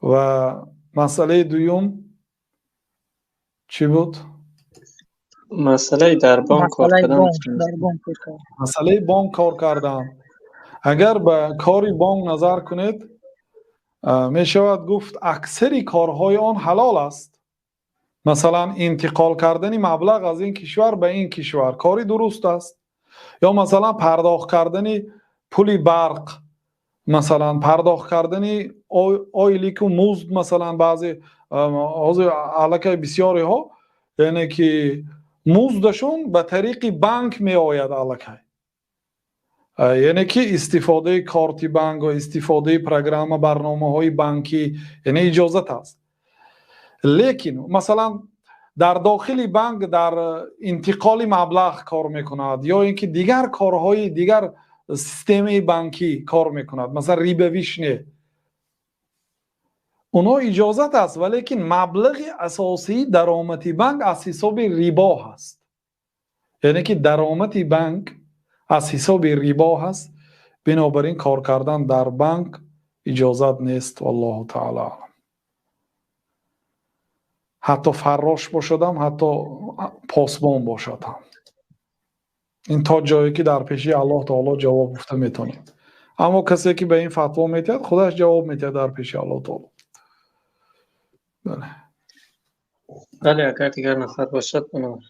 Ва масъалаи дуюм чӣ буд? Масъалаи дар бонк кор кардан. Масъалаи бонк кор кардан. Агар ба кори бонк назар кунед, мешавад гуфт аксари корҳои он ҳалол аст. Масалан интиқол кардани маблағ аз ин кишвар ба ин кишвар кори дуруст аст, ё масалан пардохт кардани пули барқ, масалан пардохт кардани ойлику музд, масалан баъзе ҳозир аллакай бисёриҳо, яъне ки муздашон ба тариқи банк меояд аллакай, яъне ки истифодаи корти банк ва истифодаи программа барномаҳои банкӣ, яъне иҷозат аст. Лекин масалан дар дохили банк дар интиқоли маблағ кор мекунад, ё ин ки дигар корҳои дигар системаи банкӣ кор мекунад, масалан рибавиш не, оно иҷозат аст, валекин маблағи асосии даромади банк аз ҳисоби рибо ҳаст. Яъне ки даромади банк аз ҳисоби рибо ҳаст. Бинобар ин кор кардан дар банк иҷозат нест. Валлоҳу таъала аълам. Ҳатто фаррош бошадам, ҳатто посбон бошадам. Ин то ҷое ки дар пеши Аллоҳ таоло ҷавоб гуфта метавонед. Аммо касе ки ба ин фатво медиҳад, худаш ҷавоб медиҳад дар пеши Аллоҳ таоло. Бале. Бале, агар дигар нафар бошад, бинобар.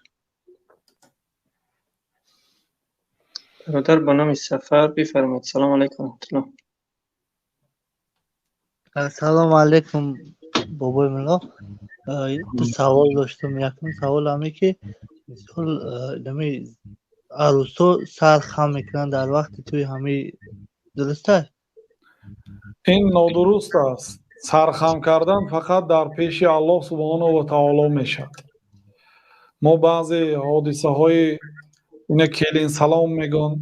Бародар ба номи Сафар бифармоед. Салому алайкум раҳматуллоҳ. Салому алайкум, бобои мулло. Ду савол доштам. Якум савол ҳаме ки мисол ҳами арӯсҳо сар хам мекунанд дар вақти тӯи, ҳами дуруст аст? Ин нодуруст аст. Сархам кардан фақат дар пеши Аллоҳ субҳонаҳу ва таоло мешавад. Мо баъзе ҳодисаҳои ина келин салом мегӯн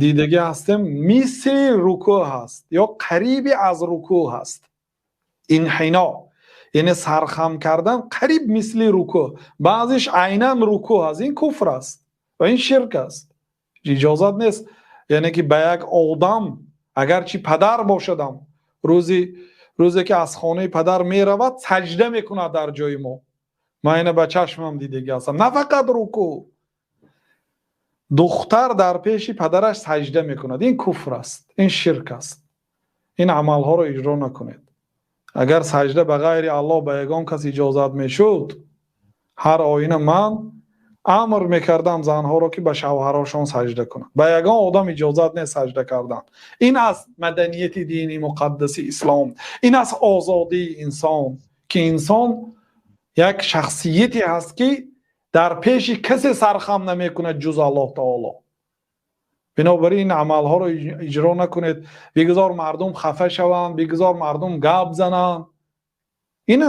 дидагӣ ҳастем, мисли рукӯъ ҳаст ё қариби аз рукӯъ ҳаст. Инҳино, яъне сархам кардан қариб мисли рукӯъ, баъзеш айнан рукӯъ аст. Ин куфр аст ва ин ширк аст, Иҷозат нест, яъне ки ба як одам, агарчи падар бошадам, рӯзе ки аз хонаи падар меравад, саҷда мекунад дар ҷои мо. Ман ина ба чашмам дидагӣ ҳастам. На фақат рукӯъ, духтар дар пеши падараш саҷда мекунад. Ин куфр аст, ин ширк аст. Ин амалҳоро иҷро накунед. Агар саҷда ба ғайри Аллоҳ ба ягон кас иҷозат мешуд, ҳар оина ман амр мекардам занҳоро, ки ба шавҳарашон саҷда кунанд. Ба ягон одам иҷозат нест саҷда кардан. Ин аст маданияти дини муқаддаси ислом, ин аст озодии инсон, ки инсон як шахсияте ҳаст, ки дар пеши касе сархам намекунад ҷуз Аллоҳ таоло. Бинобар ин амалҳоро иҷро накунед. Бигзор мардум хафа шаванд, бигзор мардум гап зананд. Ина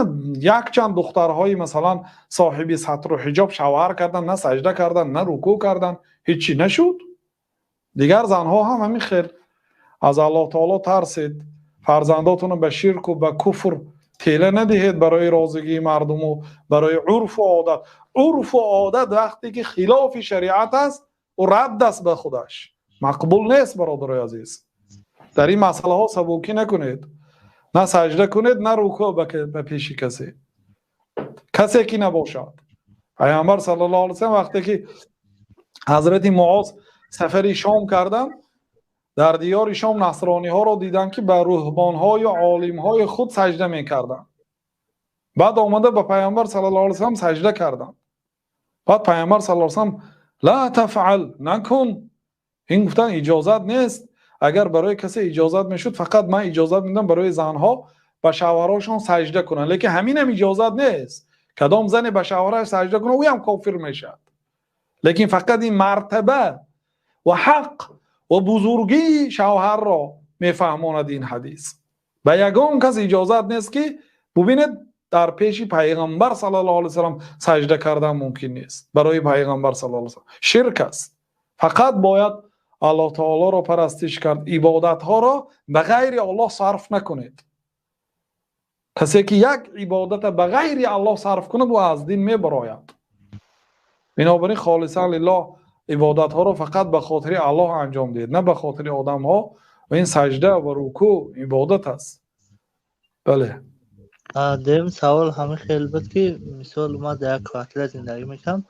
якчанд духтарҳои масалан соҳиби сатру ҳиҷоб шавҳар карданд, на саҷда карданд, на рукӯъ карданд, ҳеҷ нашуд. Дигар занҳо ҳам ҳамин хел. Аз Аллоҳ таоло тарсед, фарзандотонро ба ширку ба куфр тела надиҳед барои розигии мардуму барои урфу одат. Урфу одат вақте ки хилофи шариат аст, ӯ радд аст ба худаш, мақбул нест. Бародарои азиз, дар ин масъалаҳо сабукӣ накунед. На саҷда кунед, на рукӯъ ба пеши касе, касе ки набошад. Пайғамбар саллаллоҳу алайҳи васаллам вақте ки ҳазрати Муоз сафари Шом карданд, дар диёри Шом насрониҳоро диданд, ки ба рӯҳбонҳою олимҳои худ саҷда мекарданд. Баъд омада ба Пайғамбар саллаллоҳу алайҳи васаллам саҷда карданд. Баъд Пайғамбар саллаллоҳу алайҳи васаллам ла тафъал, накун, ин гуфтан иҷозат нест. Агар барои касе иҷозат мешуд, фақат ман иҷозат медам барои занҳо ба шавҳарашон саҷда кунанд, лекин ҳаминам иҷозат нест. Кадом зане ба шавҳараш саҷда кунад, ӯям кофир мешавад. Лекин фақат ин мартаба ва ҳақ ва бузургии шавҳарро мефаҳмонад ин ҳадис. Ба ягон кас иҷозат нест, ки бубинед, дар пеши Пайғамбар саллаллоҳу алайҳи васаллам саҷда кардан мумкин нест. Барои Пайғамбар саллаллоҳу алайҳи васаллам ширк аст. Фақат бояд Аллоҳ таолоро парастиш кард. Ибодатҳоро ба ғайри Аллоҳ сарф накунед. Касе ки як ибодата ба ғайри Аллоҳ сарф кунад, ӯ аз дин мебарояд. Бинобар ин холисан лиллоҳ ибодатҳоро фақат ба хотири Аллоҳ анҷом диҳед, на ба хотири одамҳо. Ва ин саҷда ва рукӯъ ибодат аст. Бале. Дуюм савол ҳамин хел буд, ки мисол ман дар як квартира зиндагӣ мекунам,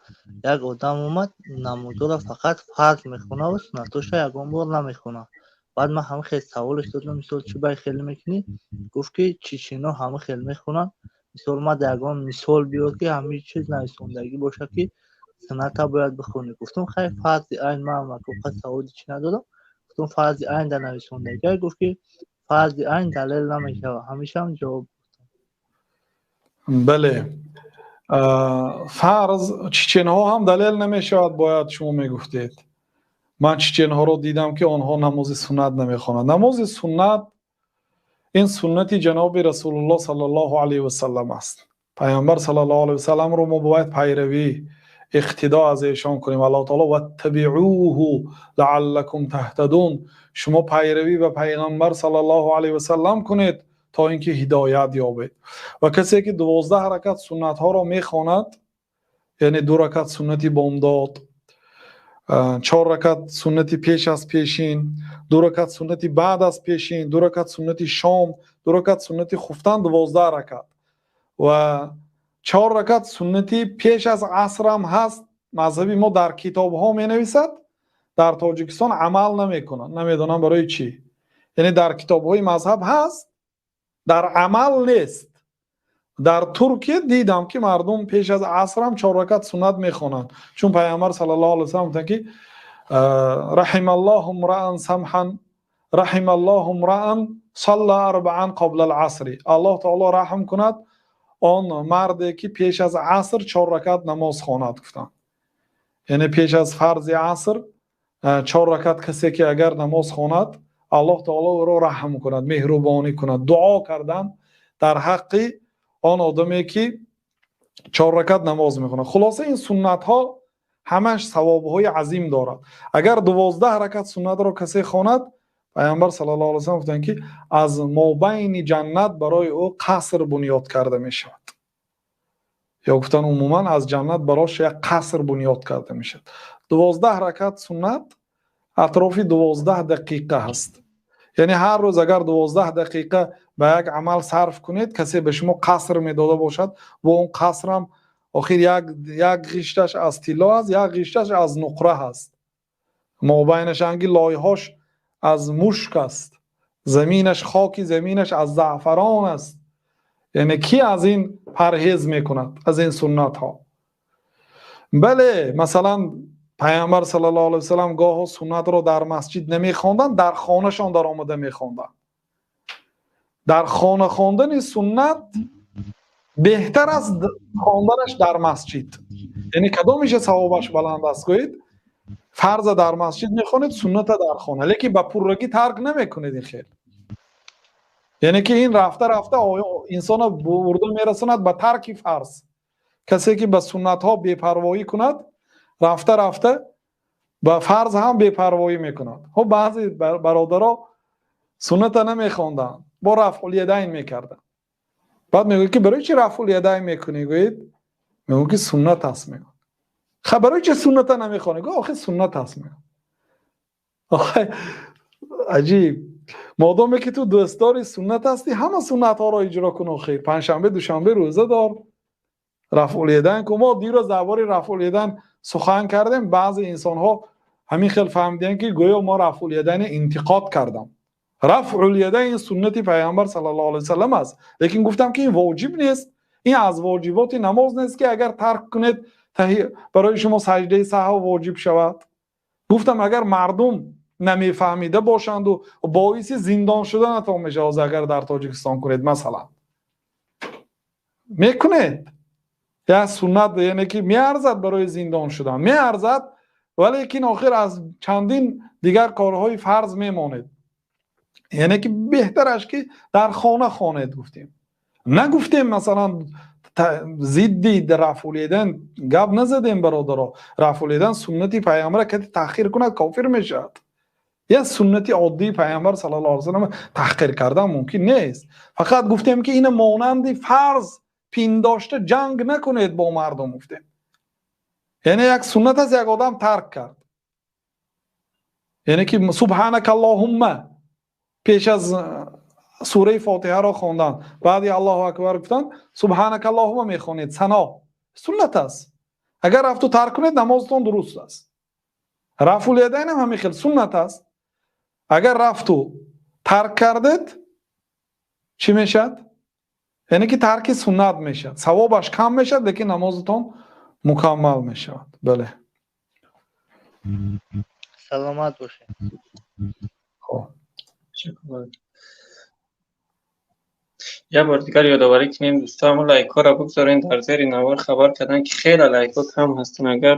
як одам омад, намозҳоро фақат фарз мехонад ва суннатҳоша ягон бор намехонад. Баъд ман ҳамин хел саволеш додам, мисол чӣ бай хеле мекунӣ? Гуфт, ки чечино ҳамин хел мехонанд. Мисол ман дар ягон мисол биёр, ки ҳамин чиз нависондагӣ бошад, ки сунната бояд бихонӣ. Гуфтам, хай, фарзи айн ман макоқа саводи чӣ надодам. Гуфтам, фарзи айн дар нависондагӣ. Гуфт, ки фарзи айн далел намешавад. Ҳамешаам ҷавоб. Бале, фарз чеченҳо ҳам далел намешавад, бояд шумо мегуфтед. Ман чеченҳоро дидам, ки онҳо намози суннат намехонанд. Намози суннат ин суннати ҷаноби Расулуллоҳ саллаллоҳу алайҳи васаллам аст. Пайғамбар саллаллоҳу алайҳи васалламро мо бояд пайравӣ, иқтидо аз эшон кунем. Аллоҳ таоло ваттабиъуҳу лааллакум таҳтадун, шумо пайравӣ ба Пайғамбар саллаллоҳу алайҳи васаллам кунед, то ин ки ҳидоят ёбед. Ва касе ки 12 ракат суннатҳоро мехонад, яъне 2 ракат суннати бомдод, 4 ракат суннати пеш аз пешин, 2 ракат суннати баъд аз пешин, 2 ракат суннати шом, 2 ракат суннати хуфтан, 12 ракат ва 4 ракат суннати пеш аз асрам ҳаст. Мазҳаби мо дар китобҳо менависад, дар Тоҷикистон амал намекунанд, намедонам барои чӣ. Яъне дар китобҳои мазҳаб ҳаст, дар амал нест. Дар Туркия дидам, ки мардум пеш аз асрам 4 ракат суннат мехонанд, чун Пайғамбар саллаллоҳу алайҳи васаллам гуфтанд, ки раҳималлоҳу мраан самҳан, раҳималлоҳу мраан салла арбаан қабла ал-асри, Аллоҳ таоло раҳм кунад он марде, ки пеш аз аср 4 ракат намоз хонад, гуфтанд. Яъне пеш аз фарзи аср 4 ракат касе ки агар намоз хонад, Аллоҳ таоло ӯро раҳм кунад, меҳрубонӣ кунад. Дуо кардан дар ҳаққи он одаме, ки 4 ракат намоз мехонад. Хулоса, ин суннатҳо ҳамаш савобҳои азим дорад. Агар 12 ракат суннатро касе хонад, Пайғамбар саллаллоҳу алайҳи васаллам гуфтанд, ки аз мобайни ҷаннат барои ӯ қаср бунёд карда мешавад, ё гуфтан умуман аз ҷаннат барош як қаср бунёд карда мешавад. 12 ракат суннат. Атрофи 12 дақиқа ҳаст. Яъне ҳар рӯз агар 12 дақиқа ба як амал сарф кунед, касе ба шумо қаср медода бошад, бо он қасрам охир як ғишташ аз тилло аст, як ғишташ аз нуқра ҳаст. Мобайнашанги лойҳош аз мушк аст, заминаш хоки заминаш аз заъфарон аст. Яъне ки аз ин парҳез мекунад, аз ин суннатҳо? Бале, масалан Пайғамбар саллаллоҳу алайҳи васаллам гоҳо суннатро дар масҷид намехонданд, дар хонашон дар омада мехонданд. Дар хона хондани суннат беҳтар аст хонданаш дар масҷид. Яъне кадомиша савобаш баланд аст гӯед? Фарза дар масҷид мехонед, сунната дар хона, лекин ба пуррагӣ тарк намекунед ин хел. Яъне ки ин рафта рафта инсона бурда мерасонад ба тарки фарз. Касе ки ба суннатҳо бепарвоӣ кунад, рафта рафта ба фарз ҳам бепарвоӣ мекунад. Хоб баъзе бародаро сунната намехонданд, бо рафъул-ядайн мекарданд. Баъд мегӯяд ки барои чи рафъул-ядайн мекунӣ? Гӯед, мегӯяд ки суннат аст, мегӯяд. Ха барои чи сунната намехонӣ? Гӯяд охи суннат аст, мегӯяд. Охи аҷиб. Модоме ки ту дӯстдори суннат ҳастӣ, ҳама суннатҳоро иҷро кун. Охир панҷшанбе, душанбе рӯза дор, рафъул-ядайн кун. Мо дирӯз дар бораи рафъул-ядайн сухан кардем. Баъзе инсонҳо ҳамин хел фаҳмиданд ки гӯё мо рафъул-ядайнро интиқод кардам. Рафъул-ядайн ин суннати Пайғамбар саллаллоҳу алайҳи васаллам аст, лекин гуфтам ки ин воҷиб нест, ин аз воҷиботи намоз нест ки агар тарк кунед барои шумо саҷдаи саҳв воҷиб шавад. Гуфтам агар мардум намефаҳмида бошанду боиси зиндон шуданатон мешавад, агар дар Тоҷикистон кунед масалан мекунед як суннат, яъне ки меарзад барои зиндон шудан, меарзад, валекин охир аз чандин дигар корҳои фарз мемонед. Яъне ки беҳтараш ки дар хона хонед гуфтем. Нагуфтем масалан зидди рафъул-ядайн гап назадем бародаро. Рафъул-ядайн суннати Пайғамбар кати таъхир кунад кофир мешавад. Як суннати оддии Пайғамбар саллаллоҳу алайҳи васаллам таҳқир кардан мумкин нест. Фақат гуфтем ки ина монанди фарз пиндошта ҷанг накунед бо мардум гуфтем. Яъне як суннат аст, як одам тарк кард. Яъне ки субҳанакаллоҳумма пеш аз сураи Фотиҳаро хондан, баъди Аллоҳу акбар гуфтан субҳанакаллоҳумма мехонед, сано суннат аст. Агар рафту тарк кунед намозатон дуруст аст. Рафъул-ядайн ҳам ҳамин хел суннат аст. Агар рафту тарк кардед чӣ мешавад? Яъне ки тарки суннат мешавад, савобаш кам мешавад, лекин намозатон мукаммал мешавад. Бале, саломат бошед. Хоб, як бор дигар ёдоварӣ кунем дӯстон, ҳамон лайкҳоро бигзорен дар зери навор. Хабар карданд ки хеле лайкҳо кам ҳастанд. Агар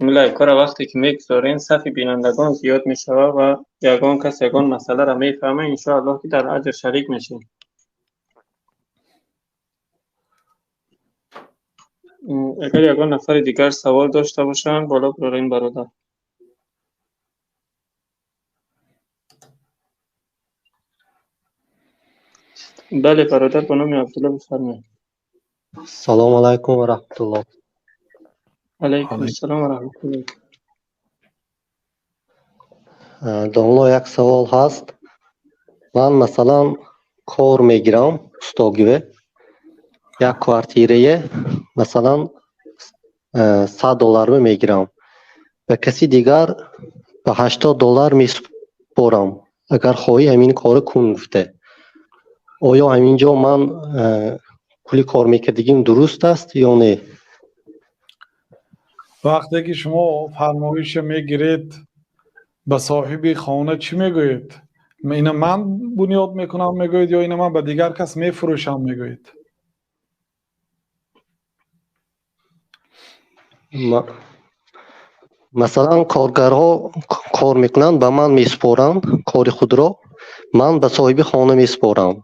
ин лайкҳоро вақте ки мегузорен, сафи бинандагон зиёд мешавад ва ягон кас ягон масъаларо мефаҳмад, иншоаллоҳ ки дар аҷр шарик мешем. Агар ягон нафари дигар савол дошта бошанд, боло бирорем бародар. Бале бародар, ба номи Абдулло бифармоед. Салому алайкум ва раҳматуллоҳ. Алайкум ассалом ва раҳматуллоҳ. Домло, як савол ҳаст. Ман масалан кор мегирам устогиве, як квартирае масалан $100 мегирам, ба каси дигар ба $80 месупорам. Агар хоҳӣ ҳамин корро кун гуфте. Оё ҳамин ҷо ман пули кор мекардагим дуруст аст ё не? Вақте ки шумо фармоиша мегиред, ба соҳиби хона чӣ мегӯед? Ина ман бунёд мекунам мегӯед ё ина ман ба дигар кас мефурӯшам мегӯед? Масалан коргарҳо кор мекунанд, ба ман месупоранд кори худро, ман ба соҳиби хона месупорам.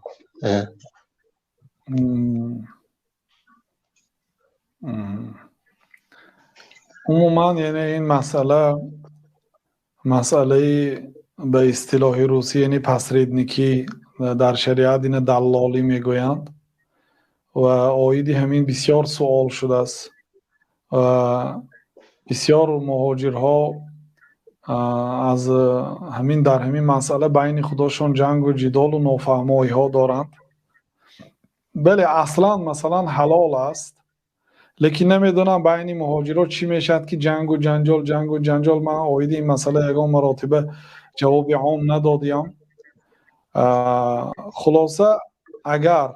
Умуман яъне ин масъала масъалаи ба истилоҳи русӣ яъне посредникӣ, дар шариат ина даллолӣ мегӯянд ва оиди ҳамин бисёр суол шудааст ва бисёр муҳоҷирҳо Аз ҳамин дар ҳамин масъала байни худошон ҷангу ҷидолу нофаҳмоиҳо доранд. Бале, аслан масалан ҳалол аст, лекин намедонам байни муҳоҷирот чӣ мешавад ки ҷангу ҷанҷол, ҷангу ҷанҷол. Ман оиди ин масъала ягон маротиба ҷавоби ом надодиям. Хулоса, агар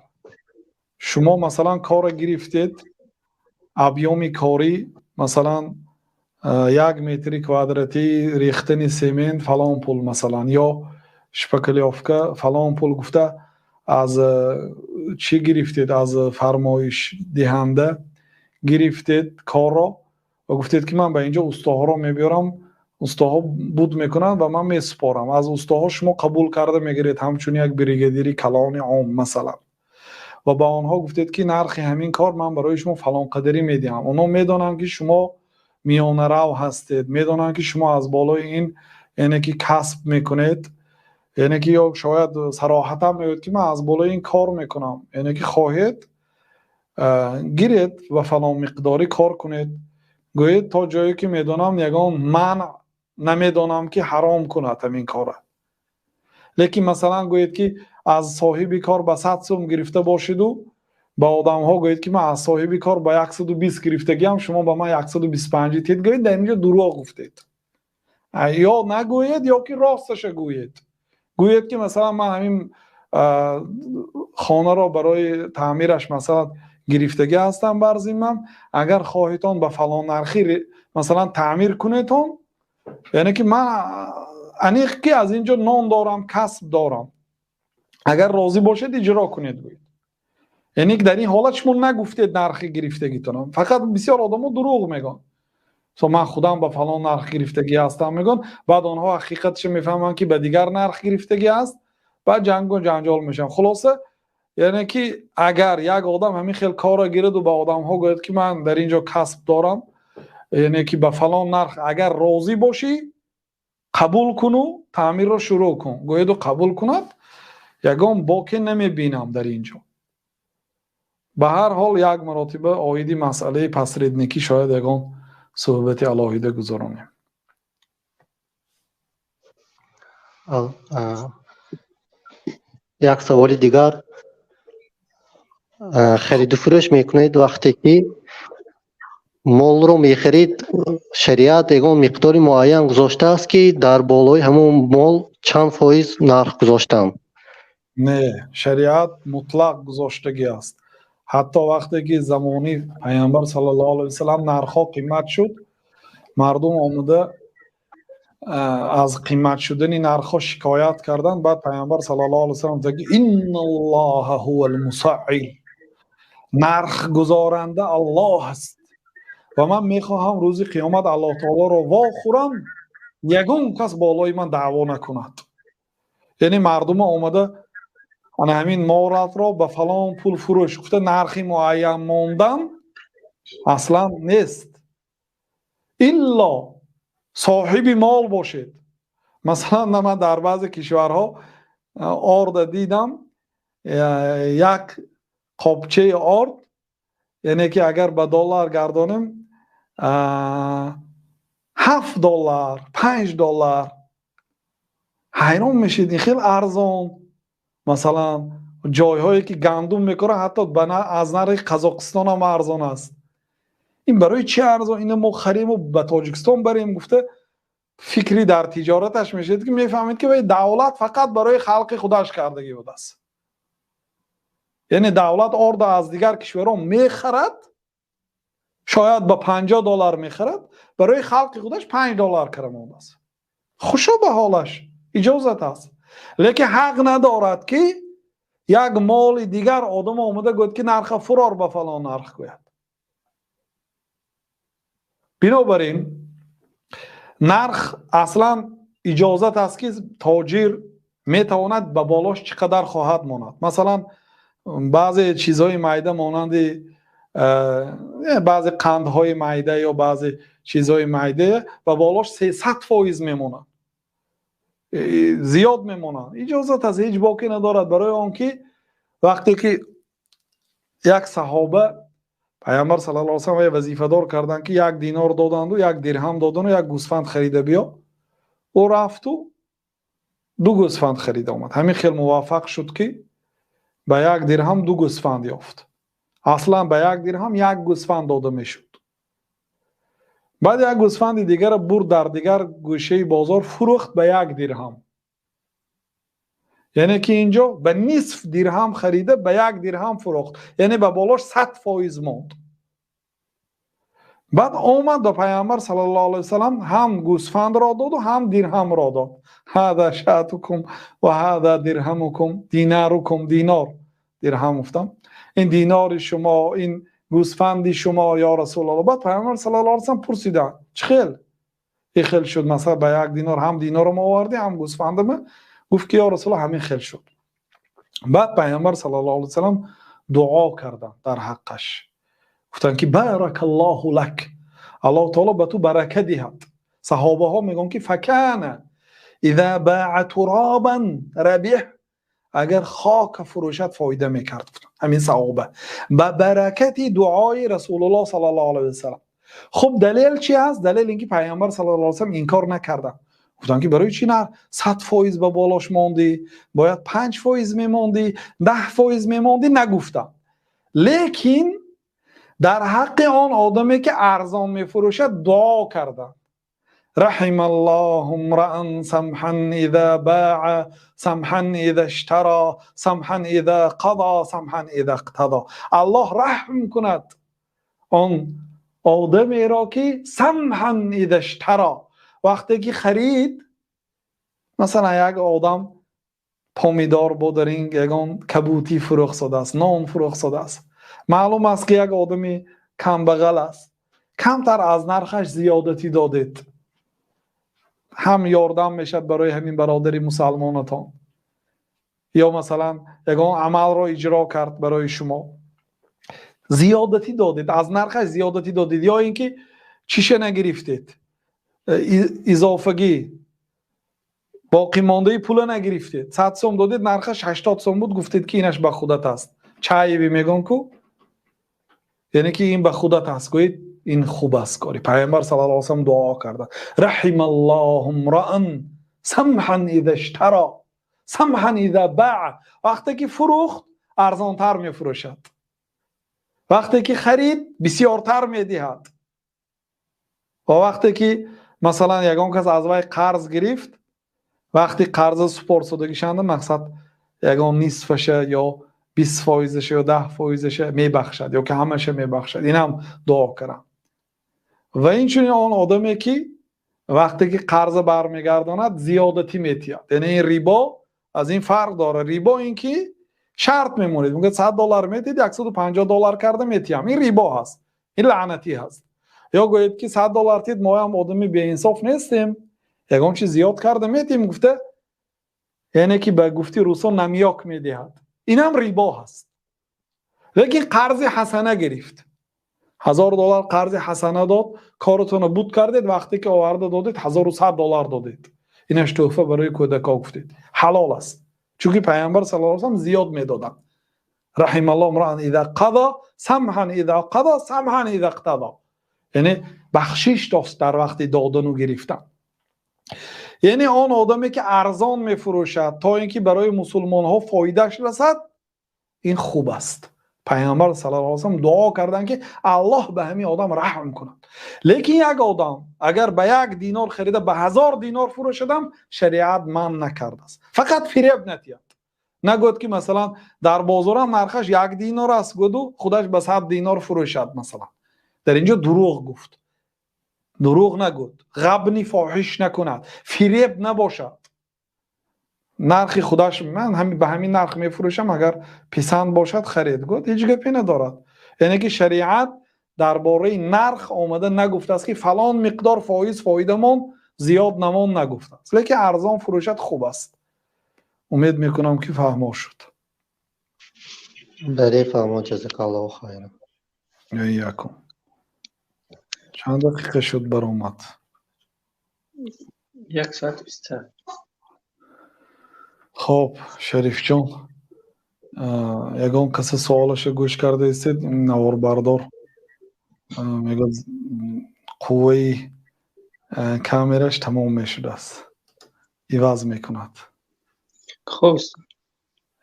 шумо масалан корро гирифтед, объёми корӣ масалан 1 метри квадратӣ рехтани семент фалон пул масалан ё шпаклёвка фалон пул гуфта аз чӣ гирифтед, аз фармоишдиҳанда гирифтед корро ва гуфтед ки ман ба инҷо устоҳоро мебиёрам, устоҳо буд мекунанд ва ман месупорам. Аз устоҳо шумо қабул карда мегиред ҳамчун як бригадири калони ом масалан, ва ба онҳо гуфтед ки нархи ҳамин кор ман барои шумо фалон қадарӣ медиҳам. Онҳо медонанд ки шумо миёнарав ҳастед, медонанд ки шумо аз болои ин яъне ки касб мекунед, яъне ки ё шояд сароҳатан мегӯяд ки ман аз болои ин кор мекунам, яъне ки хоҳед гиред ва фалон миқдорӣ кор кунед. Гӯед то ҷое ки медонам ягон манъ намедонам ки ҳаром кунад ҳамин корро. Лекин масалан гӯед ки аз соҳиби кор ба 100 сум гирифта бошиду ба одамҳо гӯед ки ман аз соҳиби кор ба 120 гирифтагиам, шумо ба ман 125 тед, гӯед дар инҷо дурӯғ гуфтед. Ё нагӯед ё ки росташа гӯед. Гӯед ки масалан ман ҳамин хонаро барои таъмираш масалан гирифтагӣ ҳастам бар зиммам, агар хоҳитон ба фалон нархи масалан таъмир кунедон, яъне ки ман аниқ ки аз инҷо нон дорам, касб дорам, агар розӣ бошед иҷро кунед гӯед. Яъне ки дар ин ҳолат шумо нагуфтед нархи гирифтагитонам. Фақат бисёр одамо дурӯғ мегӯянд. Ман худам ба фалон нарх гирифтагӣ ҳастам мегӯянд, баъд онҳо ҳақиқаташро мефаҳманд ки ба дигар нарх гирифтагӣ аст, баъд ҷангу ҷанҷол мешаванд. Хулоса, яъне ки агар як одам ҳамин хел корро гираду ба одамҳо гӯяд ки ман дар инҷо касб дорам, яъне ки ба фалон нарх агар розӣ бошӣ қабул куну таъмирро шурӯъ кун, гӯяду қабул кунад, ягон боке намебинам дар инҷо. Ба ҳар ҳол як маротиба оиди масъалаи посредникӣ шояд ягон суҳбати алоҳида гузаронем. Як саволи дигар. Хариду фурӯш мекунед, вақте ки молро мехарид, шариат ягон миқдори муайян гузоштааст ки дар болои ҳамон мол чанд фоиз нарх гузоштанд? Не, шариат мутлақ гузоштагӣ аст. Ҳатто вақте ки замони Пайғамбар саллаллоҳу алайҳи васаллам нархҳо қимат шуд, мардум омада аз қимат шудани нархҳо шикоят карданд. Баъд Пайғамбар саллаллоҳу алайҳи васаллам гуфт ки инналлоҳа ҳувал мусаъир, нархгузоранда Аллоҳ аст ва ман мехоҳам рӯзи қиёмат Аллоҳ таолоро вохӯрам, ягон кас болои ман даъво накунад. Яъне мардума омада ана ҳамин молатро ба фалон пул фурӯш гуфта нархи муайян мондан аслан нест, илло соҳиби мол бошед. Масалан ман дар баъзе кишварҳо орда дидам, як қопчаи орд, яъне ки агар ба доллар гардонем $7, $5. Ҳайрон мешед, ин хел арзон. Масалан ҷойҳое ки гандум мекоранд ҳатто аз нархи Қазоқистон ҳам арзон аст. Ин барои чӣ арзон? Ино мо хариму ба Тоҷикистон барем гуфта фикри дар тиҷораташ мешавад ки мефаҳмед ки вай давлат фақат барои халқи худаш кардагӣ будааст. Яъне давлат орда аз дигар кишварҳо мехарад, шояд ба $50 мехарад, барои халқи худаш $5 кара мондааст. Хушо ба ҳолаш, иҷозат аст. Лекин ҳақ надорад ки як моли дигар одам омада гӯяд ки нарха фурор ба фалон нарх гӯяд. Бинобар ин нарх аслан иҷозат аст ки тоҷир метавонад ба болош чӣ қадар хоҳад монад. Масалан баъзе чизҳои майда монанди баъзе қандҳои майда ё баъзе чизҳои майда ба болош 300% мемонад, зиёд мемонад. Иҷозат аст, ҳеҷ боке надорад. Барои он ки вақте ки як саҳоба Пайғамбар саллаллоҳу алайҳи васаллам вазифадор карданд ки 1 динор доданду, 1 дирҳам доданду, 1 гӯсфанд харида биё. Ӯ рафту ду гӯсфанд харида омад. Ҳамин хел муваффақ шуд, ки ба як дирҳам ду гӯсфанд ёфт. Аслан ба як дирҳам як гӯсфанд дода мешуд. Баъд як гӯсфанди дигарро бурд, дар дигар гӯшаи бозор фурӯхт ба як дирҳам. Яъне ки инҷо ба нисф дирҳам харида, ба як дирҳам фурӯхт, яъне ба болош 100% монд. Баъд омад ба Пайғамбар саллаллоҳу алайҳи васаллам, ҳам гӯсфандро доду, ҳам дирҳамро дод. Ҳада шатукум ва ҳада дирҳамукум, динарукум, динор, дирҳам гуфтам, ин динори шумо, ин гӯсфанди шумо, ё Расулуллоҳ. Баъд Пайғамбар саллаллоҳу алайҳи васаллам пурсиданд, чӣ хел ин хел шуд? Масалан, ба як динор ҳам динорам овардӣ, ҳам гӯсфандама. Гуфт ки ё Расулуллоҳ, ҳамин хел шуд. Баъд Пайғамбар саллаллоҳу алайҳи васаллам дуо карданд дар ҳаққаш, гуфтанд ки баракаллоҳу лак, Аллоҳ таоло ба ту барака диҳад. Саҳобаҳо мегӯянд ки факана иза баа туробан рабиҳ, агар хока фурӯшад фоида мекард. Ҳамин саҳоба ба баракати дуои Расулуллоҳ саллаллоҳу алайҳи васаллам. Хуб, далел чи аст? Далел ин ки Пайғамбар саллаллоҳу алайҳи васаллам инкор накарданд. Гуфтанд ки барои чӣ на 100% ба болош мондӣ, бояд 5% мемондӣ, 10% мемондӣ, нагуфтанд. Лекин дар ҳаққи он одаме ки арзон мефурӯшад дуо карданд. Раҳималлоҳу мраан самҳан иза баа, самҳан иза иштара, самҳан иза қада, самҳан иза иқтада. Аллоҳ раҳм кунад он одамеро ки самҳан иза иштара, вақте ки харид. Масалан, як одам помидор бодаринг, ягон кабутӣ фурӯхтадааст, нон фурӯхтадааст. Маълум аст ки як одами камбағал аст, камтар аз нархаш зиёдатӣ додед, ҳам ёрдам мешавад барои ҳамин бародари мусалмонатон. Ё масалан, ягон амалро иҷро кард барои шумо, зиёдатӣ додед, аз нархаш зиёдатӣ додед, ё ин ки чиша нагирифтед, изофагӣ боқимондаи пула нагирифтед, 100 сом додед, нархаш 80 сом буд, гуфтед ки инаш ба худат аст. Чаеви мегӯн ку, яъне ки ин ба худат аст, гӯед ин хуб аст кори. Пайғамбар саллаллоҳу алайҳи васаллам дуо карда: раҳималлоҳу мраан самҳан иза иштара, самҳан иза баа. Вақте ки фурӯхт арзонтар мефурӯшад, вақте ки харид бисёртар медиҳад. Ва вақте ки масалан ягон кас аз вай қарз гирифт, вақти қарза супорсодагишанда мақсад ягон нисфаша ё 20%-аша ё 10%-аша мебахшад, ё ки ҳамаша мебахшад. Инам дуо кардам. Ва инчунин он одаме ки вақте ки қарза бармегардонад зиёдатӣ метиҳад. Яъне ин рибо аз ин фарқ дорад. Рибо ин ки шарт мемонед, мегӯяд $100 метиҳед, $150 карда метиҳам. Ин рибо ҳаст, ин лаънатӣ ҳаст. Ё гӯед ки $100 тиҳед, мо ҳам одами беинсоф нестем, ягон чиз зиёд карда метиҳем, гуфта, яъне ки ба гуфти русо намёк медиҳад. Инам рибо ҳаст. Лекин қарзи ҳасана гирифт, $1000 қарзи ҳасана дод, коротонро буд кардед, вақте ки оварда додед $1100 додед. Инаш тӯҳфа барои кӯдакҳо гуфтед, ҳалол аст. Чунки Пайғамбар саллаллоҳу алайҳи васаллам зиёд медоданд. Раҳималлоҳу мраан иза қада, самҳан иза қада, самҳан иза иқтада. Яъне бахшиш дошт дар вақти додану гирифтан. Яъне он одаме ки арзон мефурӯшад то ин ки барои мусулмонҳо фоидааш расад, ин хуб аст. Пайғамбар саллаллоҳу алайҳи васаллам дуо карданд ки Аллоҳ ба ҳамин одам раҳм кунад. Лекин як одам агар ба як динор харида ба 1000 динор фурӯшадам, шариат манъ накардааст. Фақат фиреб натиҳад. Нагӯяд ки масалан дар бозорам нархаш 1 динор аст, гӯяду худаш ба 100 динор фурӯшад масалан. Дар инҷо дурӯғ гуфт. Дурӯғ нагӯд, ғабни фоҳиш накунад, фиреб набошад. Нархи худаш ман ба ҳамин нарх мефурӯшам, агар писанд бошад харид, гӯяд, ҳеҷ гапе надорад. Яъне ки шариат дар бораи нарх омада нагуфтааст ки фалон миқдор фоиз фоидамон зиёд намон нагуфтааст. Лекин арзон фурӯшад хуб аст. Умед мекунам ки фаҳмо шуд. Бале, фаҳмо, ҷазакаллоҳу хайран. Якум. Чанд дақиқа шуд баромад? 1 соат 27. Хоб, Шарифҷон, ягон касе суолаша гӯш карда истед, наворбардор мегӯяд қувваи камераш тамом мешудааст. Иваз мекунад. Хуб.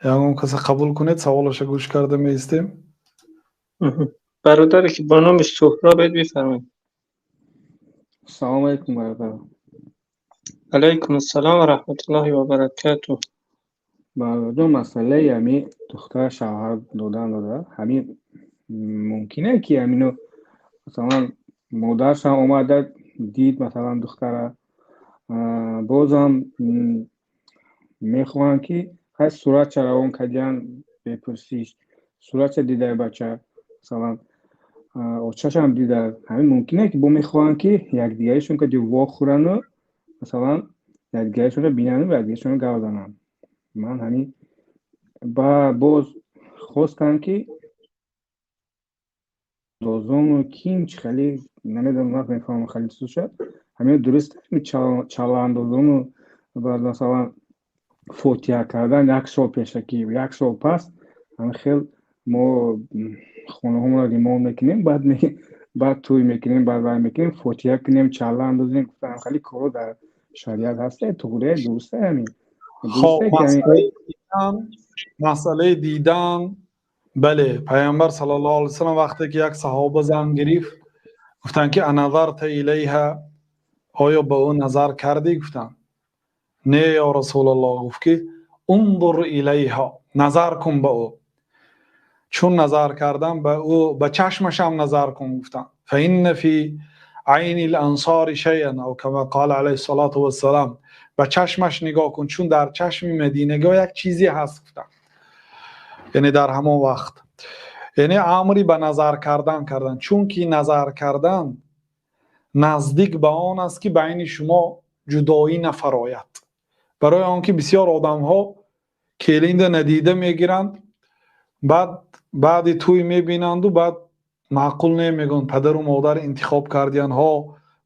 Ягон каса қабул кунед, саволаша гӯш карда меистем. Бародаре ки бо номи Суҳроб бифармоед. Салом алейкум, бародар. Алайкум ассалом ва раҳматуллоҳи ва баракатуҳ. Бародар, масъалаи ҳами духтар шавҳар додан дода, ҳамин мумкине ки ҳамино масалан модаршам омада дид, масалан духтара бозам мехоҳанд ки ҳай суратча равон кардиян, бепурсиш суратча дидай бача, масалан очашам дида, ҳамин мумкине ки бо мехоҳанд ки якдигаришон кади вохӯрану масалан якдигаришонро бинану якдигаришонро гап зананд. Ман ҳамин ба боз хостам ки дозону ким чи хеле намедонам, вақт мефаҳмам хеле чизо шуд. Ҳамин дуруст чалаандозону баъд масалан фотиҳа кардан як сол пешакӣ, як сол пас, ҳамин хел мо хонаҳомонро ремонт мекунем, баъд тӯй мекунем, баъд вай мекунем, фотиҳа кунем, чалла андозем, гуфтам хеле корро дар шариат ҳаста, туғрия дуруста ҳамин? Хоб, масъалаи дидан, бале, Пайғамбар саллаллоҳу алайҳи васаллам вақте ки як саҳоба зан гирифт, гуфтанд ки аназарта илайҳа, оё ба ӯ назар кардӣ? Гуфтанд не, ё Расулаллоҳ. Гуфт ки ундур илайҳа, назар кун ба ӯ. Чун назар кардан ба ӯ, ба чашмашам назар кун, гуфтанд. Фаинна фи айни лансори шайан ав кама қала алайҳи салоту вассалам, ба чашмаш нигоҳ кун, чун дар чашми мадинагиҳо як чизе ҳаст, гуфтанд. Яъне дар ҳамон вақт, яъне амри ба назар кардан кардан, чунки назар кардан наздик ба он аст ки байни шумо ҷудоӣ нафарояд. Барои он ки бисёр одамҳо келинда надида мегиранд, баъд баъди тӯй мебинанду баъд маъқул намегӯянд, падару модар интихоб кардиянҳо,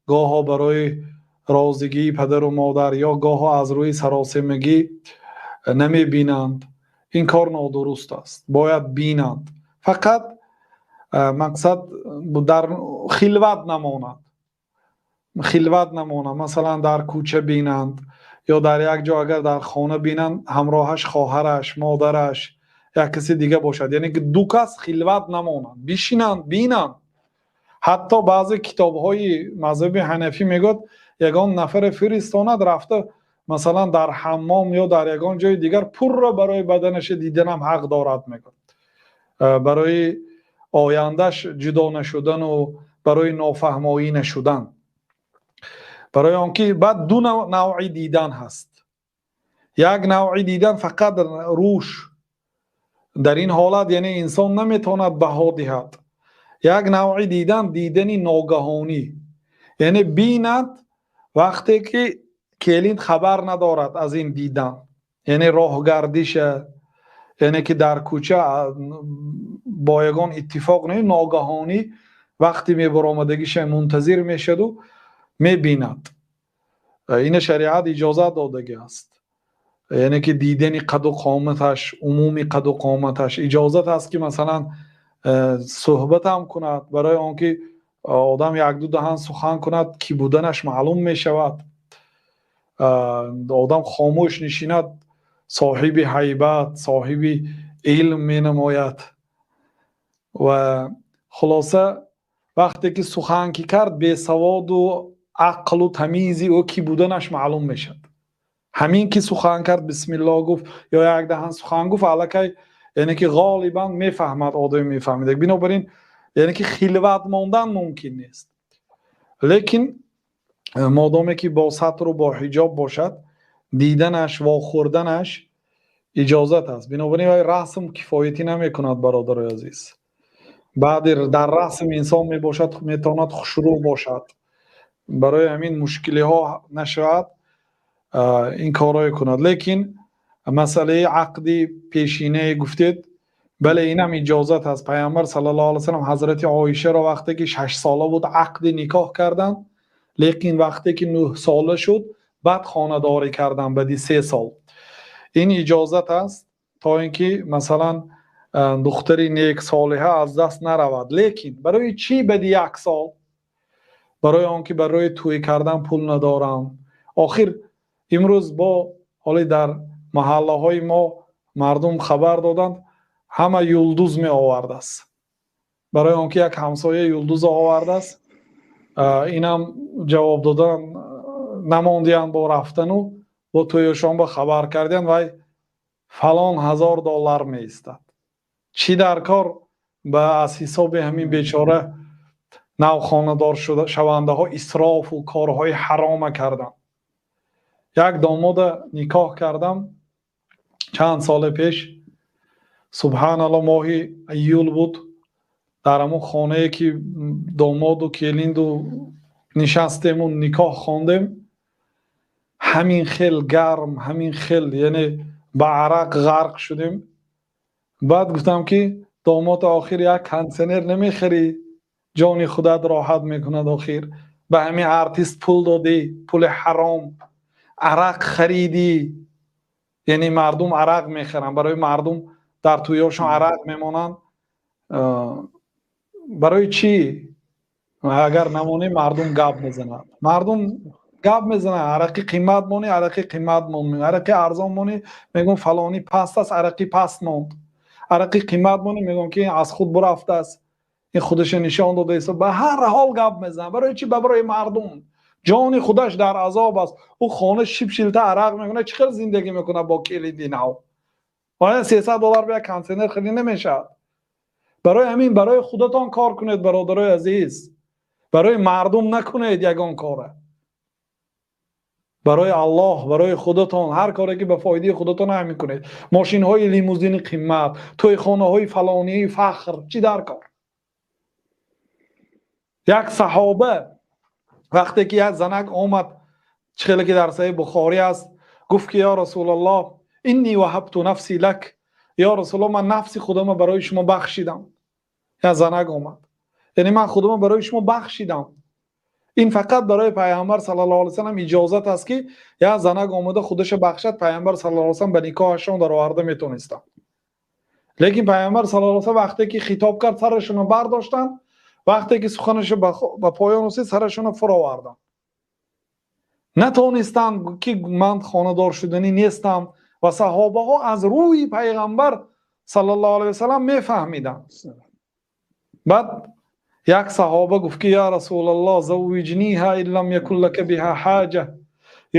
гоҳо барои розигии падару модар ё гоҳо аз рӯи саросемагӣ намебинанд. Ин кор нодуруст аст, бояд бинанд. Фақат мақсад дар хилват намонад, хилват намонад. Масалан дар кӯча бинанд ё дар як ҷо, агар дар хона бинанд, ҳамроҳаш хоҳараш, модараш, як каси дига бошад, яъне ки ду кас хилват намонанд, бишинанд, бинанд. Ҳатто баъзе китобҳои мазҳаби ҳанафӣ мегӯяд ягон нафаре фиристонад, рафта масалан дар ҳаммом ё дар ягон ҷои дигар пурра барои баданаша диданам ҳақ дорад, мегӯяд, барои ояндаш ҷудо нашудану барои нофаҳмоӣ нашудан. Барои он ки баъд ду навъи дидан ҳаст. Як навъи дидан фақат рӯш, дар ин ҳолат яъне инсон наметавонад баҳо диҳад. Як навъи дидан дидани ногаҳонӣ, яъне бинад вақте ки келин хабар надорад аз ин дидан, яъне роҳгардиша, яъне ки дар кӯча бо ягон иттифоқ не, ногаҳонӣ вақти мебаромадагиша мунтазир мешаду мебинад. Ина шариат иҷозат додагӣ аст, яъне ки дидани қаду қоматаш, умуми қаду қоматаш иҷозат аст ки масалан суҳбатам кунад, барои он ки одам якду даҳан сухан кунад, ки буданаш маълум мешавад. Одам хомӯш нишинад, соҳиби ҳайбат, соҳиби илм менамояд. Ва хулоса вақте ки сухан ки кард, бесаводу ақлу тамизи ӯ ки буданаш маълум мешавад. Ҳамин ки сухан кард, бисмиллоҳ гуфт ё як даҳан сухан гуфт, аллакай яъне ки ғолибан мефаҳмад, одаме мефаҳмид. Бинобар ин яъне ки хилват мондан мумкин нест. Лекин модоме ки бо сатру бо ҳиҷоб бошад, диданаш, вохӯрданаш иҷозат аст. Бинобар ин вай расм кифоятӣ намекунад, бародарои азиз. Баъди дар расм инсон мебошад, метавонад хушрӯ бошад. Барои ҳамин мушкилиҳо нашавад, ин корҳое кунад. Лекин масъалаи ақди пешинае гуфтед, бале, инам иҷозат аст. Пайғамбар саллаллоҳу алайҳи васаллам ҳазрати Оишаро вақте ки 6 сола буд ақди никоҳ карданд, лекин вақте ки 9 сола шуд баъд хонадорӣ карданд баъди 3 сол. Ин иҷозат аст то ин ки масалан духтари нек солиҳа аз даст наравад. Лекин барои чӣ баъди 1 сол? Барои он ки барои тӯй кардан пул надорам. Охир Имрӯз бо ҳоле дар маҳаллаҳои мо мардум хабар доданд, ҳама юлдуз меовардааст. Барои он ки як ҳамсоя юлдуз овардааст, инам ҷавоб додан намондиян, бо рафтану бо тӯёшон ба хабар кардиян, вай фалон $1000 меистад. Чӣ дар кор ба аз ҳисоби ҳамин бечора навхонадор шавандаҳо исрофу корҳои ҳарома карданд. Як домода никоҳ кардам чанд сола пеш, субҳаналлоҳ, моҳи июл буд. Дар ҳамон хонае ки домоду келинду нишастему никоҳ хондем, ҳамин хел гарм, ҳамин хел, яъне ба арақ ғарқ шудем. Баъд гуфтам ки домод, охир як кондитсионер намехарӣ, ҷони худат роҳат мекунад. Охир ба ҳамин артист пул додӣ, пули ҳаром, арақ харидӣ. Яъне мардум арақ мехаранд, барои мардум дар тӯёшон арақ мемонанд. Барои чӣ? Агар намонӣ мардум гап мезананд, мардум гап мезананд. Арақи қимат монӣ, арақи қимат монд, арақи арзон монӣ, мегӯм фалонӣ паст аст, арақи паст монд. Арақи қимат монӣ, мегӯм ки аз худ бурафтааст, ин худаша нишон додааст. Ба ҳар ҳол гап мезананд. Барои чӣ? Барои мардум. Ҷони худаш дар азоб аст. Ӯ хона шибшилта арақ мекунад, чӣ хел зиндагӣ мекунад бо келиди нав? Оя $300 ба як кондитсионер харид намешавад? Барои ҳамин барои худатон кор кунед, бародарои азиз. Барои мардум накунед ягон кора. Барои Аллоҳ, барои худатон ҳар коре ки ба фоидаи худатон ҳамин кунед. Мошинҳои лимузини қимат, тӯйхонаҳои фалонии фахр, чӣ дар кор? Як саҳоба вақте ки як занак омад, чӣ хеле ки дар Саҳеҳи Бухорӣ аст, гуфт ки ё Расулуллоҳ, инни ваҳабту нафси лак, ё Расулуллоҳ, ман нафси худамро барои шумо бахшидам. Як занак омад, яъне ман худамро барои шумо бахшидам. Ин фақат барои пайғамбар саллаллоҳу алайҳи васаллам иҷозат аст ки як занак омада худаша бахшад, пайғамбар саллаллоҳу алайҳи васаллам ба никоҳашон дароварда метонистанд. Лекин пайғамбар саллаллоҳу алайҳи васаллам вақте ки хитоб кард, сарашонро бардоштанд, вақте ки суханашро ба поён расид, сарашонро фуроварданд. Натонистанд ки ман хонадор шуданӣ нестам, ва саҳобаҳо аз рӯи пайғамбар саллаллоҳу алайҳи васаллам мефаҳмиданд. Баъд як саҳоба гуфт ки ё Расулуллоҳ, заввиҷниҳа ин лам якун лака биҳа ҳоҷа,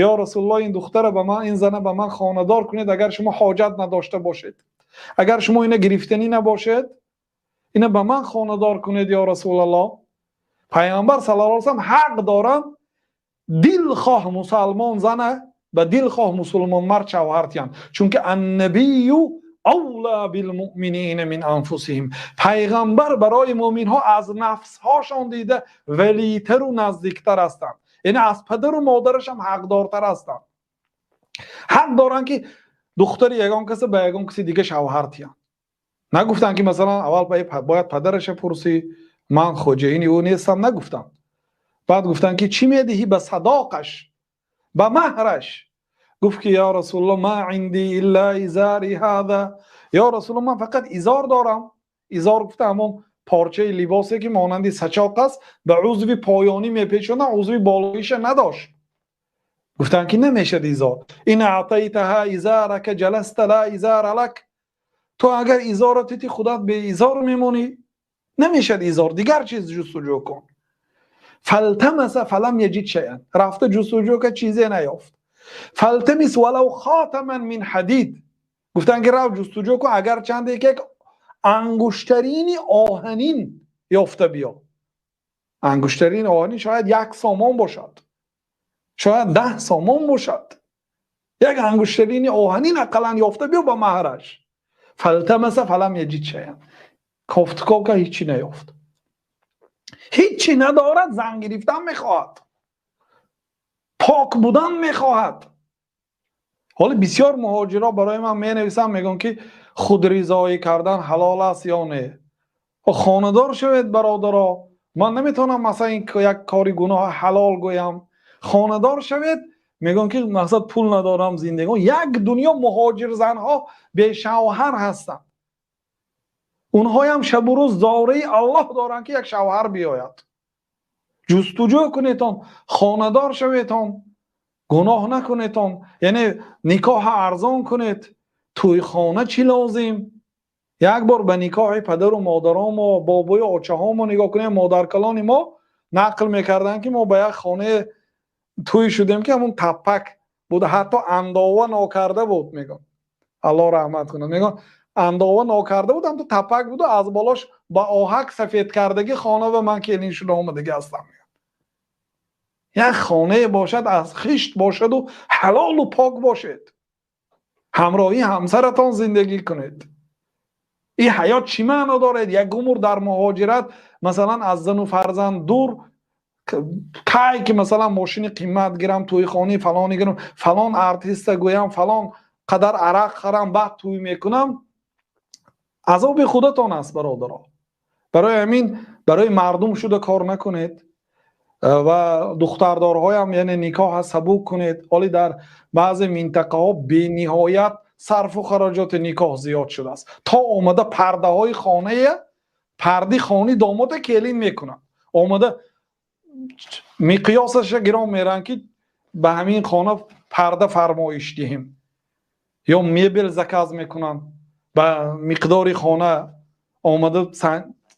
ё Расулуллоҳ, ин духтара ба ман, ин зана ба ман хонадор кунед агар шумо ҳоҷат надошта бошед, агар шумо ина гирифтанӣ набошед, ина ба ман хонадор кунед ё Расулуллоҳ. Пайғамбар саллаллоҳу алайҳи васаллам ҳақ доранд дилхоҳ мусалмон зана ба дилхоҳ мусулмон мард шавҳар тиҳанд, чунки аннабию авла билмуъминина мин анфусиҳим, пайғамбар барои муъминҳо аз нафсҳошон дида валитару наздиктар ҳастанд, яъне аз падару модараш ҳам ҳақдортар ҳастанд. Ҳақ доранд ки духтари ягон касе ба ягон каси дига шавҳар тиҳанд. Нагуфтанд ки масалан аввал бояд падараша пурсӣ, ман хоҷаини ӯ нестам, нагуфтанд. Баъд гуфтанд ки чӣ медиҳӣ ба садоқаш, ба маҳраш? Гуфт ки ё Расулуллоҳ, ма инди илла изари ҳаза, ё Расулуллоҳ, ман фақат изор дорам. Изор гуфта ҳамон порчаи либосе ки монанди сачоқ аст, ба узви поёнӣ мепечонад, узви болоиша надошт. Гуфтанд ки намешад изор. Ин аътайтаҳа изарака ҷаласта ла изара лак, ту агар изорро тити худат беизор мемонӣ, намешад изор, дигар чиз ҷустуҷӯ кун. фалтамаса фалам яҷид шайъан, рафта ҷустуҷӯ кард, чизе наёфт. фалтамис валав хотаман мин ҳадид, гуфтанд ки рав ҷустуҷӯ кун, агар чанде як ангуштарини оҳанин ёфта биё. Ангуштарини оҳанин шояд 1 сомон бошад, шояд 10 сомон бошад. Як ангуштарини оҳанин ақаллан ёфта биё ба маҳраш. фалтамаса фалам яҷид шайъан, кофтуков кард, ҳичи наёфт. Ҳичи надорад, зан гирифтан мехоҳад, пок будан мехоҳад. Ҳоло бисёр муҳоҷирҳо барои ман менависанд, мегӯянд ки худризоӣ кардан ҳалол аст ё не. Хонадор шавед бародаро, ман наметавонам масалан ин як кори гуноҳ ҳалол гӯям. Хонадор шавед, мегӯянд ки мақсад пул надорам, зиндагӣ. Як дунё муҳоҷир занҳо бешавҳар ҳастанд. Онҳоям шабу рӯз зораи Аллоҳ доранд ки як шавҳар биёяд. Ҷустуҷӯ кунедон, хонадор шаветон. Гуноҳ накунедон, яъне никоҳ арзон кунед. Тӯйхона чӣ лозим? Як бор ба никоҳи падару модаромо, бобою очаҳомо нигоҳ кунем. Модаркалони мо нақл мекарданд, ки мо ба як хона тӯй шудем, ки ҳамун таппак буд, ҳатто андова нокарда буд, мегӯн. Аллоҳ раҳмат кунад. Мегӯн андова нокарда буд, ҳамту таппак буду аз болош ба оҳак сафед кардагӣ хона ва ман келин шуда омадагӣ ҳастам. Як хонае бошад, аз хишт бошаду ҳалолу пок бошед. Ҳамроҳи ҳамсаратон зиндагӣ кунед. Ин ҳаёт чӣ маъно дорад? Як умр дар муҳоҷират, масалан, аз зану фарзанд дур, кай ки масалан мошини қимат гирам, тӯйхонаи фалонӣ гирам, фалон артиста гӯям, фалон қадар арақ харам, баъд тӯй мекунам. Азоби худатон аст, бародаро. Барои ҳамин барои мардум шуда кор накунед ва духтардорҳоям, яъне никоҳ сабук кунед. Ҳоле дар баъзе минтақаҳо бениҳоят сарфу хароҷоти никоҳ зиёд шудааст. То омада пардаҳои хонае, парди хони домода келин мекунад. Омада миқёсаша гирон меранд, ки ба ҳамин хона парда фармоиш диҳем. Ё мебел заказ мекунанд, ба миқдори хона омада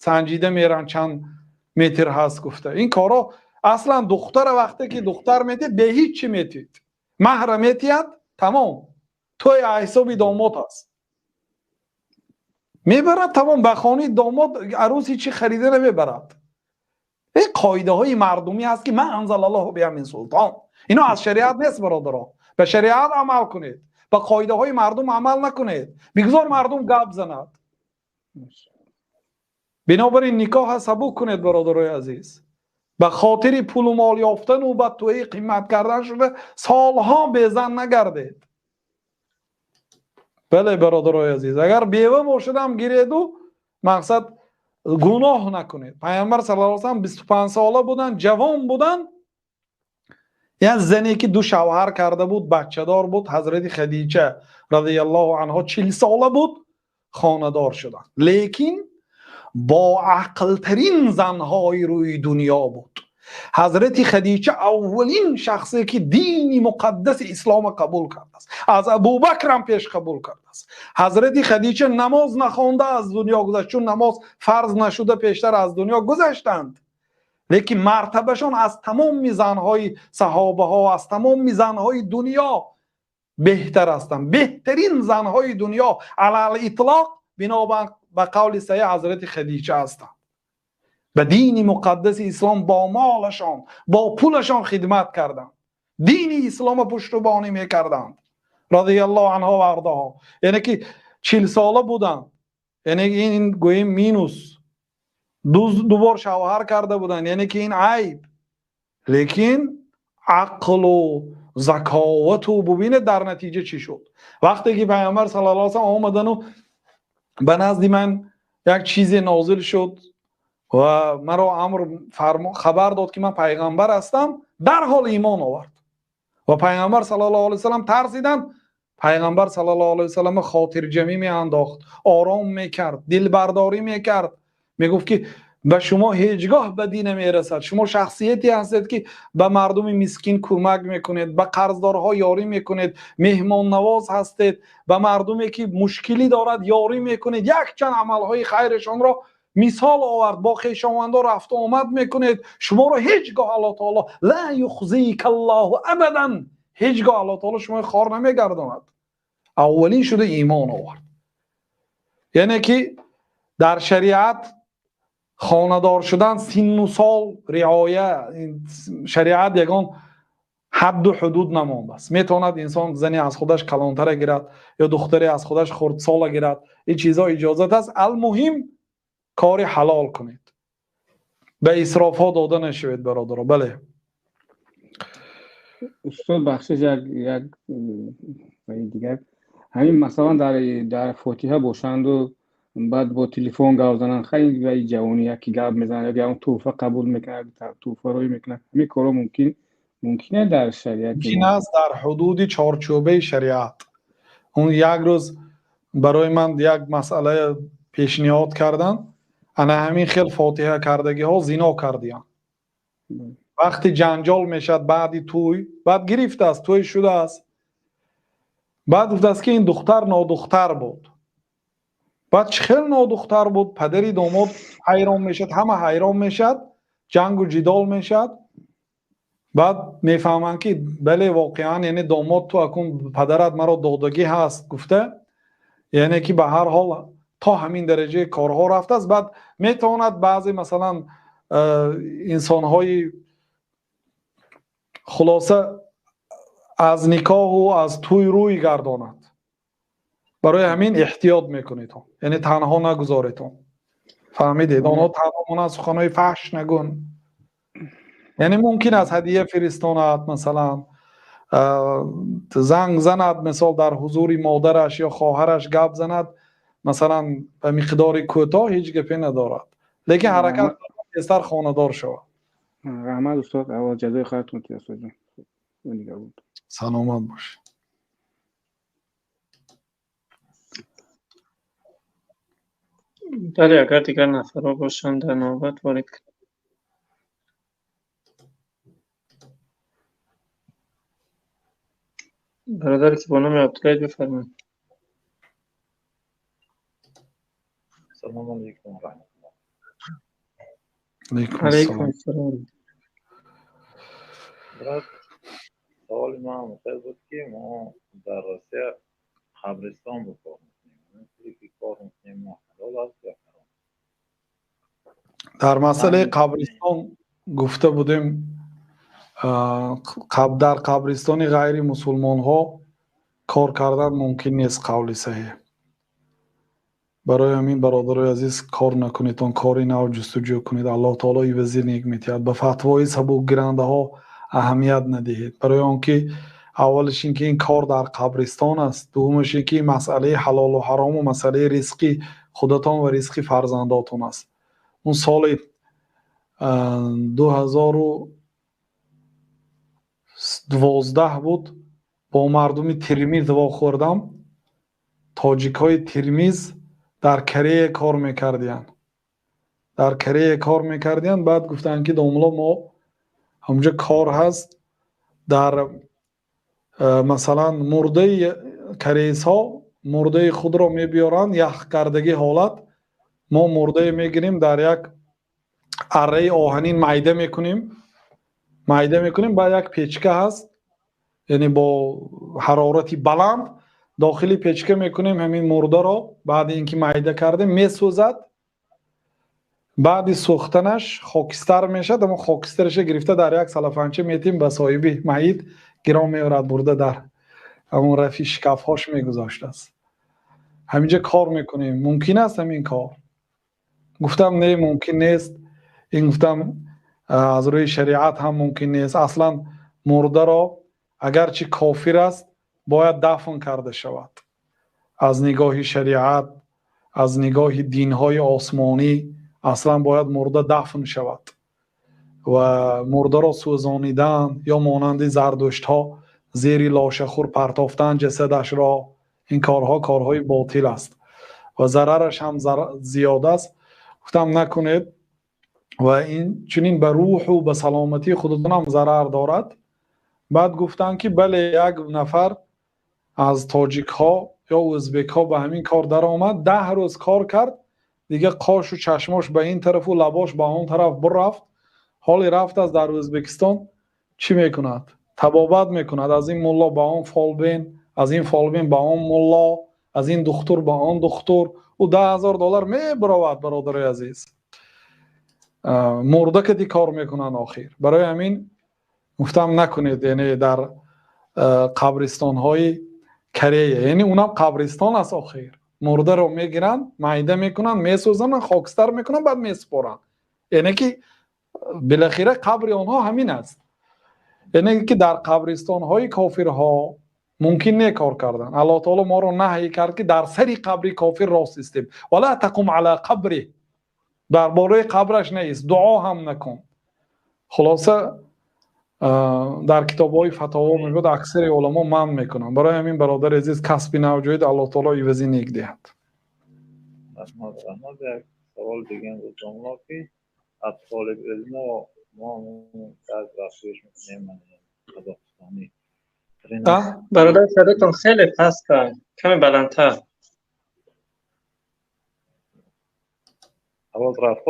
санҷида меранд, чанд метр ҳаст гуфта. Ин корро аслан духтара вақте ки духтар метиҳад, бе ҳеҷ чӣ метиҳад. Маҳра метиҳад, тамом. Тӯй ҳисоби домод аст. Мебарад, тамом, ба хонаи домод арӯси чӣ харида намебарад. Ин қоидаҳои мардумӣ ҳаст, ки ма анзалаллоҳу биҳа мин султон. Ино аз шариат нест, бародаро. Ба шариат амал кунед, ба қоидаҳои мардум амал накунед. Бигзор мардум гап занад. Бинобар ин никоҳ сабук кунед, бародарои азиз. Ба хотири пулу мол ёфтану ба тӯи қимат кардан шуда солҳо безан нагардед. Бале, бародарои азиз, агар бева бошадам гиреду, мақсад гуноҳ накунед. Пайғамбар саллаллоҳу алайҳи васаллам 25 сола буданд, ҷавон буданд. Як зане ки ду шавҳар карда буд, бачадор буд, ҳазрати Хадича радияллоҳу анҳо 40 сола буд, хонадор шуданд. Лекин бо ақлтарин занҳои рӯи дунё буд. Ҳазрати Хадича аввалин шахсе ки дини муқаддаси исломро қабул кардааст. Аз Абубакр ҳам пеш қабул кардааст. Ҳазрати Хадича намоз нахонда аз дунё гузашт, чун намоз фарз нашуда пештар аз дунё гузаштанд. Лекин мартабашон аз тамоми занҳои саҳобаҳо, аз тамоми занҳои дунё беҳтар ҳастанд. Беҳтарин занҳои дунё алал итлоқ бинобар ба қавли саҳеҳ ҳазрати Хадича ҳастанд. Ба дини муқаддаси ислом бо молашон, бо пулашон хидмат карданд. Дини исломро пуштубонӣ мекарданд. Радияллоҳу анҳо ва ардоҳо. Яъне ки 40 сола буданд. Яъне ин гӯем минус. Ду бор шавҳар карда буданд. Яъне ки ин айб. Лекин ақлу заковату бубинед дар натиҷа чӣ шуд. Вақте ки Пайғамбар саллаллоҳу алайҳи васаллам омадану ба назди ман як чизе нозил шуд ва маро амр хабар дод, ки ман пайғамбар ҳастам, дарҳол имон овард. Ва Пайғамбар саллаллоҳу алайҳи васаллам тарсиданд. Пайғамбар саллаллоҳу алайҳи васаллам хотирҷамӣ меандохт, ором мекард, дилбардорӣ мекард. Мегуфт ки ба шумо ҳеҷ гоҳ бадӣ намерасад. Шумо шахсияте ҳастед, ки ба мардуми мискин кӯмак мекунед, ба қарздорҳо ёрӣ мекунед, меҳмоннавоз ҳастед, ба мардуме ки мушкилӣ дорад ёрӣ мекунед. Якчанд амалҳои хайрашонро мисол овард, бо хешовандо рафту омад мекунед. Шуморо ҳеҷ гоҳ Аллоҳ таоло ла юхзикаллоҳу абадан, ҳеҷ гоҳ Аллоҳ таоло шуморо хор намегардонад. Аввалин шуда имон овард. Яъне ки дар шариат хонадор шудан синну сол риоя, шариат ягон ҳадду ҳудуд намондааст. Метавонад инсон зане аз худаш калонтара гирад ё духтаре аз худаш хурдсола гирад. Ин чизҳо иҷозат аст. Алмуҳим кори ҳалол кунед, ба исрофҳо дода нашавед, бародаро. Бале устод, бахшиш, як дигар ҳамин масалан дар фотиҳа бошанду баъд бо телефон гап зананд, хайр вай ҷавони яке гап мезанад, ё тӯҳфа қабул мекунад, тӯҳфа рӯй мекунад. Ҳамин корҳо мумкин аст дар шариат? Мумкин аст дар ҳудуди чорчӯбаи шариат. Он як рӯз барои ман як масъала пешниҳод карданд. Ана ҳамин хел фотиҳа кардагиҳо зино кардиянд. Вақти ҷанҷол мешавад баъди тӯй, баъд гирифтааст, тӯй шудааст, баъд гуфтааст ки ин духтар нодухтар буд. Баъд чӣ хел нодухтар буд? Падари домод ҳайрон мешавад, ҳама ҳайрон мешавад, ҷангу ҷидол мешавад. Баъд мефаҳманд ки бале, воқеан, яъне домод ту акун падарат маро додагӣ ҳаст гуфта, яъне ки ба ҳар ҳол то ҳамин дараҷаи корҳо рафтааст. Баъд метавонад баъзе масалан инсонҳои хулоса аз никоҳу аз тӯй рӯй гардонад. Барои ҳамин эҳтиёт мекунед, яъне танҳо нагузоред. Фаҳмидед? Онҳо танҳо монанд суханҳои фаҳш нагӯн. Яъне мумкин аст ҳадия фиристонад, масалан занг занад, мисол дар ҳузури модараш ё хоҳараш гап занад, масалан ба миқдори кӯтоҳ ҳеҷ гапе надорад, лекин ҳаракат тезтар хонадор шавад. Раҳмат устод, аввал ҷазои хайртон тиҳад устодҷон. Саломат бошед. Бале, агар дигар нафарҳо бошанд дар навбат ворид кунед. Бародаре ки бо номи Абдуллоҳ, бифармоед. Салому алайкум ва раҳматуллоҳ. Алайкум ассалом. Брат, саволи ман хел буд ки мо дар Россия қабристон бо кор мекунем. Пуле ки кор мекунем мо ҳалол аст ё ҳаром? Дар масъалаи қабристон гуфта будем, дар қабристони ғайри мусулмонҳо кор кардан мумкин нест, қавли саҳеҳ. Барои ҳамин бародарои азиз, кор накунед, он кори нав ҷустуҷӯ кунед. Аллоҳ таоло ивази нек метиҳад. Ба фатвои сабукгирандаҳо аҳамият надиҳед, барои он ки аввалаш ин ки ин кор дар қабристон аст, дуввумаш ин ки масъалаи ҳалолу ҳарому масъалаи ризқи худатон ва ризқи фарзандотон аст. Он соли 2012 буд, бо мардуми Термиз вохӯрдам. Тоҷикҳои Термиз дар Корея кор мекардиянд. Дар Корея кор мекардиянд. Баъд гуфтанд ки домло, мо ҳамҷо кор ҳаст, дар масалан мурдаи корейсҳо мурдаи худро мебиёранд яхкардагӣ ҳолат, мо мурдае мегирем, дар як арраи оҳанин майда мекунем, баъд як печка ҳаст, яъне бо ҳарорати баланд дохили печка мекунем ҳамин мурдаро. Баъди ин ки майда кардем, месӯзад. Баъди сӯхтанаш хокистар мешавад, аммо хокистараша гирифта дар як салафанча метим ба соҳиби майит, гирон меорад, бурда дар ҳамон рафи шкафҳош мегузоштааст. Ҳаминҷа кор мекунем, мумкин аст ҳамин кор? Гуфтам не, мумкин нест. Ин гуфтам аз рӯи шариат ҳам мумкин нест. Аслан мурдаро агарчи кофир аст, бояд дафн карда шавад. Аз нигоҳи шариат, аз нигоҳи динҳои осмонӣ аслан бояд мурда дафн шавад ва мурдаро сӯзонидан ё монанди зардуштҳо зери лошахӯр партофтан ҷасадашро, ин корҳо корҳои ботил аст ва зарараш ҳам зиёд аст. Гуфтам накунед ва ин чунин ба рӯҳу ба саломатии худатон ҳам зарар дорад. Баъд гуфтанд ки бале, як нафар аз тоҷикҳо ё ӯзбекҳо ба ҳамин кор даромад, 10 рӯз кор кард, дигар қошу чашмош ба ин тарафу лабош ба он тараф бурафт. Ҳоли рафтааст дар Ӯзбекистон, чӣ мекунад? Табобат мекунад. Аз ин мулло ба он фолбин, аз ин фолбин ба он мулло, аз ин духтур ба он духтур. Ӯ $10,000 мебаровад, бародари азиз. Мурда кади кор мекунанд охир. Барои ҳамин гуфтам накунед, яъне дар қабристонҳои Корея, яъне унам қабристон аст охир. Мурдаро мегиранд, майда мекунанд, месӯзонанд, хокистар мекунанд, баъд месупоранд. Яъне ки билохира қабри онҳо ҳамин аст. Яъне ки дар қабристонҳои кофирҳо мумкин не кор кардан. Аллоҳ таоло моро наҳй кард ки дар сари қабри кофир рост истем. Вала тақум ала қабри, дар бораи қабраш неист, дуо ҳам накун. Хулоса дар китобҳои фатово мегӯяд аксари уламо манъ мекунанд. Барои ҳамин бародари азиз, касби нав ҷӯед, Аллоҳ таоло ивази нек диҳад. Раҳмат. Як савол дигар буд, ки аз толибилмо Мо аз вақт гӯш мекунем қазоқистонӣ. Бародар, садотон хеле паст, каме баландтар. Овоз рафт?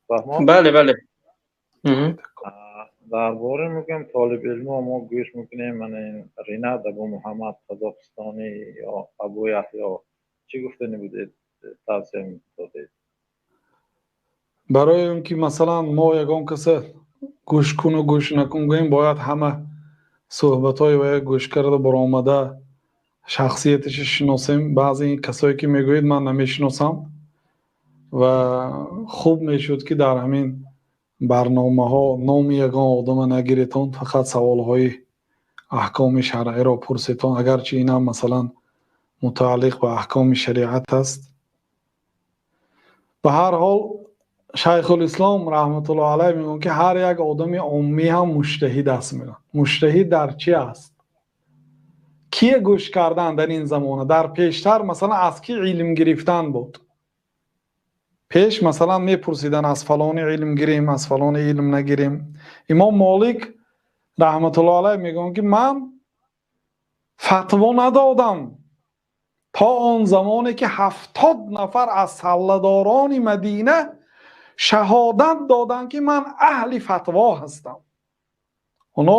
Фаҳмон? Бале, бале. Дар бораи мегӯям толибилмо мо гӯш мекунем, мана ин Ринат Абу Муҳаммад қазоқистонӣ ё Абу Яҳё, чӣ гуфтанӣ будед, тавсия медодед? Барои он ки масалан мо ягон каса гӯш куну гӯш накун гӯем, бояд ҳама суҳбатҳои вая гӯш карда баромада шахсияташро шиносем. Баъзе ин касое ки мегӯед, ман намешиносам ва хуб мешуд ки дар ҳамин барномаҳо номи ягон одама нагиретон, фақат саволҳои аҳкоми шаръиро пурсетон, агарчи инам масалан мутааллиқ ба аҳкоми шариат аст. Ба ҳар ҳол Шайхулислом раҳматуллоҳ алайҳ мегӯяд ки ҳар як одами оммӣ ҳам муҷтаҳид аст. Мегӯяд муҷтаҳид дар чӣ аст? Кие гӯш кардан дар ин замона? Дар пештар масалан аз ки илм гирифтан буд? Пеш масалан мепурсидан аз фалони илм гирем, аз фалони илм нагирем. Имом Молик раҳматуллоҳ алайҳ мегӯяд ки ман фатво надодам то он замоне ки 70 нафар аз салладорони Мадина шаҳодат доданд ки ман аҳли фатво ҳастам. Оно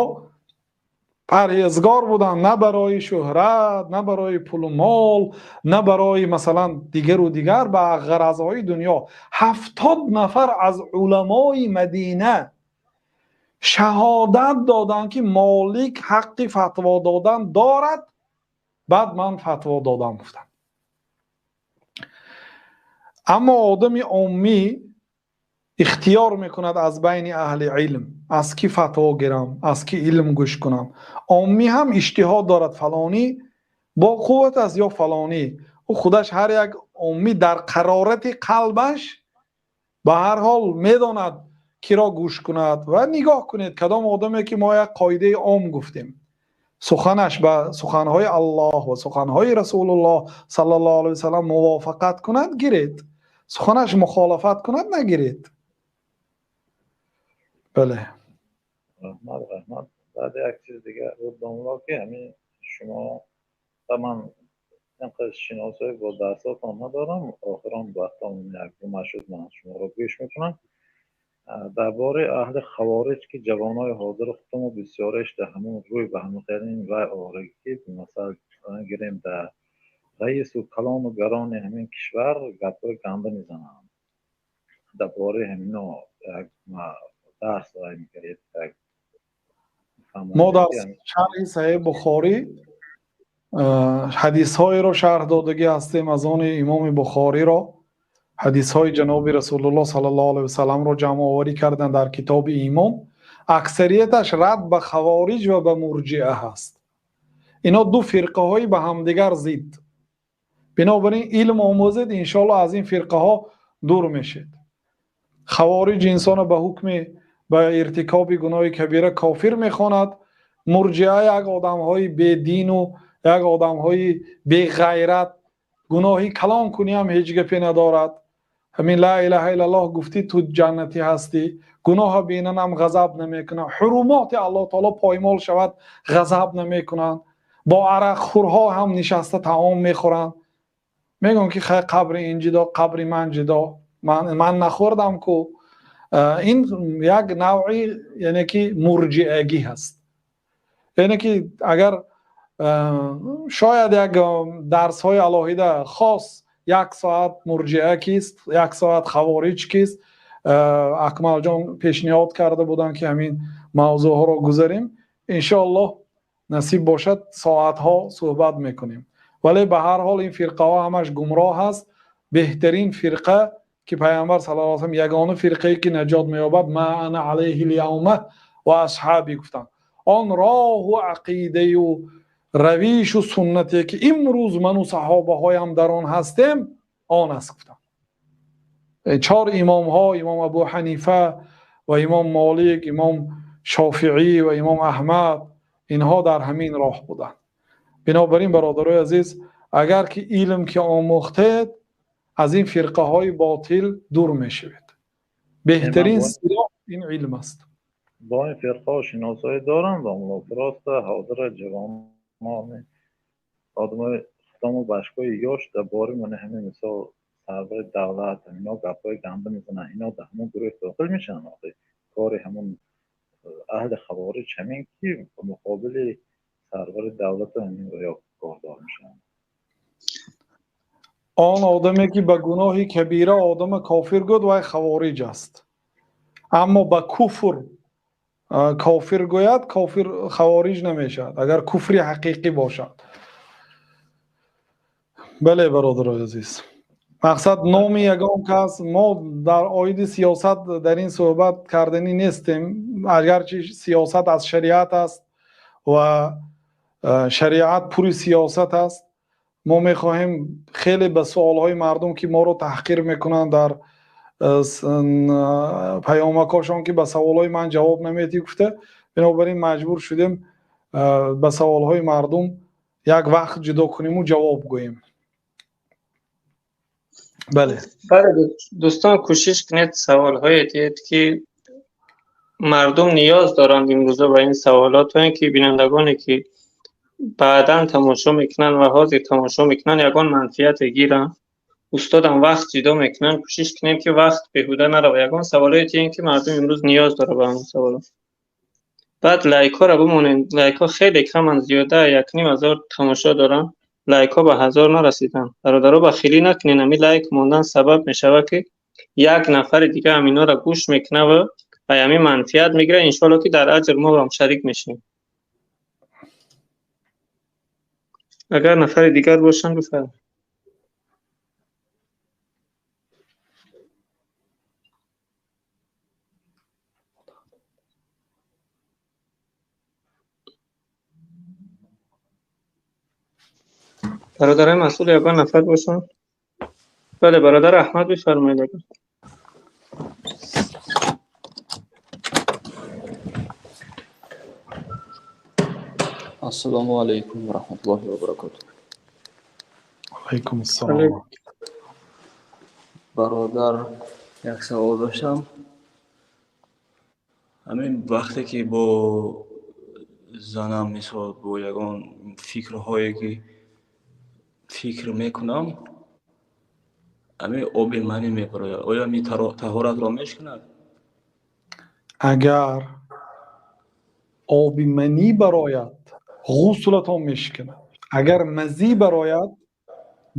парҳезгор буданд, на барои шӯҳрат, на барои пулу мол, на барои масалан дигару дигар ба ғаразҳои дунё. 70 нафар аз уламои Мадина шаҳодат доданд ки Молик ҳаққи фатво додан дорад, баъд ман фатво додам гуфтам. Аммо одами оммӣ ихтиёр мекунад аз байни аҳли илм, аз ки фатво гирам, аз ки илм гӯш кунам. Оммӣ ҳам иҷтиҳод дорад, фалонӣ бо қувват аст ё фалонӣ. Ӯ худаш ҳар як оммӣ дар қарорати қалбаш ба ҳар ҳол медонад киро гӯш кунад. Ва нигоҳ кунед кадом одаме ки мо як қоидаи ом гуфтем, суханаш ба суханҳои Аллоҳ ва суханҳои Расулуллоҳ саллаллоҳу алайҳи васаллам мувофиқат кунад, гиред, суханаш мухолифат кунад, нагиред. Бале. Раҳмат, раҳмат. Баъд як чиз дигар буд домло, ки ҳамин шумо та ман инқадр шиносоӣ бо дарсотон надорам, охирон вақтон як ду шуд ман шуморо гӯш мекунам. Дар бораи аҳли хавориҷ ки ҷавонои ҳозири худмо бисёреш дар ҳамон рӯй ба ҳамон хелин вай овард ки масалан гирем дар раису калону гарони ҳамин кишвар гапҳои ганда мезананд. Дар бораи ҳамино як дарс вай мекардед. Мо дар шарҳи Саҳеҳи Бухорӣ ҳадисҳоеро шарҳ додагӣ ҳастем аз они имоми Бухориро, ҳадисҳои ҷаноби Расулуллоҳ саллаллоҳу алайҳи васалламро ҷамъоварӣ карданд дар китоби Имон. Аксарияташ рад ба хавориҷ ва ба мурҷиа ҳаст. Ино ду фирқаҳои ба ҳамдигар зид. Бинобар ин илм омӯзед, иншоаллоҳ аз ин фирқаҳо дур мешед. Хавориҷ инсонро ба ҳукми ба иртикоби гуноҳи кабира кофир мехонад. Мурҷиа як одамҳои бедину як одамҳои беғайрат, гуноҳи калон кунӣ ҳам ҳеҷ гапе надорад. Ҳамин ла илаҳа иллаллоҳ гуфтӣ ту ҷаннатӣ ҳастӣ, гуноҳа бинан ҳам ғазаб намекунанд, ҳурумоти Аллоҳ таоло поймол шавад ғазаб намекунанд, бо арақхӯрҳо ҳам нишаста таом мехӯранд. Мегӯям ки хай қабри ин ҷидо, қабри ман ҷидо, ман нахӯрдам ку. Ин як навъи яъне ки мурҷиагӣ ҳаст. Яъне ки агар шояд як дарсҳои алоҳида хос, як соат мурҷиа кист, як соат хавориҷ кист, Акмалҷон пешниҳод карда буданд ки ҳамин мавзӯъҳоро гузарем. Иншоаллоҳ насиб бошад соатҳо суҳбат мекунем. Вале ба ҳар ҳол ин фирқаҳо ҳамаш гумроҳ аст. Беҳтарин фирқа ки Пайғамбар саллаллоҳу алайҳи васаллам ягона фирқае ки наҷот меёбад, ма ана алайҳи л-явма ва асҳаби гуфтанд. Он роҳу ақидаю равишу суннате ки имрӯз ману саҳобаҳоям дар он ҳастем, он аст гуфтанд. Чор имомҳо, имом Абу Ҳанифа ва имом Молик, имом Шофиӣ ва имом Аҳмад, инҳо дар ҳамин роҳ буданд. Бинобар ин бародарои азиз, агар ки илм ки омӯхтед, аз ин фирқаҳои ботил дур мешавед. Беҳтарин силоҳ Ин илм аст. Бо ин фирқаҳо шиносоӣ доранд, домло? Просто ҳозира ҷавонони одамои худамон башкои ёш дар бораи мана ҳамин мисол сарвари давлат ино гапҳои ганда мезананд, ино дар ҳамон гурӯҳ дохил мешаванд. Охи кори ҳамон аҳли хавориҷ ҳамин ки муқобили сарвари давлату ҳамин ё кордор мешаванд. Он одаме ки ба гуноҳи кабира одама кофир гӯяд, вай хавориҷ аст. Аммо ба куфр кофир гӯяд, кофир хавориҷ намешавад, агар куфри ҳақиқӣ бошад. Бале, бародарои азиз, мақсад номи ягон кас мо дар оиди сиёсат дар ин суҳбат карданӣ нестем, агарчи сиёсат аз шариат аст ва шариат пури сиёсат аст. Мо мехоҳем хеле ба суолҳои мардум, ки моро таҳқир мекунанд дар паёмакҳошон, ки ба саволҳои ман ҷавоб намедиҳӣ гуфта, бинобар ин маҷбур шудем ба саволҳои мардум як вақт ҷудо куниму ҷавоб гӯем. Бале. Бале, дӯстон, кӯшиш кунед саволҳое диҳед, ки мардум ниёз доранд имрӯза ба ин саволот, то ин ки бинандагоне ки баъдан тамошо мекунанд ва ҳозир тамошо мекунанд ягон манфиате гиранд. Устодам вақт ҷудо мекунанд, кӯшиш кунем ки вақт беҳуда нарава, ягон саволое диҳем ки мардум имрӯз ниёз дорад ба ҳамон саволот. Баъд лайкҳоро бимонед, лайкҳо хеле каманд, зиёда 1500 тамошо доранд, лайкҳо ба 1000 нарасиданд. Бародаро, бахилӣ накунед, ҳамин лайк мондан сабаб мешавад ки як нафари дига ҳаминҳоро гӯш мекунад ва ба ҳамин манфиат мегирад. Иншоалло ки дар аҷр мо ҳам шарик мешавем. Агар нафари дигар бошанд, бифармоед. Бародарои масъул, ягон нафар бошанд? Бале, бародар Аҳмад, бифармоед. Агар Ассалому алайкум ва раҳматуллоҳи ва баракотуҳ. Алайкум ассалом. Бародар, як савол доштам. Ҳамин вақте ки бо занам мисол бо ягон фикрҳое ки фикр мекунам, ҳамин оби манӣ мебарояд. Оё ҳамин таҳоратро мешиканад? Агар оби манӣ барояд, ғуслатон мешиканад. Агар мазӣ барояд,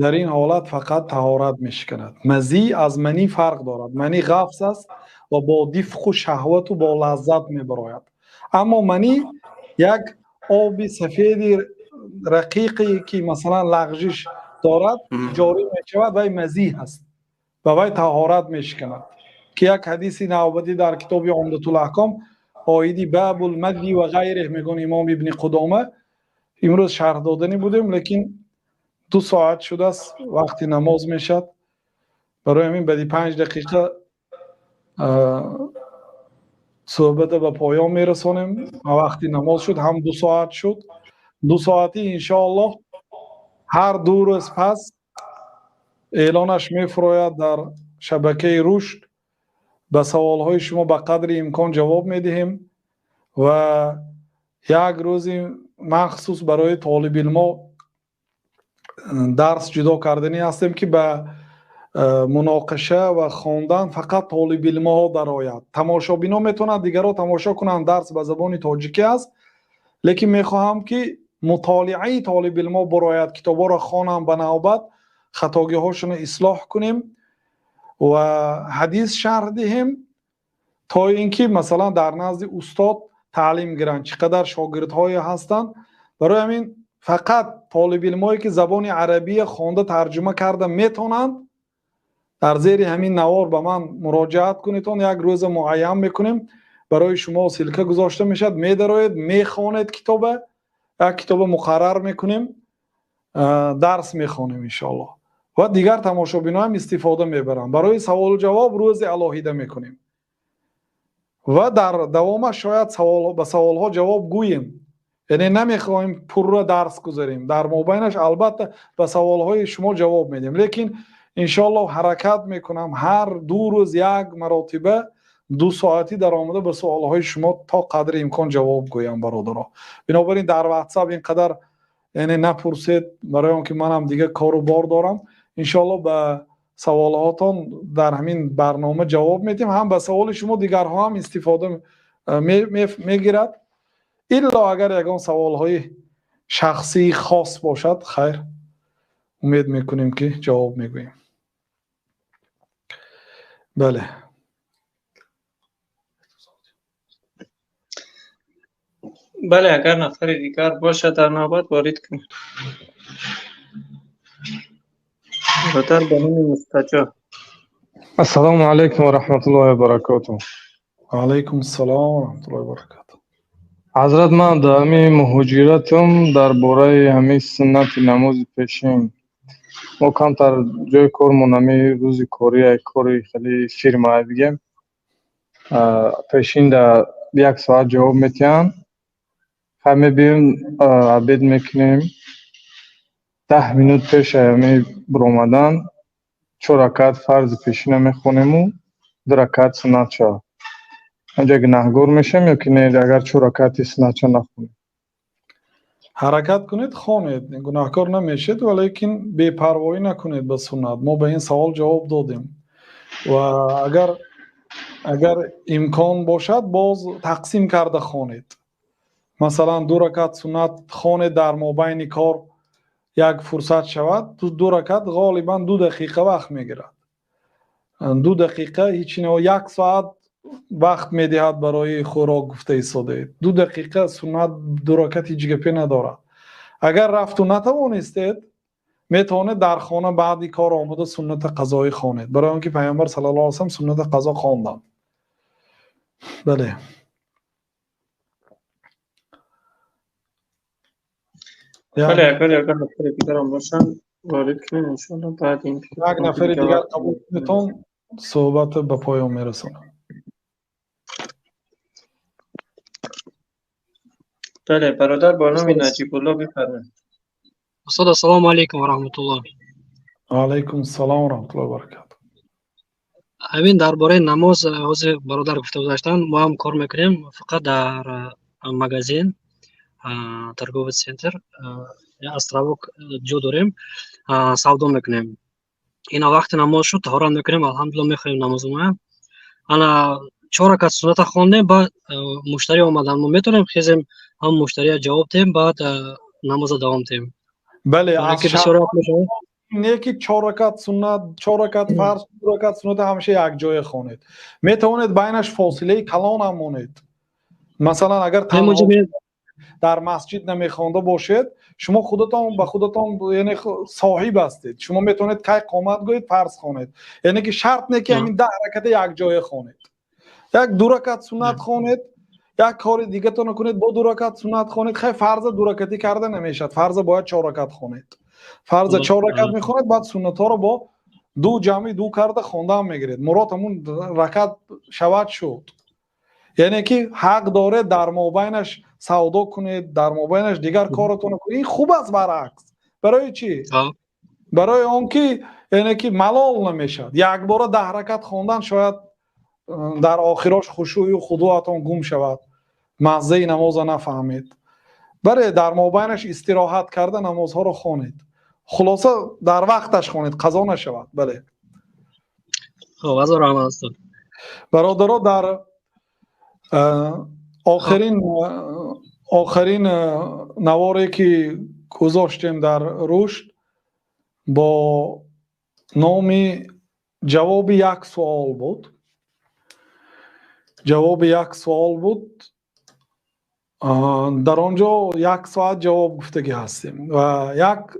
дар ин ҳолат фақат таҳорат мешиканад. Мазӣ аз манӣ фарқ дорад. Манӣ ғафз аст ва бо дифқу шаҳвату бо лаззат мебарояд. Аммо манӣ як оби сафеди рақиқе ки масалан лағжиш дорад, ҷорӣ мешавад, вай мазӣ ҳаст ва вай таҳорат мешиканад. Ки як ҳадиси навбатӣ дар китоби Умдатул Аҳком оиди бабул мадди ва ғайриҳ мегӯн имом ибни Қудома. Имрӯз шарҳ доданӣ будем, лекин 2 соат шудааст, вақти намоз мешавад. Барои ҳамин баъди 5 дақиқа суҳбата ба поён мерасонем. Вақти намоз шуд, ҳам 2 соат шуд. 2 соати иншоаллоҳ ҳар 2 рӯз пас эълонаш мефурояд дар шабакаи Рушд. Ба саволҳои шумо ба қадри имкон ҷавоб медиҳем ва як рӯзи махсус барои толибилмо дарс ҷудо карданӣ ҳастем, ки ба муноқиша ва хондан фақат толибилмоҳо дарояд. Тамошобино метавонанд дигарро тамошо кунанд, дарс ба забони тоҷикӣ аст, лекин мехоҳам ки мутолиаи толибилмо барояд, китобҳоро хонам ба навбат, хатогиҳошонро ислоҳ кунем ва ҳадис шарҳ диҳем, то ин ки масалан дар назди устод таълим гиранд. Чӣ қадар шогирдҳое ҳастанд. Барои ҳамин фақат толибилмое ки забони арабия хонда тарҷума карда метавонанд, дар зери ҳамин навор ба ман муроҷиат кунедон. Як рӯза муайян мекунем, барои шумо силка гузошта мешавад, медароед, мехонед китоба, як китоба муқаррар мекунем, дарс мехонем иншоаллоҳ. Ва дигар тамошобиноам истифода мебаранд. Барои саволу ҷавоб рӯзи алоҳида мекунем ва дар давомаш шояд ба саволҳо ҷавоб гӯем. Яъне намехоҳем пурра дарс гузарем, дар мобайнаш албатта ба саволҳои шумо ҷавоб медиҳем, лекин иншоаллоҳ ҳаракат мекунам ҳар 2 рӯз як маротиба 2 соатӣ даромада ба суолҳои шумо то қадри имкон ҷавоб гӯям, бародаро. Бинобар ин дар WhatsApp ин қадар яъне напурсед, барои он ки манам дига кору бор дорам. Иншоаллоҳ ба саволҳотон дар ҳамин барнома ҷавоб медиҳем, ҳам ба саволи шумо дигарҳо ҳам истифода мегирад. Илло агар ягон саволҳои шахсии хос бошад, хайр, умед мекунем ки ҷавоб мегӯем. Бале. Бале, агар нафари дигар бошад дар навбат ворид кунед. Бародар ба номи Мустаҷо. Ассалому алайкум ва раҳматуллоҳи ва баракотуҳ. Ва алайкум ассалом ва раҳматуллоҳи ва баракотуҳ. Ҳазрат, ман дар ҳамин муҳоҷиратам дар бораи ҳамин суннати намози пешин, мо камтар ҷои кормон ҳамин рӯзи корӣ, кори хеле фирма бигем, пешин дар 1 соат ҷавоб метиҳанд. Хай мебием, обед мекунем. 10 минут пеш ҳамин биромадан 4 ракат фарзи пешина мехонему 2 ракат суннатча. Анҷа гунаҳгор мешавем ё ки не, агар 4 ракати суннатча нахонем? Ҳаракат кунед, хонед, гунаҳкор намешед, валекин бепарвоӣ накунед ба суннат. Мо ба ин савол ҷавоб додем ва агар имкон бошад боз тақсим карда хонед. Масалан, 2 ракат суннат хонед дар мобайни кор як фурсат шавад, 2 ракат ғолибан 2 дақиқа вақт мегирад. 2 дақиқа ҳеч не, 1 соат вақт медиҳад барои хӯрок гуфта истодаед. 2 дақиқа суннат 2 ракат ҳеҷ гапе надорад. Агар рафту натавонистед, метавонед дар хона баъди кор омада суннати қазоӣ хонед, барои он ки Пайғамбар саллаллоҳу алайҳи васаллам суннати қазо хонданд. Бале. Бале, агар ягон нафари дигарам бошанд, ворид кунед, иншоаллоҳ баъд ин як нафари дигар қабул кунедтон, суҳбат ба поён мерасонам. Бале, бародар бо номи Наҷибулло бифармоед. Устод, ассалому алайкум ва раҳматуллоҳ. Ва алайкум ассалом ва раҳматуллоҳи ва баракатуҳ. Ҳамин дар бораи намоз ҳозир бародар гуфта гузаштанд, мо ҳам кор мекунем фақат дар магазин, торговый центр, островок ҷо дорем, савдо мекунем. Ина вақти намоз шуд, таҳорат мекунем, алҳамдулиллоҳ мехонем намозумоя. Ана 4 ракат сунната хондем, баъд муштари омадан, мо метавонем хезем ҳам муштария ҷавоб диҳем, баъд намоза давом диҳем. Бале, аз не ки 4 ракат суннат, 4 ракат фарз, 2 ракат суннат ҳамеша якҷоя хонед. Метавонед байнаш фосилаи калон ҳам монед. Масалан, агар танҳо дар масҷид намехонда бошед, шумо худатон ба худатон яъне соҳиб ҳастед. Шумо метавонед кай қомат гӯед, фарз хонед. Яъне ки шарт не ки ҳамин 10 раката якҷоя хонед. Як 2 ракат суннат хонед, як кори дигатонро кунед, бо 2 ракат суннат хонед. Хай фарза 2 ракатӣ карда намешавад. Фарза бояд 4 ракат хонед. Фарза 4 ракат мехонед, баъд суннатҳоро бо 2 ҷамъи 2 карда хонда мегиред. Мурод ҳамун ракат шавад шуд. Яъне ки ҳақ доред дар мобайнаш савдо кунед, дар мобайнаш дигар коротонро кунед. Ин хуб аст баръакс. Барои чӣ? Барои он ки яъне ки малол намешавад. Якбора 10 ракат хондан шояд дар охирош хушӯю худуатон гум шавад, маззаи намоза нафаҳмед. Бале, дар мобайнаш истироҳат карда намозҳоро хонед. Хулоса дар вақташ хонед, қазо нашавад. Бале. Хуб, ҳазор раҳмат устод. Бародаро, дар охирин наворе ки гузоштем дар рушд бо номи ҷавоби як суол буд. Ҷавоби як суол буд. Дар он ҷо 1 соат ҷавоб гуфтагӣ ҳастем ва як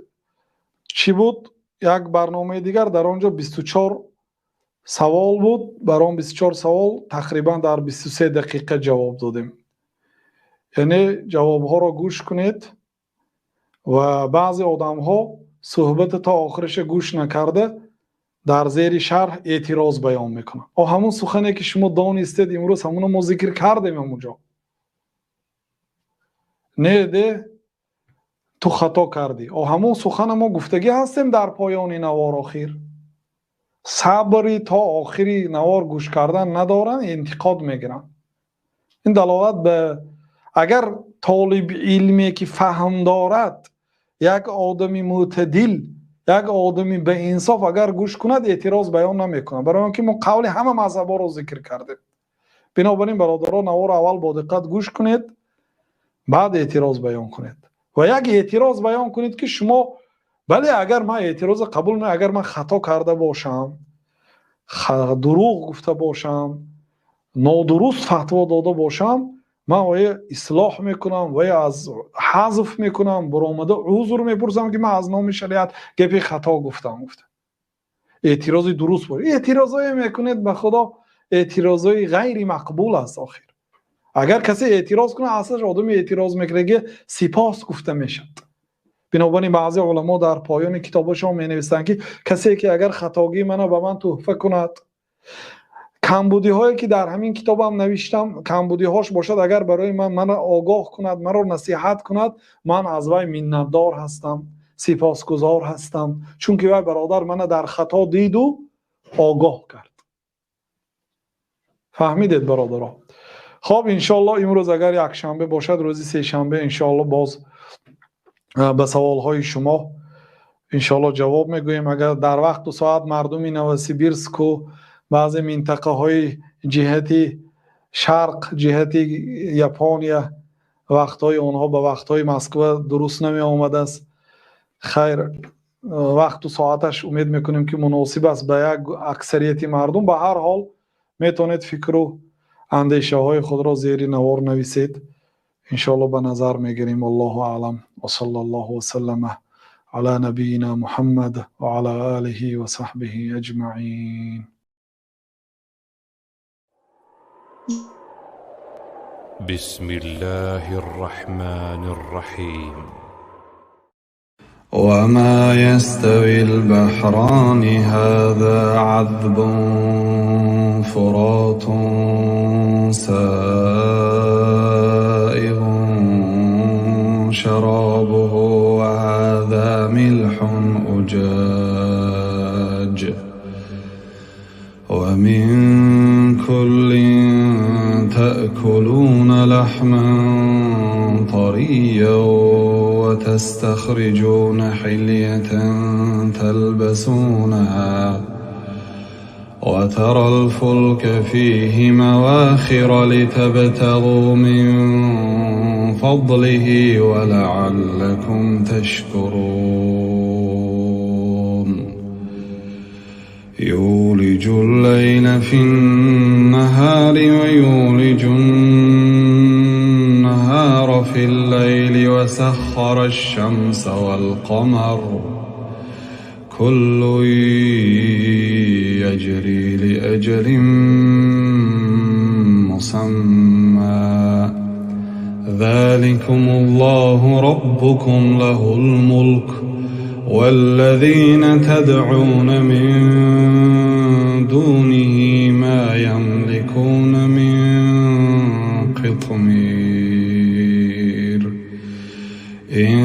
чӣ буд? Як барномаи дигар дар он ҷо 24 савол буд. Бар он 24 савол тақрибан дар 23 дақиқа ҷавоб додем. Яъне ҷавобҳоро гӯш кунед ва баъзе одамҳо суҳбата то охириша гӯш накарда дар зери шарҳ эътироз баён мекунанд. О, ҳамун сухане ки шумо донистед имрӯз ҳамуно мо зикр кардем ҳамунҷо. Не, де ту хато кардӣ. О, ҳамун сухана мо гуфтагӣ ҳастем дар поёни навор охир. Сабри то охири навор гӯш кардан надоранд, интиқод мегиранд. Ин далолат ба агар толиби илме ки фаҳм дорад, як одами мӯътадил, як одами ба инсоф агар гӯш кунад, эътироз баён намекунад, барои он ки мо қавли ҳама мазҳабҳоро зикр кардем. Бинобар ин, бародарон, наворро аввал бо диққат гӯш кунед, баъд эътироз баён кунед ва як эътироз баён кунед, ки шумо бале, агар ман эътирозро қабул, агар ман хато карда бошам, дурӯғ гуфта бошам, нодуруст фатво дода бошам, ман оя ислоҳ мекунам ва аз ҳазф мекунам, баромада узр мепурсам, ки ман аз номи шариат гапи хато гуфтам. Гуфта эътирози дуруст бошад. Эътирозое мекунед, ба Худо, эътирозҳои ғайри мақбул аст. Охир агар касе эътироз кунад, аслаш одами эътироз мекунаги сипос гуфта мешавад. Бинобар ин баъзе уламо дар поёни китобашон менависанд, ки касе ки агар хатогии мана ба ман тӯҳфа кунад, камбудиҳое ки дар ҳамин китобам навиштам, камбудиҳош бошад, агар барои ман маро огоҳ кунад, маро насиҳат кунад, ман аз вай миннатдор ҳастам, сипосгузор ҳастам, чунки вай бародар мана дар хато диду огоҳ кард. Фаҳмидед, бародаро? Хоб, иншоалло, имрӯз агар якшанбе бошад, рӯзи сешанбе иншоалло боз ба саволҳои шумо иншоалло ҷавоб мегӯем, агар дар вақту соат мардуми Новосибирску баъзе минтақаҳои ҷиҳати шарқ, ҷиҳати Япония, вақтҳои онҳо ба вақтҳои Москва дуруст намеомадааст. Хайр, вақту соаташ умед мекунем, ки муносиб аст ба як аксарияти мардум. Ба ҳар ҳол метавонед фикру андешаҳои худро зери навор нависед, иншоалло ба назар мегирем. Аллоҳу аълам, ва салла Аллоҳу васаллама ала набийина Муҳаммад ва ала олиҳи ва саҳбиҳи аҷмаин. بسم الله الرحمن الرحيم. وما يستوي البحران، هذا عذب فرات سائغ شرابه، وهذا ملح أجاج، ومن كل تأكلون لحما طريا وتستخرجون حلية تلبسونها، وترى الفلك فيه مواخر لتبتغوا من فضله ولعلكم تشكرون. يولج الليل في النهار ويولج النهار في الليل، وسخر الشمس والقمر، كل يجري لأجل مسمى. ذلكم الله ربكم له الملك، والذين تدعون من دونه ما يملكون من قطمير. إن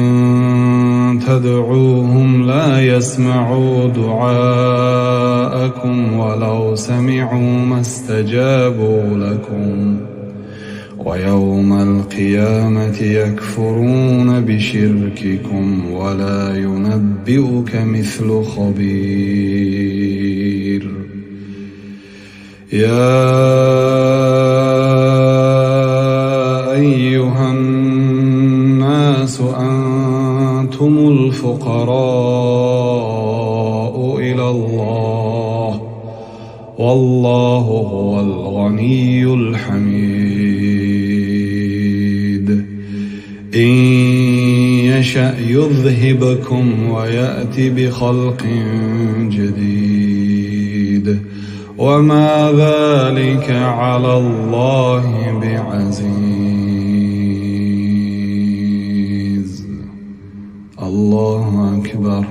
تدعوهم لا يسمعوا دعاءكم ولو سمعوا ما استجابوا لكم، ويوم القيامة يكفرون بشرككم ولا ينبئك مثل خبير. يا أيها الناس أنتم الفقراء إلى الله، والله هو الغني الحميد. إن يشأ يذهبكم ويأت بخلق جديد، وما ذلك على الله بعزيز. الله أكبر.